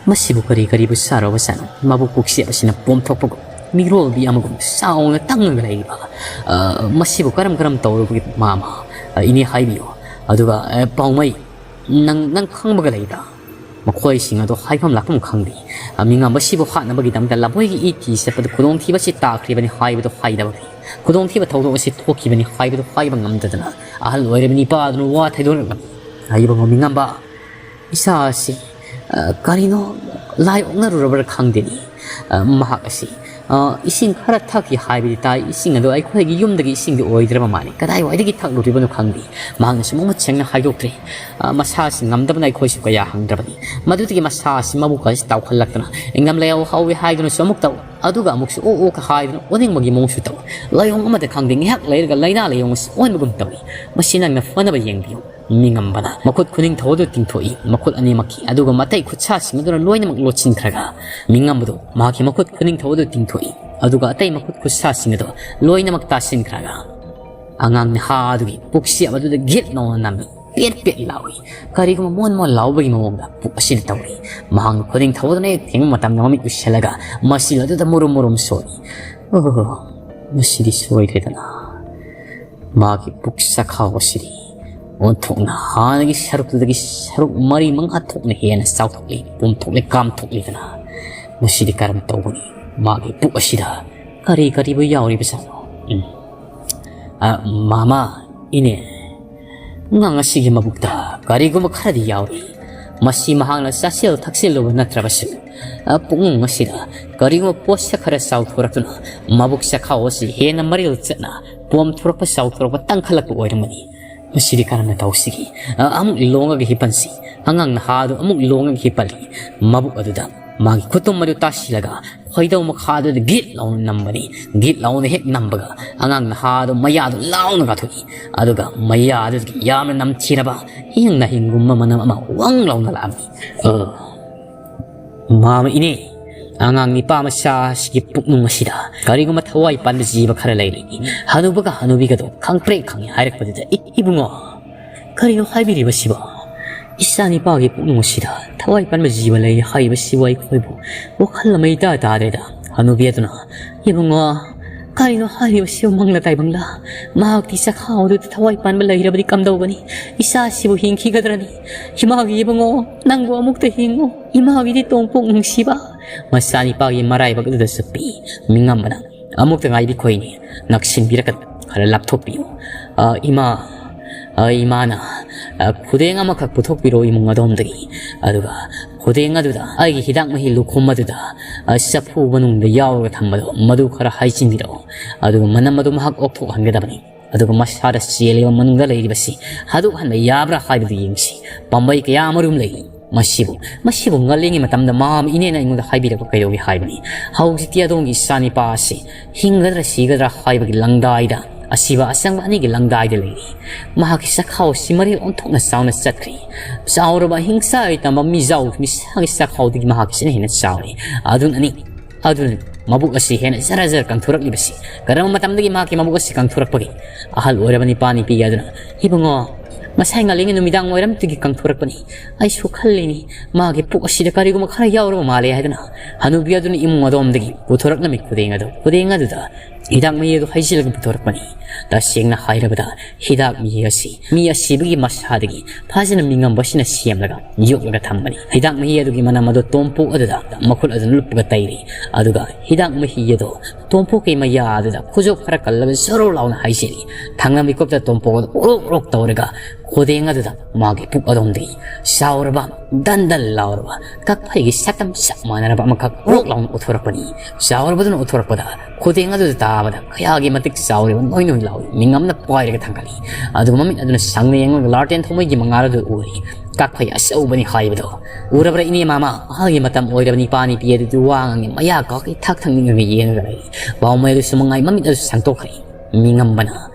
ꯃꯁꯤꯕꯨ ꯀꯔꯤ ꯀꯔꯤꯕꯨ ꯆꯥꯔꯨꯕꯖꯥꯠꯅꯣ? ꯃꯕꯨꯛ ꯄꯨꯛꯆꯦꯞ ꯑꯁꯤꯅ ꯄꯣꯝꯊꯣꯛꯄꯒꯨꯝ ꯃꯤꯔꯣꯜꯕꯤ ꯑꯃꯒꯨꯝ ꯆꯥꯎꯅ ꯇꯪꯉꯒ ꯂꯩꯔꯤꯕ꯫ ꯑ, ꯃꯁꯤꯕꯨ ꯀꯔꯝ ꯀꯔꯝ ꯇꯧꯔꯨꯕꯒꯤ ꯃꯥꯃ? ꯑ, ꯏꯅꯦ ꯍꯥꯏꯕꯤꯌꯨ꯫ ꯑꯗꯨꯒ, ꯑ, ꯄꯥꯎꯃꯩ, ꯅꯪ, ꯅꯪ ꯈꯪꯕꯒ ꯂꯩꯕ꯭ꯔꯥ?" ꯃꯈꯣꯏꯁꯤꯡ ꯑꯗꯨ ꯍꯥꯏꯐꯝ ꯂꯥꯛꯐꯝ ꯈꯪꯗꯦ꯫ ꯑ, ꯃꯤꯉꯝꯕꯁꯤꯕꯨ ꯍꯥꯠꯅꯕꯒꯤꯗꯃꯛꯇ ꯂꯝꯕꯣꯏꯒꯤ ꯏ ꯊꯤ ꯆꯠꯄꯗ ꯈꯨꯗꯣꯡꯊꯤꯕ ꯑꯁꯤ ꯇꯥꯈ꯭ꯔꯤꯕꯅꯤ ꯍꯥꯏꯕꯗꯨ ꯍꯥꯏꯗꯕꯒꯤ, ꯈꯨꯗꯣꯡꯊꯤꯕ ꯊꯧꯗꯣꯛ ꯑꯁꯤ ꯊꯣꯛꯈꯤꯕꯅꯤ ꯍꯥꯏꯕꯗꯨ ꯍꯥꯏꯕ ꯉꯝꯗꯗꯅ ꯑꯍꯜ ꯑꯣꯏꯔꯕ ꯅꯤꯄꯥ ꯑꯗꯨꯅ ꯋꯥ ꯊꯩꯗꯣꯔꯛꯂꯝꯃꯤ꯫ ꯏꯕꯨꯡꯉꯣ ꯃꯤꯉꯝꯕ, ꯏꯆꯥ ꯑꯁꯤ, ꯑ, ꯀꯔꯤꯅꯣ ꯂꯥꯏ ꯑꯣꯛꯅꯔꯨꯔꯕ꯭ꯔꯥ ꯈꯪꯗꯦꯅꯦ꯫ ꯑ, ꯃꯍꯥꯛ ꯑꯁꯤ, ꯑ, ꯏꯁꯤꯡ ꯈꯔ ꯊꯛꯈꯤ ꯍꯥꯏꯕꯗꯤ ꯇꯥꯏ꯫ ꯏꯁꯤꯡ ꯑꯗꯨ ꯑꯩꯈꯣꯏꯒꯤ ꯌꯨꯝꯗꯒꯤ ꯏꯁꯤꯡꯗꯤ ꯑꯣꯏꯗ꯭ꯔꯕ ꯃꯥꯜꯂꯤ꯫ ꯀꯗꯥꯏꯋꯥꯏꯗꯒꯤ ꯊꯛꯂꯨꯔꯤꯕꯅꯣ ꯈꯪꯗꯦ꯫ ꯃꯍꯥꯛꯅꯁꯨ ꯃꯃꯨꯠ ꯁꯦꯡꯅ ꯍꯥꯏꯗꯣꯛꯇ꯭ꯔꯦ꯫ ꯑ, ꯃꯁꯥꯁꯤ ꯉꯝꯗꯕꯅ ꯑꯩꯈꯣꯏꯁꯨ ꯀꯌꯥ ꯍꯪꯗ꯭ꯔꯕꯅꯤ꯫ ꯃꯗꯨꯗꯒꯤ ꯃꯁꯥꯁꯤ ꯃꯕꯨꯛ ꯑꯁꯤ ꯇꯥꯎꯈꯠꯂꯛꯇꯅ ꯏꯪꯉꯝ ꯂꯩꯍꯥꯎ ꯍꯧꯏ ꯍꯥꯏꯗꯨꯅꯁꯨ ꯑꯃꯨꯛ ꯇꯧ, ꯑꯗꯨꯒ ꯑꯃꯨꯛꯁꯨ ꯑꯣꯛ ꯑꯣꯛ ꯍꯥꯏꯗꯨꯅ ꯑꯣꯅꯤꯡꯕꯒꯤ ꯃꯑꯣꯡꯁꯨ ꯇꯧꯏ꯫ ꯂꯥꯏꯑꯣꯡ ꯑꯃꯗ ꯈꯪꯗꯦ, ꯉꯥꯏꯍꯥꯛ ꯂꯩꯔꯒ ꯂꯥꯏꯅꯥ ꯂꯥꯏꯑꯣꯡ ꯑꯁꯤ ꯑꯣꯟꯕꯒꯨꯝ ꯇꯧꯏ꯫ ꯃꯁꯤ ꯅꯪꯅ ꯐꯅꯕ ꯌꯦꯡꯕꯤꯌꯨ꯫ ꯃꯤꯉꯝꯕꯅ ꯃꯈꯨꯠ ꯈꯨꯅꯤꯡ ꯊꯧ ꯑꯗꯨ ꯇꯤꯡꯊꯣꯛꯏ, ꯃꯈꯨꯠ ꯑꯅꯤꯃꯛꯀꯤ, ꯑꯗꯨꯒ ꯃꯇꯩ ꯈꯨꯠꯁꯥꯁꯤꯡ ꯑꯗꯨꯅ ꯂꯣꯏꯅꯃꯛ ꯂꯣꯠꯁꯤꯟꯈ꯭ꯔꯒ, ꯃꯤꯉꯝꯕꯗꯨ ꯃꯍꯥꯛꯀꯤ ꯃꯈꯨꯠ ꯈꯨꯅꯤꯡ ꯊꯧ ꯑꯗꯨ ꯇꯤꯡꯊꯣꯛꯏ, ꯑꯗꯨꯒ ꯑꯇꯩ ꯃꯈꯨꯠ ꯈꯨꯠꯁꯥꯁꯤꯡ ꯑꯗꯨ ꯂꯣꯏꯅꯃꯛ ꯇꯥꯁꯤꯟꯈ꯭ꯔꯒ, ꯑꯉꯥꯡ ꯅꯍꯥ ꯑꯗꯨꯒꯤ ꯄꯨꯛꯁꯤ ꯑꯗꯨꯗ ꯒꯤꯠ ꯂꯥꯎꯅ ꯅꯝꯃꯤ꯫ ꯄꯦꯠ ꯄꯦꯠ ꯂꯥꯎꯏ꯫ ꯀꯔꯤꯒꯨꯝꯕ ꯃꯣꯟ ꯃꯣꯟ ꯂꯥꯎꯕꯒꯤ ꯃꯑꯣꯡꯗ ꯄꯨꯛ ꯑꯁꯤꯗ ꯇꯧꯏ꯫ ꯃꯍꯥꯛꯅ ꯈꯨꯅꯤꯡ ꯊꯧ ꯑꯗꯨꯅ ꯍꯦꯛ ꯊꯦꯡꯕ ꯃꯇꯝꯗ ꯃꯃꯤꯠ ꯎꯏꯁꯤꯜꯂꯒ ꯃꯆꯤꯜ ꯑꯗꯨꯗ ꯃꯨꯔꯨꯝ ꯃꯨꯔꯨꯝ ꯁꯣꯜꯂꯤ꯫ ꯑꯣ, ꯃꯁꯤꯗꯤ ꯁꯣꯏꯗ꯭ꯔꯦꯗꯅ꯫ ꯃꯥꯒꯤ ꯄꯨꯛ ꯆꯈꯥꯎ ꯑꯁꯤꯗꯤ ꯑꯣꯟꯊꯣꯛꯅ ꯍꯥꯟꯅꯒꯤ ꯁꯔꯨꯛꯇꯨꯗꯒꯤ ꯁꯔꯨꯛ ꯃꯔꯤ ꯃꯉꯥ ꯊꯣꯛꯅ ꯍꯦꯟꯅ ꯆꯥꯎꯊꯣꯛꯂꯤ, ꯄꯣꯝꯊꯣꯛꯂꯤ, ꯀꯥꯝꯊꯣꯛꯂꯤꯗꯅ꯫ ꯃꯁꯤꯗꯤ ꯀꯔꯝ ꯇꯧꯒꯅꯤ? ꯃꯥꯒꯤ ꯄꯨꯛ ꯑꯁꯤꯗ ꯀꯔꯤ ꯀꯔꯤꯕꯨ ꯌꯥꯎꯔꯤꯕꯖꯥꯠꯅꯣ? ꯎꯝ꯫ ꯑ, ꯃꯥꯃ, ꯏꯅꯦ, ꯑꯉꯥꯡ ꯑꯁꯤꯒꯤ ꯃꯕꯨꯛꯇ ꯀꯔꯤꯒꯨꯝꯕ ꯈꯔꯗꯤ ꯌꯥꯎꯔꯤ꯫ ꯃꯁꯤ ꯃꯍꯥꯛꯅ ꯆꯥꯁꯤꯜ ꯊꯛꯆꯤꯜꯂꯨꯕ ꯅꯠꯇ꯭ꯔꯕꯁꯨ, ꯑ, ꯄꯨꯛꯅꯨꯡ ꯑꯁꯤꯗ ꯀꯔꯤꯒꯨꯝꯕ ꯄꯣꯠꯁꯛ ꯈꯔ ꯆꯥꯎꯊꯣꯔꯛꯇꯨꯅ ꯃꯕꯨꯛ ꯆꯈꯥꯎ ꯑꯁꯤ ꯍꯦꯟꯅ ꯃꯔꯤꯜ ꯆꯠꯅ ꯄꯣꯝꯊꯣꯔꯛꯄ ꯆꯥꯎꯊꯣꯔꯛꯄ ꯇꯪꯈꯠꯂꯛꯄ ꯑꯣꯏꯔꯝꯒꯅꯤ꯫ ꯃꯁꯤꯗꯤ ꯀꯔꯝꯅ ꯇꯧꯁꯤꯒꯦ? ꯑ, ꯑꯃꯨꯛ ꯂꯣꯡꯉꯒ ꯍꯤꯞꯍꯟꯁꯤ꯫ ꯑꯉꯥꯡ ꯅꯍꯥ ꯑꯗꯨ ꯑꯃꯨꯛ ꯂꯣꯡꯉꯒ ꯍꯤꯞꯍꯜꯂꯤ꯫ ꯃꯕꯨꯛ ꯑꯗꯨꯗ ꯃꯥꯒꯤ ꯈꯨꯇꯨꯝ ꯑꯗꯨ ꯇꯥꯁꯤꯜꯂꯒ ꯈꯣꯏꯗꯧ ꯃꯈꯥꯗꯨꯗ ꯒꯤꯠ ꯂꯥꯎꯅ ꯅꯝꯕꯅꯤ꯫ ꯒꯤꯠ ꯂꯥꯎꯅ ꯍꯦꯛ ꯅꯝꯕꯒ ꯑꯉꯥꯡ ꯅꯍꯥ ꯑꯗꯨ ꯃꯌꯥꯗꯨ ꯂꯥꯎꯅ ꯀꯥꯊꯣꯛꯏ꯫ ꯑꯗꯨꯒ ꯃꯌꯥ ꯑꯗꯨꯗꯒꯤ ꯌꯥꯝꯅ ꯅꯝꯊꯤꯔꯕ ꯍꯤꯡꯅ ꯍꯤꯡꯒꯨꯝꯕ ꯃꯅꯝ ꯑꯃ ꯋꯪ ꯂꯥꯎꯅ ꯂꯥꯛꯑꯝꯃꯤ꯫ "ꯑ, ꯃꯥꯃ ꯏꯅꯦ, ꯑꯉꯥꯡ ꯅꯤꯄꯥ ꯃꯆꯥ ꯑꯁꯤꯒꯤ ꯄꯨꯛꯅꯨꯡ ꯑꯁꯤꯗ ꯀꯔꯤꯒꯨꯝꯕ ꯊꯋꯥꯏ ꯄꯥꯟꯕ ꯖꯤꯕ ꯈꯔ ꯂꯩꯔꯤ꯫ ꯍꯅꯨꯕꯒ ꯍꯅꯨꯕꯤꯒꯗꯣ ꯈꯪꯄ꯭ꯔꯦꯛ ꯈꯪꯉꯤ ꯍꯥꯏꯔꯛꯄꯗꯨꯗ, ꯏ-, ꯏꯕꯨꯡꯉꯣ, ꯀꯔꯤꯅꯣ ꯍꯥꯏꯕꯤꯔꯤꯕꯁꯤꯕꯣ? ꯏꯆꯥ ꯅꯤꯄꯥꯒꯤ ꯄꯨꯛꯅꯨꯡ ꯑꯁꯤꯗ ꯊꯋꯥꯏ ꯄꯥꯟꯕ ꯖꯤꯕ ꯂꯩ ꯍꯥꯏꯔꯤꯕꯁꯤꯕꯨ ꯑꯩꯈꯣꯏꯕꯨ ꯋꯥꯈꯜ ꯑꯃ ꯏꯇꯥ ꯇꯥꯗ꯭ꯔꯦꯗ꯫ ꯍꯅꯨꯕꯤ ꯑꯗꯨꯅ, ꯏꯕꯨꯡꯉꯣ, ꯀꯔꯤꯅꯣ ꯍꯥꯏꯔꯤꯕꯁꯤꯕꯨ ꯃꯪꯂ ꯇꯥꯏꯕꯪꯂ? ꯃꯍꯥꯛꯇꯤ ꯆꯈꯥꯎꯗꯨꯗ ꯊꯋꯥꯏ ꯄꯥꯟꯕ ꯂꯩꯔꯕꯗꯤ ꯀꯝꯗꯧꯒꯅꯤ? ꯏꯆꯥꯁꯤꯕꯨ ꯍꯤꯡꯈꯤꯒꯗ꯭ꯔꯅꯤ? ꯏꯃꯥꯒꯤ ꯏꯕꯨꯡꯉꯣ, ꯅꯪꯕꯨ ꯑꯃꯨꯛꯇ ꯍꯤꯡꯉꯨ꯫ ꯏꯃꯥꯒꯤꯗꯤ ꯇꯣꯡꯄꯣꯛ ꯅꯨꯡꯁꯤꯕ꯫ ꯃꯆꯥꯅꯤꯄꯥꯒꯤ ꯃꯔꯥꯏꯕꯛ ꯑꯗꯨꯗ ꯆꯨꯞꯄꯤ꯫ ꯃꯤꯉꯝꯕꯅ, ꯑꯃꯨꯛꯇ ꯉꯥꯏꯕꯤꯈꯣꯏꯅꯦ, ꯅꯛꯁꯤꯟꯕꯤꯔꯛꯀꯅꯨ, ꯈꯔ ꯂꯥꯞꯊꯣꯛꯄꯤꯌꯨ꯫ ꯑ, ꯏꯃꯥ, ꯑ, ꯏꯃꯥꯅ, ꯑ, ꯈꯨꯗꯦꯡ ꯑꯃꯈꯛ ꯄꯨꯊꯣꯛꯄꯤꯔꯣ ꯏꯃꯨꯡ ꯑꯗꯣꯝꯗꯒꯤ꯫ ꯑꯗꯨꯒ ꯈꯨꯗꯦꯡ ꯑꯗꯨꯗ ꯑꯩꯒꯤ ꯍꯤꯗꯥꯛ ꯃꯍꯤ ꯂꯨꯈꯨꯝ ꯑꯗꯨꯗ, ꯑ, ꯆꯐꯨ ꯃꯅꯨꯡꯗ ꯌꯥꯎꯔꯒ ꯊꯝꯕꯗꯣ ꯃꯗꯨ ꯈꯔ ꯍꯩꯖꯤꯟꯕꯤꯔꯛꯑꯣ꯫ ꯑꯗꯨꯒ ꯃꯅꯝ ꯑꯗꯨ ꯃꯍꯥꯛ ꯑꯣꯛꯊꯣꯛꯍꯟꯒꯗꯕꯅꯤ꯫ ꯑꯗꯨꯒ ꯃꯁꯥꯗ ꯆꯦꯜꯂꯤꯕ ꯃꯅꯨꯡꯗ ꯂꯩꯔꯤꯕꯁꯤ ꯍꯥꯗꯣꯛꯍꯟꯕ ꯌꯥꯕ꯭ꯔꯥ ꯍꯥꯏꯕꯗꯨ ꯌꯦꯡꯁꯤ꯫ ꯄꯥꯝꯕꯩ ꯀꯌꯥ ꯑꯃꯔꯣꯝ ꯂꯩꯔꯤ꯫ ꯃꯁꯤꯕꯨ, ꯃꯁꯤꯕꯨ ꯉꯜꯂꯤꯉꯩ ꯃꯇꯝꯗ ꯃꯥꯃ ꯏꯅꯦꯅ ꯑꯩꯉꯣꯟꯗ ꯍꯥꯏꯕꯤꯔꯛꯄ ꯀꯩꯗꯧꯒꯦ ꯍꯥꯏꯕꯅꯤ? ꯍꯧꯖꯤꯛꯇꯤ ꯑꯗꯣꯝꯒꯤ ꯏꯆꯥꯅꯤꯄꯥ ꯑꯁꯤ ꯍꯤꯡꯒꯗ꯭ꯔꯥ ꯁꯤꯒꯗ꯭ꯔꯥ ꯍꯥꯏꯕꯒꯤ ꯂꯪꯗꯥꯏꯗ, ꯑꯁꯤꯕ ꯑꯆꯪꯕ ꯑꯅꯤꯒꯤ ꯂꯪꯗꯥꯏꯗ ꯂꯩꯔꯤ꯫ ꯃꯍꯥꯛꯀꯤ ꯆꯈꯥꯎ ꯑꯁꯤ ꯃꯔꯤꯜ ꯑꯣꯟꯊꯣꯛꯅ ꯆꯥꯎꯅ ꯆꯠꯈ꯭ꯔꯤ꯫ ꯆꯥꯎꯔꯕ ꯑꯍꯤꯡꯁꯥ ꯇꯝꯕ ꯃꯤꯖꯥꯎ ꯃꯤꯁꯥꯒꯤ ꯆꯈꯥꯎꯗꯒꯤ ꯃꯍꯥꯛꯀꯤꯁꯤꯅ ꯍꯦꯟꯅ ꯆꯥꯎꯔꯤ꯫ ꯑꯗꯨꯅꯅꯤ, ꯑꯗꯨꯅ ꯃꯕꯨꯛ ꯑꯁꯤ ꯍꯦꯟꯅ ꯖꯔ ꯖꯔ ꯀꯪꯊꯣꯔꯛꯂꯤꯕꯁꯤ꯫ ꯀꯔꯝꯕ ꯃꯇꯝꯗꯒꯤ ꯃꯍꯥꯛꯀꯤ ꯃꯕꯨꯛ ꯑꯁꯤ ꯀꯪꯊꯣꯔꯛꯄꯒꯦ? ꯑꯍꯜ ꯑꯣꯏꯔꯕ ꯅꯤꯄꯥ ꯅꯤꯄꯤ ꯑꯗꯨꯅ, "ꯏꯕꯨꯡꯉꯣ, ꯉꯁꯥꯏ ꯉꯜꯂꯤꯉꯩ ꯅꯨꯃꯤꯗꯥꯡ ꯋꯥꯏꯔꯝꯗꯒꯤ ꯀꯪꯊꯣꯔꯛꯄꯅꯤ꯫ ꯑꯩꯁꯨ ꯈꯜꯂꯤꯅꯤ, ꯃꯥꯒꯤ ꯄꯨꯛ ꯑꯁꯤꯗ ꯀꯔꯤꯒꯨꯝꯕ ꯈꯔ ꯌꯥꯎꯔꯕ ꯃꯥꯜꯂꯦ" ꯍꯥꯏꯗꯨꯅ ꯍꯅꯨꯕꯤ ꯑꯗꯨꯅ ꯏꯃꯨꯡ ꯑꯗꯣꯝꯗꯒꯤ ꯄꯨꯊꯣꯔꯛꯂꯝꯃꯤ ꯈꯨꯗꯦꯡ ꯑꯗꯨ꯫ ꯈꯨꯗꯦꯡ ꯑꯗꯨꯗ ꯍꯤꯗꯥꯛ ꯃꯍꯤ ꯑꯗꯨ ꯍꯩꯖꯤꯜꯂꯒ ꯄꯨꯊꯣꯔꯛꯄꯅꯤ꯫ ꯇꯁꯦꯡꯅ ꯍꯥꯏꯔꯕꯗ, ꯍꯤꯗꯥꯛ ꯃꯍꯤ ꯑꯁꯤ ꯃꯤ ꯑꯁꯤꯕꯒꯤ ꯃꯁꯥꯗꯒꯤ ꯐꯖꯅ ꯃꯤꯉꯝꯕꯁꯤꯅ ꯁꯦꯝꯂꯒ ꯌꯣꯛꯂꯒ ꯊꯝꯕꯅꯤ꯫ ꯍꯤꯗꯥꯛ ꯃꯍꯤ ꯑꯗꯨꯒꯤ ꯃꯅꯝ ꯑꯗꯨ ꯇꯣꯝꯄꯣꯛ ꯑꯗꯨꯗ ꯃꯈꯨꯠ ꯑꯗꯨꯅ ꯂꯨꯞꯄꯒ ꯇꯩꯔꯤ꯫ ꯑꯗꯨꯒ ꯍꯤꯗꯥꯛ ꯃꯍꯤ ꯑꯗꯨ ꯇꯣꯝꯄꯣꯛꯀꯤ ꯃꯌꯥ ꯑꯗꯨꯗ ꯈꯨꯖꯣꯞ ꯈꯔ ꯀꯜꯂꯒ ꯖꯣꯔꯣ ꯂꯥꯎꯅ ꯍꯩꯖꯤꯜꯂꯤ꯫ ꯊꯥꯡꯅ ꯃꯤꯀꯨꯞꯇ ꯇꯣꯝꯄꯣꯛ ꯑꯗꯨ ꯑꯣꯔꯣꯛ ꯑꯣꯔꯣꯛ ꯇꯧꯔꯒ ꯈꯨꯗꯦꯡ ꯑꯗꯨꯗ ꯃꯥꯒꯤ ꯄꯨꯛ ꯑꯗꯣꯝꯗꯒꯤ ꯆꯥꯎꯔꯕ, ꯗꯟ ꯗꯟ ꯂꯥꯎꯔꯕ ꯀꯛꯐꯩꯒꯤ ꯁꯛꯇꯝ ꯆꯞ ꯃꯥꯟꯅꯔꯕ ꯑꯃꯈꯛ ꯑꯣꯔꯣꯛ ꯂꯥꯎꯅ ꯎꯠꯊꯣꯔꯛꯄꯅꯤ꯫ ꯆꯥꯎꯔꯕꯗꯨꯅ ꯎꯠꯊꯣꯔꯛꯄꯗ ꯈꯨꯗꯦꯡ ꯑꯗꯨꯗ ꯇꯥꯕꯗ ꯀꯌꯥꯒꯤ ꯃꯇꯤꯛ ꯆꯥꯎꯔꯤꯕ ꯅꯣꯏ ꯅꯣꯏ ꯂꯥꯎꯏ ꯃꯤꯉꯝꯅ ꯄꯥꯏꯔꯒ ꯊꯥꯡꯒꯠꯂꯤ꯫ ꯑꯗꯨꯒ ꯃꯃꯤꯠ ꯑꯗꯨꯅ ꯁꯪꯅ ꯌꯦꯡꯂꯒ ꯂꯥꯔꯇꯦꯟ ꯊꯧꯃꯩꯒꯤ ꯃꯉꯥꯜ ꯑꯗꯨ ꯎꯔꯤ꯫ ꯀꯛꯐꯩ ꯑꯆꯧꯕꯅꯤ ꯍꯥꯏꯕꯗꯣ ꯎꯔꯕ꯭ꯔꯥ ꯏꯅꯦ ꯃꯥꯃ? ꯑꯍꯜꯒꯤ ꯃꯇꯝ ꯑꯣꯏꯔꯕꯅꯤ, ꯏꯄꯥ ꯅꯨꯄꯤ ꯑꯗꯨꯗꯤ ꯋꯥ ꯉꯥꯡꯉꯤ, ꯃꯌꯥ ꯀꯥꯎꯈꯩ ꯊꯛ ꯊꯛ ꯅꯤꯛꯅ ꯌꯦꯡꯂꯒ ꯂꯩꯔꯤ꯫ ꯄꯥꯎꯃꯩ ꯑꯗꯨꯁꯨ ꯃꯉꯥꯏ ꯃꯃꯤꯠ ꯑꯗꯨ ꯁꯪꯇꯣꯛꯈ꯭ꯔꯦ꯫ ꯃꯤꯉꯝꯕꯅ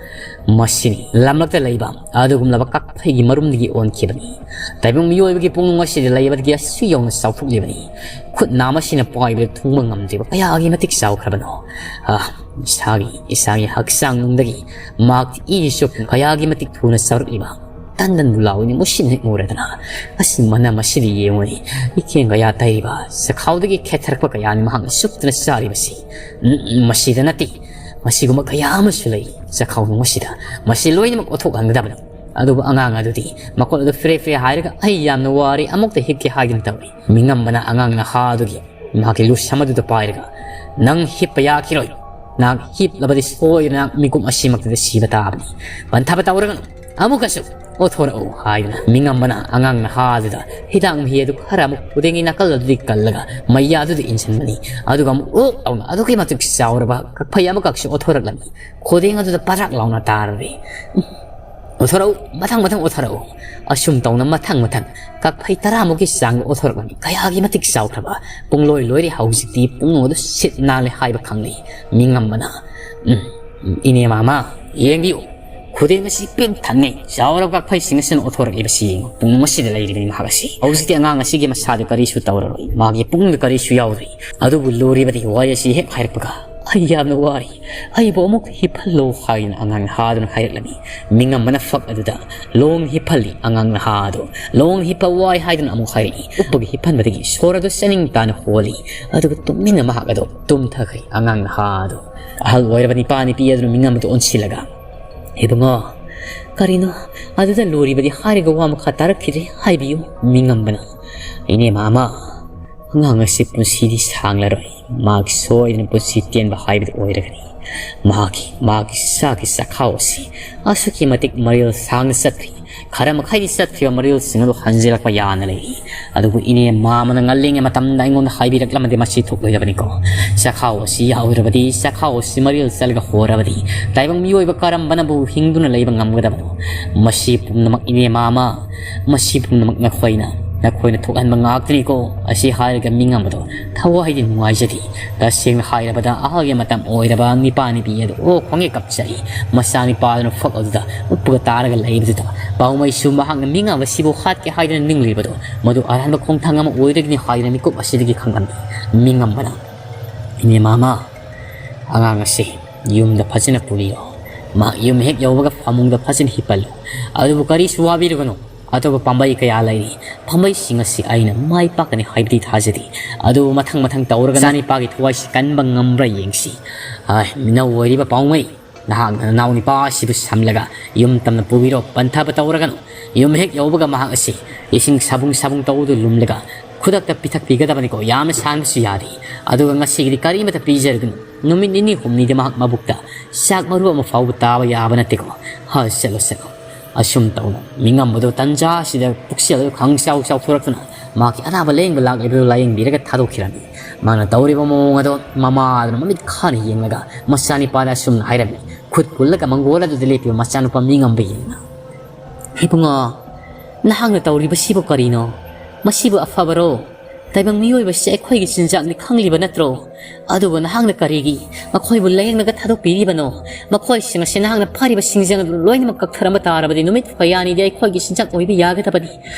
ꯃꯁꯤꯅꯤ ꯂꯝꯂꯛꯇ ꯂꯩꯕ ꯑꯗꯨꯒꯨꯝꯂꯕ ꯀꯛꯐꯩꯒꯤ ꯃꯔꯨꯝꯗꯒꯤ ꯑꯣꯟꯈꯤꯕꯅꯤ꯫ ꯇꯥꯏꯕꯪ ꯃꯤꯑꯣꯏꯕꯒꯤ ꯄꯨꯛꯅꯨꯡ ꯑꯁꯤꯗ ꯂꯩꯕꯗꯒꯤ ꯑꯁꯨꯛ ꯌꯧꯅ ꯆꯥꯎꯊꯣꯛꯂꯤꯕꯅꯤ꯫ ꯈꯨꯠ ꯅꯥꯝ ꯑꯁꯤꯅ ꯄꯥꯏꯕꯗ ꯊꯨꯡꯕ ꯉꯝꯗ꯭ꯔꯤꯕ ꯀꯌꯥꯒꯤ ꯃꯇꯤꯛ ꯆꯥꯎꯈ꯭ꯔꯕꯅꯣ꯫ ꯑꯥ, ꯏꯁꯥꯒꯤ, ꯏꯁꯥꯒꯤ ꯍꯛꯆꯥꯡ ꯅꯨꯡꯗꯒꯤ ꯃꯍꯥꯛꯀꯤ ꯏ ꯆꯨꯞ ꯀꯌꯥꯒꯤ ꯃꯇꯤꯛ ꯊꯨꯅ ꯆꯥꯎꯔꯛꯂꯤꯕ꯫ ꯇꯟꯗꯟꯕꯨ ꯂꯥꯎꯏꯅꯤ ꯃꯨꯁꯤꯟ ꯍꯦꯛ ꯃꯨꯔꯗꯅ꯫ ꯑꯁꯤ ꯃꯅꯝ ꯑꯁꯤꯗ ꯌꯦꯡꯉꯨꯅꯤ꯫ ꯏꯈꯦꯡ ꯀꯌꯥ ꯇꯩꯔꯤꯕ ꯆꯈꯥꯎꯗꯒꯤ ꯈꯦꯊꯔꯛꯄ ꯀꯌꯥꯅꯤ ꯃꯍꯥꯛꯅ ꯆꯨꯞꯇꯨꯅ ꯆꯥꯔꯤꯕꯁꯤ꯫ ꯎꯝ, ꯎꯝ, ꯃꯁꯤꯗ ꯅꯠꯇꯦ꯫ ꯃꯁꯤꯒꯨꯝꯕ ꯀꯌꯥ ꯑꯃꯁꯨ ꯂꯩ ꯆꯈꯥꯎ ꯅꯨꯡ ꯑꯁꯤꯗ꯫ ꯃꯁꯤ ꯂꯣꯏꯅꯃꯛ ꯑꯣꯊꯣꯛꯍꯟꯒꯗꯕꯅꯤ꯫ ꯑꯗꯨꯕꯨ ꯑꯉꯥꯡ ꯑꯗꯨꯗꯤ ꯃꯈꯣꯜ ꯑꯗꯨ ꯐ꯭ꯔꯦ ꯐ꯭ꯔꯦ ꯍꯥꯏꯔꯒ "ꯑꯩ ꯌꯥꯝꯅ ꯋꯥꯔꯦ, ꯑꯃꯨꯛꯇ ꯍꯤꯞꯀꯦ" ꯍꯥꯏꯗꯨꯅ ꯇꯧꯔꯤ꯫ ꯃꯤꯉꯝꯕꯅ ꯑꯉꯥꯡ ꯅꯍꯥ ꯑꯗꯨꯒꯤ ꯃꯍꯥꯛꯀꯤ ꯂꯨꯁꯝ ꯑꯗꯨꯗ ꯄꯥꯏꯔꯒ, "ꯅꯪ ꯍꯤꯞꯄ ꯌꯥꯈꯤꯔꯣꯏ꯫ ꯅꯍꯥꯛ ꯍꯤꯞꯂꯕꯗꯤ ꯁꯣꯏꯗꯅ ꯃꯤꯀꯨꯞ ꯑꯁꯤꯃꯛꯇꯗ ꯁꯤꯕ ꯇꯥꯕꯅꯤ꯫ ꯄꯟꯊꯕ ꯇꯧꯔꯒꯅꯨ꯫ ꯑꯃꯨꯛꯀꯁꯨ ꯑꯣꯊꯣꯔꯛꯎ" ꯍꯥꯏꯗꯨꯅ ꯃꯤꯉꯝꯕꯅ ꯑꯉꯥꯡ ꯅꯍꯥ ꯑꯗꯨꯗ ꯍꯤꯗꯥꯛ ꯃꯍꯤ ꯑꯗꯨ ꯈꯔ ꯑꯃꯨꯛ ꯈꯨꯗꯦꯡꯒꯤ ꯅꯥꯀꯜ ꯑꯗꯨꯗꯒꯤ ꯀꯜꯂꯒ ꯃꯩꯌꯥꯗꯨꯗ ꯏꯟꯁꯤꯟꯕꯅꯤ꯫ ꯑꯗꯨꯒ ꯑꯃꯨꯛ ꯑꯣꯛ ꯂꯥꯎꯅ ꯑꯗꯨꯛꯀꯤ ꯃꯇꯤꯛ ꯆꯥꯎꯔꯕ ꯀꯛꯐꯩ ꯑꯃꯈꯛꯁꯨ ꯑꯣꯊꯣꯔꯛꯂꯝꯃꯤ꯫ ꯈꯨꯗꯦꯡ ꯑꯗꯨꯗ ꯄꯔꯥꯛ ꯂꯥꯎꯅ ꯇꯥꯔꯔꯤ꯫ "ꯑꯣꯊꯣꯔꯛꯎ, ꯃꯊꯪ ꯃꯊꯪ ꯑꯣꯊꯣꯔꯛꯎ"꯫ ꯑꯁꯨꯝ ꯇꯧꯅ ꯃꯊꯪ ꯃꯊꯪ ꯀꯛꯐꯩ ꯇꯔꯥꯃꯨꯛꯀꯤ ꯆꯥꯡꯗ ꯑꯣꯊꯣꯔꯛꯂꯝꯃꯤ꯫ ꯀꯌꯥꯒꯤ ꯃꯇꯤꯛ ꯆꯥꯎꯈ꯭ꯔꯕ! ꯄꯨꯡꯂꯣꯏ ꯂꯣꯏꯔꯦ꯫ ꯍꯧꯖꯤꯛꯇꯤ ꯄꯨꯡ ꯑꯗꯨ ꯁꯤꯠ ꯅꯥꯜꯂꯦ ꯍꯥꯏꯕ ꯈꯪꯂꯦ꯫ ꯃꯤꯉꯝꯕꯅ, "ꯎꯝ, ꯎꯝ, ꯏꯅꯦ ꯃꯥꯃ, ꯌꯦꯡꯕꯤꯌꯨ꯫ ꯈꯨꯗꯦꯡ ꯑꯁꯤ ꯄꯤꯛ ꯊꯟꯅꯤ꯫ ꯆꯥꯎꯔꯕ ꯀꯛꯐꯩꯁꯤꯡ ꯑꯁꯤꯅ ꯑꯣꯊꯣꯔꯛꯂꯤꯕꯁꯤ ꯌꯦꯡꯉꯨ꯫ ꯄꯨꯡ ꯑꯁꯤꯗ ꯂꯩꯔꯤꯕꯅꯤ ꯃꯍꯥꯛ ꯑꯁꯤ꯫ ꯍꯧꯖꯤꯛꯇꯤ ꯑꯉꯥꯡ ꯑꯁꯤꯒꯤ ꯃꯁꯥꯗ ꯀꯔꯤꯁꯨ ꯇꯧꯔꯔꯣꯏ꯫ ꯃꯥꯒꯤ ꯄꯨꯛꯅꯤꯡꯗ ꯀꯔꯤꯁꯨ ꯌꯥꯎꯗ꯭ꯔꯤ꯫ ꯑꯗꯨꯕꯨ ꯂꯨꯔꯤꯕꯗꯤ ꯋꯥꯔꯤ ꯑꯁꯤ ꯍꯦꯛ ꯍꯥꯏꯔꯛꯄꯒ "ꯑꯩ ꯌꯥꯝꯅ ꯋꯥꯏ, ꯑꯩꯕꯨ ꯑꯃꯨꯛ ꯍꯤꯞꯍꯜꯂꯣ" ꯍꯥꯏꯅ ꯑꯉꯥꯡ ꯅꯍꯥꯗꯨꯅ ꯍꯥꯏꯔꯛꯂꯝꯃꯤ꯫ ꯃꯤꯉꯝꯕꯅ ꯐꯛ ꯑꯗꯨꯗ ꯂꯣꯡ ꯍꯤꯞꯍꯜꯂꯤ꯫ ꯑꯉꯥꯡ ꯅꯍꯥꯗꯣ ꯂꯣꯡ ꯍꯤꯞꯄ ꯋꯥꯏ ꯍꯥꯏꯗꯨꯅ ꯑꯃꯨꯛ ꯍꯥꯏꯔꯛꯏ꯫ ꯎꯞꯄꯒ ꯍꯤꯞꯍꯟꯕꯗꯒꯤ ꯁꯣꯔ ꯑꯗꯨ ꯆꯥꯅꯤꯡ ꯇꯥꯅ ꯍꯣꯜꯂꯤ꯫ ꯑꯗꯨꯒ ꯇꯨꯃꯤꯟꯅ ꯃꯍꯥꯛ ꯑꯗꯣ ꯇꯨꯝꯊꯈ꯭ꯔꯦ꯫ ꯑꯉꯥꯡ ꯅꯍꯥꯗꯣ ꯑꯍꯜ ꯑꯣꯏꯔꯕ ꯅꯤꯄꯥ ꯅꯨꯄꯤ ꯑꯗꯨꯅ ꯃꯤꯉꯝꯕꯗ ꯑꯣꯟꯁꯤꯜꯂꯒ, "ꯏꯕꯨꯡꯉꯣ, ꯀꯔꯤꯅꯣ ꯑꯗꯨꯗ ꯂꯨꯔꯤꯕꯗꯤ? ꯍꯥꯏꯔꯒ ꯋꯥ ꯃꯈꯥ ꯇꯥꯔꯛꯈꯤꯗ꯭ꯔꯦ, ꯍꯥꯏꯕꯤꯌꯨ" ꯃꯤꯉꯝꯕꯅ꯫ "ꯏꯅꯦ ꯃꯥꯃ, ꯑꯉꯥꯡ ꯑꯁꯤ ꯄꯨꯟꯁꯤꯗꯤ ꯁꯥꯡꯂꯔꯣꯏ, ꯃꯥꯒꯤ ꯁꯣꯏꯗꯅ ꯄꯨꯟꯁꯤ ꯇꯦꯟꯕ ꯍꯥꯏꯕꯗꯨ ꯑꯣꯏꯔꯒꯅꯤ꯫ ꯃꯍꯥꯛꯀꯤ, ꯃꯥꯒꯤ ꯆꯥꯒꯤ ꯆꯥꯛꯈꯥꯎ ꯑꯁꯤ ꯑꯁꯨꯛꯀꯤ ꯃꯇꯤꯛ ꯃꯔꯤꯜ ꯁꯥꯡꯅ ꯆꯠꯈ꯭ꯔꯤ, ꯈꯔ ꯃꯈꯩꯗꯤ ꯆꯠꯈ꯭ꯔꯤꯕ ꯃꯔꯤꯜꯁꯤꯡ ꯑꯗꯨ ꯍꯟꯖꯤꯜꯂꯛꯄ ꯌꯥꯅ ꯂꯩꯔꯤ꯫ ꯑꯗꯨꯕꯨ ꯏꯅꯦ ꯃꯥꯃꯅ ꯉꯜꯂꯤꯉꯩ ꯃꯇꯝꯗ ꯑꯩꯉꯣꯟꯗ ꯍꯥꯏꯕꯤꯔꯛꯂꯝꯃꯗꯤ ꯃꯁꯤ ꯊꯣꯛꯂꯣꯏꯗꯕꯅꯤꯀꯣ꯫ ꯆꯥꯛꯈꯥꯎ ꯑꯁꯤ ꯌꯥꯎꯔꯕꯗꯤ, ꯆꯥꯛꯈꯥꯎ ꯑꯁꯤ ꯃꯔꯤꯜ ꯆꯠꯂꯒ ꯍꯣꯔꯕꯗꯤ, ꯇꯥꯏꯕꯪ ꯃꯤꯑꯣꯏꯕ ꯀꯔꯝꯕꯅꯕꯨ ꯍꯤꯡꯗꯨꯅ ꯂꯩꯕ ꯉꯝꯒꯗꯕꯅꯣ? ꯃꯁꯤ ꯄꯨꯝꯅꯃꯛ ꯏꯅꯦ ꯃꯥꯃ, ꯃꯁꯤ ꯄꯨꯝꯅꯃꯛ ꯅꯈꯣꯏꯅ, ꯅꯈꯣꯏꯅ ꯊꯣꯛꯍꯟꯕ ꯉꯥꯛꯇꯅꯤꯀꯣ" ꯑꯁꯤ ꯍꯥꯏꯔꯒ ꯃꯤꯉꯝꯕꯗꯣ ꯊꯋꯥꯏꯗꯤ ꯅꯨꯡꯉꯥꯏꯖꯗꯦ꯫ ꯇꯁꯦꯡꯅ ꯍꯥꯏꯔꯕꯗ, ꯑꯍꯜꯒꯤ ꯃꯇꯝ ꯑꯣꯏꯔꯕ ꯅꯤꯄꯥ ꯅꯨꯄꯤ ꯑꯗꯨ ꯑꯣ ꯈꯣꯡꯉꯦ ꯀꯞꯆꯔꯤ꯫ ꯃꯆꯥꯅꯤꯄꯥꯗꯨꯅ ꯐꯛ ꯑꯗꯨꯗ ꯎꯞꯄꯒ ꯇꯥꯔꯒ ꯂꯩꯕꯗꯨꯗ ꯄꯥꯎꯃꯩꯁꯨ ꯃꯍꯥꯛꯅ ꯃꯤꯉꯝꯕꯁꯤꯕꯨ ꯍꯥꯠꯀꯦ ꯍꯥꯏꯗꯨꯅ ꯅꯤꯡꯂꯤꯕꯗꯣ ꯃꯗꯨ ꯑꯔꯥꯟꯕ ꯈꯣꯡꯊꯥꯡ ꯑꯃ ꯑꯣꯏꯔꯒꯅꯤ ꯍꯥꯏꯗꯨꯅ ꯃꯤꯀꯨꯞ ꯑꯁꯤꯗꯒꯤ ꯈꯪꯂꯝꯃꯤ꯫ ꯃꯤꯉꯝꯕꯅ, "ꯏꯅꯦ ꯃꯥꯃ, ꯑꯉꯥꯡ ꯑꯁꯤ ꯌꯨꯝꯗ ꯐꯖꯅ ꯄꯨꯕꯤꯌꯣ꯫ ꯃꯍꯥꯛ ꯌꯨꯝ ꯍꯦꯛ ꯌꯧꯕꯒ ꯐꯃꯨꯡꯗ ꯐꯖꯅ ꯍꯤꯞꯍꯜꯂꯨ꯫ ꯑꯗꯨꯕꯨ ꯀꯔꯤꯁꯨ ꯋꯥꯕꯤꯔꯨꯒꯅꯨ꯫ ꯑꯇꯣꯞꯄ ꯄꯥꯝꯕꯩ ꯀꯌꯥ ꯂꯩꯔꯤ꯫ ꯄꯥꯝꯕꯩꯁꯤꯡ ꯑꯁꯤ ꯑꯩꯅ ꯃꯥꯏ ꯄꯥꯛꯀꯅꯤ ꯍꯥꯏꯕꯗꯤ ꯊꯥꯖꯗꯦ꯫ ꯑꯗꯨꯕꯨ ꯃꯊꯪ ꯃꯊꯪ ꯇꯧꯔꯒ ꯅꯆꯥꯅꯤꯄꯥꯒꯤ ꯊꯋꯥꯏꯁꯤ ꯀꯟꯕ ꯉꯝꯕ꯭ꯔꯥ ꯌꯦꯡꯁꯤ꯫ ꯍꯥꯏ, ꯃꯤꯅꯧ ꯑꯣꯏꯔꯤꯕ ꯄꯥꯎꯃꯩ, ꯅꯍꯥꯛꯅ ꯅꯅꯥꯎ ꯅꯤꯄꯥ ꯑꯁꯤꯕꯨ ꯁꯝꯂꯒ ꯌꯨꯝ ꯇꯝꯅ ꯄꯨꯕꯤꯔꯣ, ꯄꯟꯊꯕ ꯇꯧꯔꯒꯅꯨ꯫ ꯌꯨꯝ ꯍꯦꯛ ꯌꯧꯕꯒ ꯃꯍꯥꯛ ꯑꯁꯤ ꯏꯁꯤꯡ ꯁꯥꯕꯨꯡ ꯁꯥꯕꯨꯡ ꯇꯧꯕꯗꯨ ꯂꯨꯝꯂꯒ ꯈꯨꯗꯛꯇ ꯄꯤꯊꯛꯄꯤꯒꯗꯕꯅꯤꯀꯣ꯫ ꯌꯥꯝꯅ ꯁꯥꯡꯕꯁꯨ ꯌꯥꯔꯤ꯫ ꯑꯗꯨꯒ ꯉꯁꯤꯒꯤꯗꯤ ꯀꯔꯤꯃꯠꯇ ꯄꯤꯖꯔꯒꯅꯨ꯫ ꯅꯨꯃꯤꯠ ꯅꯤꯅꯤ ꯍꯨꯝꯅꯤꯗꯤ ꯃꯍꯥꯛ ꯃꯕꯨꯛꯇ ꯆꯥꯛ ꯃꯔꯨ ꯑꯃ ꯐꯥꯎꯕ ꯇꯥꯕ ꯌꯥꯕ ꯅꯠꯇꯦꯀꯣ꯫ ꯍꯣꯏ, ꯆꯠꯂꯣ, ꯆꯠꯂꯣ꯫" ꯑꯁꯨꯝ ꯇꯧꯅ ꯃꯤꯉꯝꯕꯗꯨ ꯇꯟꯖꯥ ꯑꯁꯤꯗ ꯄꯨꯛꯆꯦꯜ ꯑꯗꯨ ꯈꯪꯆꯥꯎ ꯆꯥꯎꯊꯣꯔꯛꯇꯨꯅ ꯃꯍꯥꯛꯀꯤ ꯑꯅꯥꯕ ꯂꯥꯌꯦꯡꯕ ꯂꯥꯛꯂꯤꯕꯗꯨ ꯂꯥꯌꯦꯡꯕꯤꯔꯒ ꯊꯥꯗꯣꯛꯈꯤꯔꯝꯃꯤ꯫ ꯃꯥꯅ ꯇꯧꯔꯤꯕ ꯃꯑꯣꯡ ꯑꯗꯣ ꯃꯃꯥ ꯑꯗꯨꯅ ꯃꯃꯤꯠ ꯈꯥꯅ ꯌꯦꯡꯂꯒ ꯃꯆꯥꯅꯤꯄꯥꯗ ꯑꯁꯨꯝꯅ ꯍꯥꯏꯔꯝꯃꯤ, ꯈꯨꯠ ꯄꯨꯜꯂꯒ ꯃꯪꯒꯣꯜ ꯑꯗꯨꯗ ꯂꯦꯞꯄꯤꯕ ꯃꯆꯥꯅꯨꯄꯥ ꯃꯤꯉꯝꯕ ꯌꯦꯡꯅ꯫ "ꯏꯕꯨꯡꯉꯣ, ꯅꯍꯥꯛꯅ ꯇꯧꯔꯤꯕꯁꯤꯕꯨ ꯀꯔꯤꯅꯣ? ꯃꯁꯤꯕꯨ ꯑꯐꯕꯔꯣ? ꯇꯥꯏꯕꯪ ꯃꯤꯑꯣꯏꯕꯁꯦ ꯑꯩꯈꯣꯏꯒꯤ ꯆꯤꯟꯖꯥꯛꯅꯤ ꯈꯪꯂꯤꯕ ꯅꯠꯇ꯭ꯔꯣ? ꯑꯗꯨꯕꯨ ꯅꯍꯥꯛꯅ ꯀꯔꯤꯒꯤ ꯃꯈꯣꯏꯕꯨ ꯂꯥꯌꯦꯡꯂꯒ ꯊꯥꯗꯣꯛꯄꯤꯔꯤꯕꯅꯣ? ꯃꯈꯣꯏꯁꯤꯡ ꯑꯁꯤ ꯅꯍꯥꯛꯅ ꯐꯥꯔꯤꯕ ꯁꯤꯡꯖꯪ ꯑꯗꯨ ꯂꯣꯏꯅꯃꯛ ꯀꯛꯊꯔꯝꯕ ꯇꯥꯔꯕꯗꯤ ꯅꯨꯃꯤꯠ ꯀꯌꯥꯅꯤꯗꯤ ꯑꯩꯈꯣꯏꯒꯤ ꯆꯤꯟꯖꯥꯛ ꯑꯣꯏꯕ ꯌꯥꯒꯗꯕꯅꯤ꯫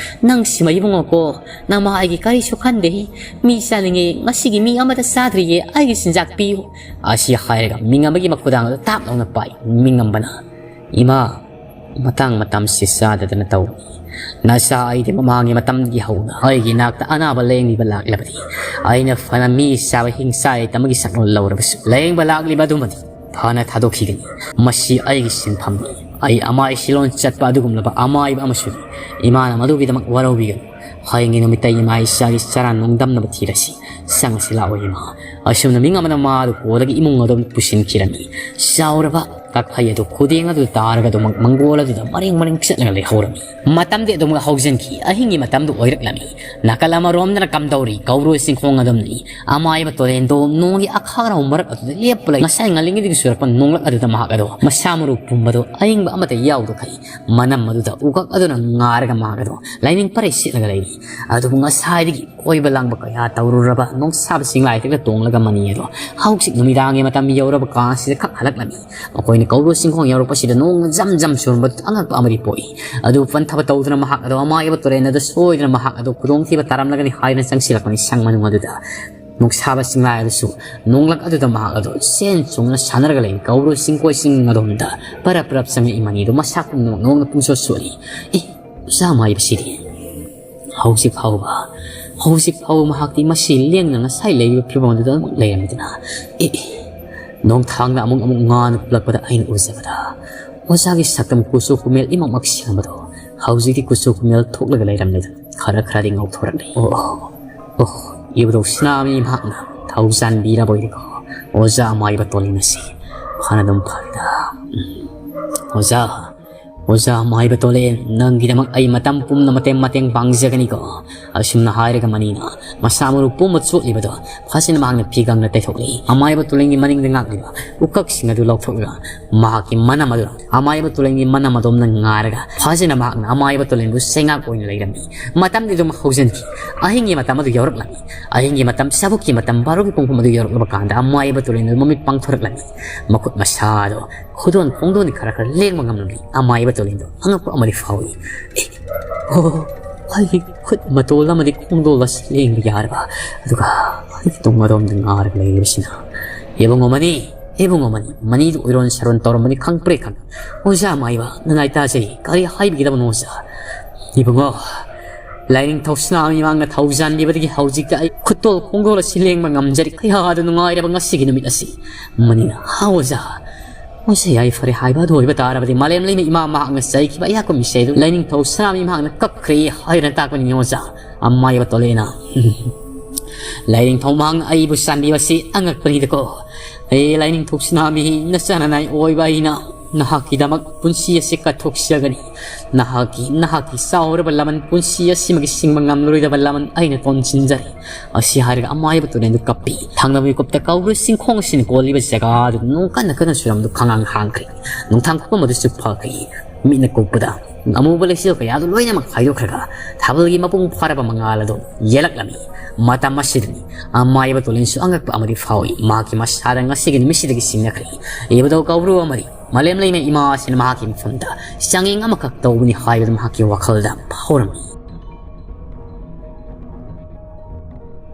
ꯅꯪ ꯁꯤꯃ ꯏꯕꯨꯡꯉꯣꯀꯣ, ꯅꯃꯥ ꯑꯩꯒꯤ ꯀꯔꯤꯁꯨ ꯈꯟꯗꯦ꯫ ꯃꯤ ꯆꯥꯅꯤꯡꯉꯦ, ꯉꯁꯤꯒꯤ ꯃꯤ ꯑꯃꯠꯇ ꯆꯥꯗ꯭ꯔꯤꯌꯦ, ꯑꯩꯒꯤ ꯆꯤꯟꯖꯥꯛ ꯄꯤꯌꯨ꯫ ꯑꯁꯤ ꯍꯥꯏꯔꯒ ꯃꯤꯡ ꯑꯃꯒꯤ ꯃꯈꯨꯗꯥꯡ ꯑꯗꯨ ꯇꯥꯞ ꯂꯥꯎꯅ ꯄꯥꯏ꯫ ꯃꯤꯡ ꯑꯃꯅ, "ꯏꯃꯥ, ꯃꯇꯥꯡ ꯃꯇꯝꯁꯤ ꯆꯥꯗꯗꯅ ꯇꯧꯕꯅꯤ꯫ ꯅꯆꯥ ꯑꯩꯗꯤ ꯃꯃꯥꯡꯒꯤ ꯃꯇꯝꯗꯒꯤ ꯍꯧꯅ ꯑꯩꯒꯤ ꯏꯅꯥꯛꯇ ꯑꯅꯥꯕ ꯂꯥꯌꯦꯡꯕꯤꯕ ꯂꯥꯛꯂꯕꯗꯤ ꯑꯩꯅ ꯐꯅ ꯃꯤ ꯆꯥꯕ ꯍꯤꯡꯆꯥ ꯂꯩꯇ ꯑꯃꯒꯤ ꯁꯛꯅꯣ ꯂꯧꯔꯕꯁꯨ ꯂꯥꯌꯦꯡꯕ ꯂꯥꯛꯂꯤꯕ ꯑꯗꯨꯃꯗꯤ ꯐꯅ ꯊꯥꯗꯣꯛꯈꯤꯒꯅꯤ꯫ ꯃꯁꯤ ꯑꯩꯒꯤ ꯁꯤꯟꯐꯝꯅꯤ꯫ ꯑꯩ ꯑꯃꯥꯏ ꯁꯤꯂꯣꯟ ꯆꯠꯄ ꯑꯗꯨꯒꯨꯝꯂꯕ ꯑꯃꯥꯏꯕ ꯑꯃꯁꯨꯅꯤ꯫ ꯏꯃꯥꯅ ꯃꯗꯨꯒꯤꯗꯃꯛ ꯋꯥꯔꯧꯕꯤꯒꯅꯨ꯫ ꯍꯌꯦꯡꯒꯤ ꯅꯨꯃꯤꯠꯇ ꯏꯃꯥ ꯏꯆꯥꯒꯤ ꯆꯔꯥ ꯅꯨꯡꯗꯝꯅꯕ ꯊꯤꯔꯁꯤ꯫ ꯆꯪꯉꯁꯤ ꯂꯥꯛꯑꯣ ꯏꯃꯥ꯫" ꯑꯁꯨꯝꯅ ꯃꯤꯡ ꯑꯃꯅ ꯃꯥꯗꯨ ꯀꯣꯜꯂꯒ ꯏꯃꯨꯡ ꯑꯗꯨ ꯄꯨꯁꯤꯟꯈꯤꯔꯝꯃꯤ꯫ ꯆꯥꯎꯔꯕ ꯀꯛꯐꯩ ꯑꯗꯨ ꯈꯨꯗꯦꯡ ꯑꯗꯨ ꯇꯥꯔꯒ ꯑꯗꯨꯃꯛ ꯃꯪꯒꯣꯜ ꯑꯗꯨꯗ ꯃꯔꯦꯡ ꯃꯔꯦꯡ ꯆꯠꯂꯒ ꯂꯩꯍꯧꯔꯝꯃꯤ꯫ ꯃꯇꯝꯗꯤ ꯑꯗꯨꯃꯛ ꯍꯧꯖꯤꯟꯈꯤ꯫ ꯑꯍꯤꯡꯒꯤ ꯃꯇꯝꯗꯨ ꯑꯣꯏꯔꯛꯂꯝꯃꯤ꯫ ꯅꯥꯀꯜ ꯑꯃꯔꯣꯝꯗꯅ ꯀꯝꯗꯧꯔꯤ? ꯀꯧꯕ꯭ꯔꯨ ꯆꯤꯡꯈꯣꯡ ꯑꯗꯨꯝꯅꯤ꯫ ꯑꯃꯥꯏꯕ ꯇꯨꯔꯦꯟꯗꯣ ꯅꯣꯡꯒꯤ ꯑꯈꯥꯛꯅ ꯃꯔꯛ ꯑꯗꯨꯗ ꯂꯦꯞꯄ ꯂꯩ꯫ ꯉꯁꯥꯏ ꯉꯜꯂꯤꯉꯩꯗꯒꯤ ꯆꯨꯔꯛꯄ ꯅꯣꯡꯂꯛ ꯑꯗꯨꯗ ꯃꯍꯥꯛ ꯑꯗꯣ ꯃꯁꯥ ꯃꯔꯨ ꯄꯨꯝꯕꯗꯣ ꯑꯏꯪꯕ ꯑꯃꯠꯇ ꯌꯥꯎꯗꯈꯩ ꯃꯅꯝ ꯑꯗꯨꯗ ꯎꯀꯛ ꯑꯗꯨꯅ ꯉꯥꯔꯒ ꯃꯍꯥꯛ ꯑꯗꯣ ꯂꯥꯏꯅꯤꯡ ꯄꯔꯩ ꯁꯦꯠꯂꯒ ꯂꯩꯔꯤ꯫ ꯑꯗꯨꯕꯨ ꯉꯁꯥꯏꯗꯒꯤ ꯀꯣꯏꯕ ꯂꯥꯡꯕ ꯀꯌꯥ ꯇꯧꯔꯨꯔꯕ ꯅꯣꯡꯁꯥꯕ ꯆꯤꯡꯂꯥꯏꯗꯒ ꯇꯣꯡꯂꯒ ꯃꯅꯤ ꯑꯗꯣ ꯍꯧꯖꯤꯛ ꯅꯨꯃꯤꯗꯥꯡꯒꯤ ꯃꯇꯝ ꯌꯧꯔꯕ ꯀꯥꯟꯁꯤꯗ ꯈꯛ ꯍꯜꯂꯛꯂꯝꯃꯤ꯫ ꯃꯈꯣꯏꯅ ꯀꯧꯕ꯭ꯔꯨ ꯆꯤꯡꯈꯣꯡ ꯌꯧꯔꯛꯄꯁꯤꯗ ꯅꯣꯡ ꯖꯝ ꯖꯝ ꯆꯨꯔꯝꯕ ꯑꯉꯛꯄ ꯑꯃꯗꯤ ꯄꯣꯛꯏ꯫ ꯑꯗꯨ ꯄꯟꯊꯕ ꯇꯧꯗꯨꯅ ꯃꯍꯥꯛ ꯑꯗꯣ ꯑꯃꯥꯏꯕ ꯇꯨꯔꯦꯜ ꯑꯗꯨ ꯁꯣꯏꯗꯅ ꯃꯍꯥꯛ ꯑꯗꯣ ꯈꯨꯗꯣꯡꯊꯤꯕ ꯇꯥꯔꯝꯂꯒꯅꯤ ꯍꯥꯏꯅ ꯆꯪꯁꯤꯜꯂꯛꯄꯅꯤ ꯁꯪ ꯃꯅꯨꯡ ꯑꯗꯨꯗ꯫ ꯅꯣꯡꯁꯥꯕ ꯆꯤꯡꯂꯥꯏ ꯑꯗꯨꯁꯨ ꯅꯣꯡꯂꯛ ꯑꯗꯨꯗ ꯃꯍꯥꯛ ꯑꯗꯣ ꯆꯦꯟ ꯆꯣꯡꯗꯨꯅ ꯁꯥꯟꯅꯔꯒ ꯂꯩ꯫ ꯀꯧꯕ꯭ꯔꯨ ꯆꯤꯡꯀꯣꯏ ꯆꯤꯡ ꯑꯗꯣꯝꯗ ꯄꯔꯞ ꯄꯔꯞ ꯆꯪꯉꯛꯏ ꯃꯅꯤ ꯑꯗꯨ ꯃꯁꯥ ꯄꯨꯝꯅꯃꯛ ꯅꯣꯡꯅ ꯄꯨꯡꯁꯣꯠ ꯁꯣꯠꯂꯤ꯫ "ꯑꯦ, ꯑꯣꯖꯥ ꯑꯃꯥꯏꯕꯁꯤꯗꯤ ꯍꯧꯖꯤꯛ ꯐꯥꯎꯕ, ꯍꯧꯖꯤꯛ ꯐꯥꯎꯕ ꯃꯍꯥꯛꯇꯤ ꯃꯁꯤ ꯂꯦꯡꯗꯅ ꯉꯁꯥꯏ ꯂꯩꯔꯤꯕ ꯐꯤꯕꯝ ꯑꯗꯨꯗ ꯑꯗꯨꯃꯛ ꯂꯩꯔꯝꯃꯤꯗꯅ꯫ ꯑꯦ, ꯑꯦ, ꯅꯣꯡꯊꯥꯡꯗ ꯑꯃꯨꯛ ꯑꯃꯨꯛ ꯉꯥꯅ ꯈꯨꯠꯂꯛꯄꯗ ꯑꯩꯅ ꯎꯖꯕꯗ ꯑꯣꯖꯥꯒꯤ ꯁꯛꯇꯝ ꯀꯨꯆꯨ ꯀꯨꯃꯦꯜ ꯏꯃꯛꯃꯛ ꯁꯦꯡꯕꯗꯣ ꯍꯧꯖꯤꯛꯇꯤ ꯀꯨꯆꯨ ꯀꯨꯃꯦꯜ ꯊꯣꯛꯂꯒ ꯂꯩꯔꯝꯂꯦꯗꯅ ꯈꯔ ꯈꯔꯗꯤ ꯉꯧꯊꯣꯔꯛꯂꯤ꯫ ꯑꯣ, ꯑꯣ, ꯏꯕꯨꯙꯧ ꯁꯅꯥꯃꯍꯤ ꯃꯍꯥꯛꯅ ꯊꯧꯖꯥꯟꯕꯤꯔꯕ ꯑꯣꯏꯔꯦꯀꯣ꯫ ꯑꯣꯖꯥ ꯑꯃꯥꯏꯕ ꯇꯣꯂꯤꯟ ꯑꯁꯤ ꯐꯅ ꯑꯗꯨꯝ ꯐꯔꯦꯗ꯫ ꯎꯝ, ꯑꯣꯖꯥ, "ꯑꯣꯖꯥ ꯑꯃꯥꯏꯕ ꯇꯣꯂꯦꯟ, ꯅꯪꯒꯤꯗꯃꯛ ꯑꯩ ꯃꯇꯝ ꯄꯨꯝꯅ ꯃꯇꯦꯡ, ꯃꯇꯦꯡ ꯄꯥꯡꯖꯒꯅꯤꯀꯣ?" ꯑꯁꯨꯝꯅ ꯍꯥꯏꯔꯒ ꯃꯅꯤꯅ ꯃꯁꯥ ꯃꯔꯨ ꯄꯨꯝꯕ ꯆꯣꯠꯂꯤꯕꯗꯣ ꯐꯖꯅ ꯃꯍꯥꯛꯅ ꯐꯤꯒꯪꯅ ꯇꯩꯊꯣꯛꯂꯤ꯫ ꯑꯃꯥꯏꯕ ꯇꯣꯂꯦꯟꯒꯤ ꯃꯅꯤꯡꯗ ꯉꯥꯛꯂꯤꯕ ꯎꯀꯛꯁꯤꯡ ꯑꯗꯨ ꯂꯧꯊꯣꯛꯂꯒ ꯃꯍꯥꯛꯀꯤ ꯃꯅꯝ ꯑꯗꯨ, ꯑꯃꯥꯏꯕ ꯇꯣꯂꯦꯟꯒꯤ ꯃꯅꯝ ꯑꯗꯣꯝꯅ ꯉꯥꯏꯔꯒ ꯐꯖꯅ ꯃꯍꯥꯛꯅ ꯑꯃꯥꯏꯕ ꯇꯣꯂꯦꯟꯕꯨ ꯆꯩꯉꯥꯛ ꯑꯣꯏꯅ ꯂꯩꯔꯝꯃꯤ꯫ ꯃꯇꯝꯗꯤ ꯑꯗꯨꯝ ꯍꯧꯖꯤꯟꯈꯤ꯫ ꯑꯍꯤꯡꯒꯤ ꯃꯇꯝ ꯑꯗꯨ ꯌꯧꯔꯛꯂꯝꯃꯤ꯫ ꯑꯍꯤꯡꯒꯤ ꯃꯇꯝ, ꯆꯥꯕꯨꯛꯀꯤ ꯃꯇꯝ, ꯕꯥꯔꯣꯒꯤ ꯄꯨꯡꯐꯝ ꯑꯗꯨ ꯌꯧꯔꯛꯂꯕ ꯀꯥꯟꯗ ꯑꯃꯥꯏꯕ ꯇꯣꯂꯦꯟ ꯑꯗꯨ ꯃꯃꯤꯠ ꯄꯥꯡꯊꯣꯔꯛꯂꯝꯃꯤ꯫ ꯃꯈꯨꯠ ꯃꯁꯥꯗꯣ ꯈꯨꯗꯣꯟ ꯈꯣꯡꯗꯣꯟ ꯈꯔ ꯈꯔ ꯂꯦꯡꯕ ꯉꯝꯂꯝꯃꯤ꯫ ꯑꯃꯥꯏꯕ ꯇꯣꯂꯦꯟꯗꯣ ꯑꯉꯛꯄ ꯑꯃꯗꯤ ꯐꯥꯎꯏ꯫ "ꯑꯦ, ꯑꯣ, ꯑꯩꯒꯤ ꯈꯨꯠ ꯃꯇꯣꯜ ꯑꯃꯗꯤ ꯈꯣꯡꯗꯣꯜ ꯑꯁꯤ ꯂꯦꯡꯕ ꯌꯥꯔꯕ? ꯑꯗꯨꯒ ꯑꯩꯒꯤ ꯇꯨꯡ ꯑꯗꯣꯝꯗ ꯉꯥꯔꯒ ꯂꯩꯔꯤꯕꯁꯤꯅ? ꯏꯕꯨꯡꯉꯣ ꯃꯅꯤ, ꯏꯕꯨꯡꯉꯣ ꯃꯅꯤ, ꯃꯅꯤꯗꯨ ꯑꯣꯏꯔꯣꯟ ꯁꯥꯔꯣꯟ ꯇꯧꯔꯝꯕꯅꯤ, ꯈꯪꯄ꯭ꯔꯦ ꯈꯪ꯫ ꯑꯣꯖꯥ ꯑꯃꯥꯏꯕ, ꯅꯅꯥꯏ ꯇꯥꯖꯩ, ꯀꯔꯤ ꯍꯥꯏꯕꯤꯒꯗꯕꯅꯣ ꯑꯣꯖꯥ?" "ꯏꯕꯨꯡꯉꯣ, ꯂꯥꯏꯅꯤꯡꯊꯧ ꯁꯅꯥꯃꯍꯤ ꯃꯥꯡꯅ ꯊꯧꯖꯥꯟꯕꯤꯕꯗꯒꯤ ꯍꯧꯖꯤꯛꯇ ꯑꯩ ꯈꯨꯠꯇꯣꯜ ꯈꯣꯡꯗꯣꯜ ꯑꯁꯤ ꯂꯦꯡꯕ ꯉꯝꯖꯔꯤ꯫ ꯀꯌꯥꯗ ꯅꯨꯡꯉꯥꯏꯔꯕ ꯉꯁꯤꯒꯤ ꯅꯨꯃꯤꯠ ꯑꯁꯤ!" ꯃꯅꯤꯅ, "ꯍꯥ ꯑꯣꯖꯥ, ꯑꯣꯖꯥ ꯌꯥꯏꯐꯔꯦ ꯍꯥꯏꯕ ꯑꯗꯨ ꯑꯣꯏꯕ ꯇꯥꯔꯕꯗꯤ ꯃꯥꯂꯦꯝ ꯂꯩꯃ ꯏꯃꯥ ꯃꯍꯥꯛꯅ ꯆꯩꯈꯤꯕ ꯑꯩꯍꯥꯛꯄ ꯃꯤꯁꯦ ꯑꯗꯨ ꯂꯥꯏꯅꯤꯡꯊꯧ ꯁꯅꯥꯃꯍꯤ ꯃꯍꯥꯛꯅ ꯀꯛꯈ꯭ꯔꯦ ꯍꯥꯏꯗꯅ ꯇꯥꯛꯄꯅꯤꯅꯦ ꯑꯣꯖꯥ꯫" ꯑꯃꯥꯏꯕ ꯇꯣꯂꯦꯅ, "ꯂꯥꯏꯅꯤꯡꯊꯧ ꯃꯍꯥꯛꯅ ꯑꯩꯕꯨ ꯆꯥꯟꯕꯤꯕꯁꯤ ꯑꯉꯛꯄꯅꯤꯗꯀꯣ꯫ ꯑꯩ ꯂꯥꯏꯅꯤꯡꯊꯧ ꯁꯅꯥꯃꯍꯤ ꯅꯆꯥ ꯅꯅꯥꯏ ꯑꯣꯏꯕ ꯑꯩꯅ ꯅꯍꯥꯛꯀꯤꯗꯃꯛ ꯄꯨꯟꯁꯤ ꯑꯁꯤ ꯀꯠꯊꯣꯛꯆꯒꯅꯤ꯫ ꯅꯍꯥꯛꯀꯤ, ꯅꯍꯥꯛꯀꯤ ꯆꯥꯎꯔꯕ ꯂꯃꯟ ꯄꯨꯟꯁꯤ ꯑꯁꯤꯃꯒꯤ ꯁꯤꯡꯕ ꯉꯝꯂꯔꯣꯏꯗꯕ ꯂꯃꯟ ꯑꯩꯅ ꯇꯣꯟꯁꯤꯟꯖꯔꯤ꯫" ꯑꯁꯤ ꯍꯥꯏꯔꯒ ꯑꯃꯥꯏꯕ ꯇꯨꯔꯦꯟꯗꯨ ꯀꯞꯄꯤ꯫ ꯊꯪꯅꯕ ꯃꯤꯀꯨꯞꯇ ꯀꯧꯕ꯭ꯔꯨ ꯆꯤꯡꯈꯣꯡ ꯑꯁꯤꯅ ꯀꯣꯜꯂꯤꯕ ꯖꯒꯥꯗꯨ ꯅꯣꯡ ꯀꯟꯅ ꯀꯟꯅ ꯆꯨꯔꯝꯗꯨ ꯈꯪꯍꯥꯡ ꯍꯥꯡꯈ꯭ꯔꯦ꯫ ꯅꯨꯡꯊꯥꯡ ꯈꯨꯕꯝ ꯑꯗꯨꯁꯨ ꯐꯈ꯭ꯔꯦ꯫ ꯃꯤꯠꯅ ꯀꯨꯞꯄꯗ ꯑꯃꯨꯕ ꯂꯩꯆꯤꯜ ꯀꯌꯥꯗꯨ ꯂꯣꯏꯅꯃꯛ ꯍꯥꯏꯗꯣꯛꯈ꯭ꯔꯒ ꯊꯥꯕꯜꯒꯤ ꯃꯄꯨꯡ ꯐꯥꯔꯕ ꯃꯉꯥꯜ ꯑꯗꯨ ꯌꯦꯜꯂꯛꯂꯝꯃꯤ꯫ ꯃꯇꯝ ꯑꯁꯤꯗꯅꯤ ꯑꯃꯥꯏꯕ ꯇꯣꯂꯦꯟꯁꯨ ꯑꯉꯛꯄ ꯑꯃꯗꯤ ꯐꯥꯎꯏ꯫ ꯃꯍꯥꯛꯀꯤ ꯃꯁꯥꯗ ꯉꯁꯤꯒꯤ ꯅꯨꯃꯤꯠꯁꯤꯗꯒꯤ ꯁꯤꯡꯅꯈ꯭ꯔꯦ꯫ ꯏꯕꯨꯙꯧ ꯀꯧꯕ꯭ꯔꯨ ꯑꯃꯗꯤ ꯃꯥꯂꯦꯝ ꯂꯩꯃ ꯏꯃꯥ ꯑꯁꯤꯅ ꯃꯍꯥꯛꯀꯤ ꯃꯐꯝꯗ ꯆꯥꯡꯌꯦꯡ ꯑꯃꯈꯛ ꯇꯧꯕꯅꯤ ꯍꯥꯏꯕꯗꯨ ꯃꯍꯥꯛꯀꯤ ꯋꯥꯈꯜꯗ ꯐꯥꯎꯔꯝꯃꯤ꯫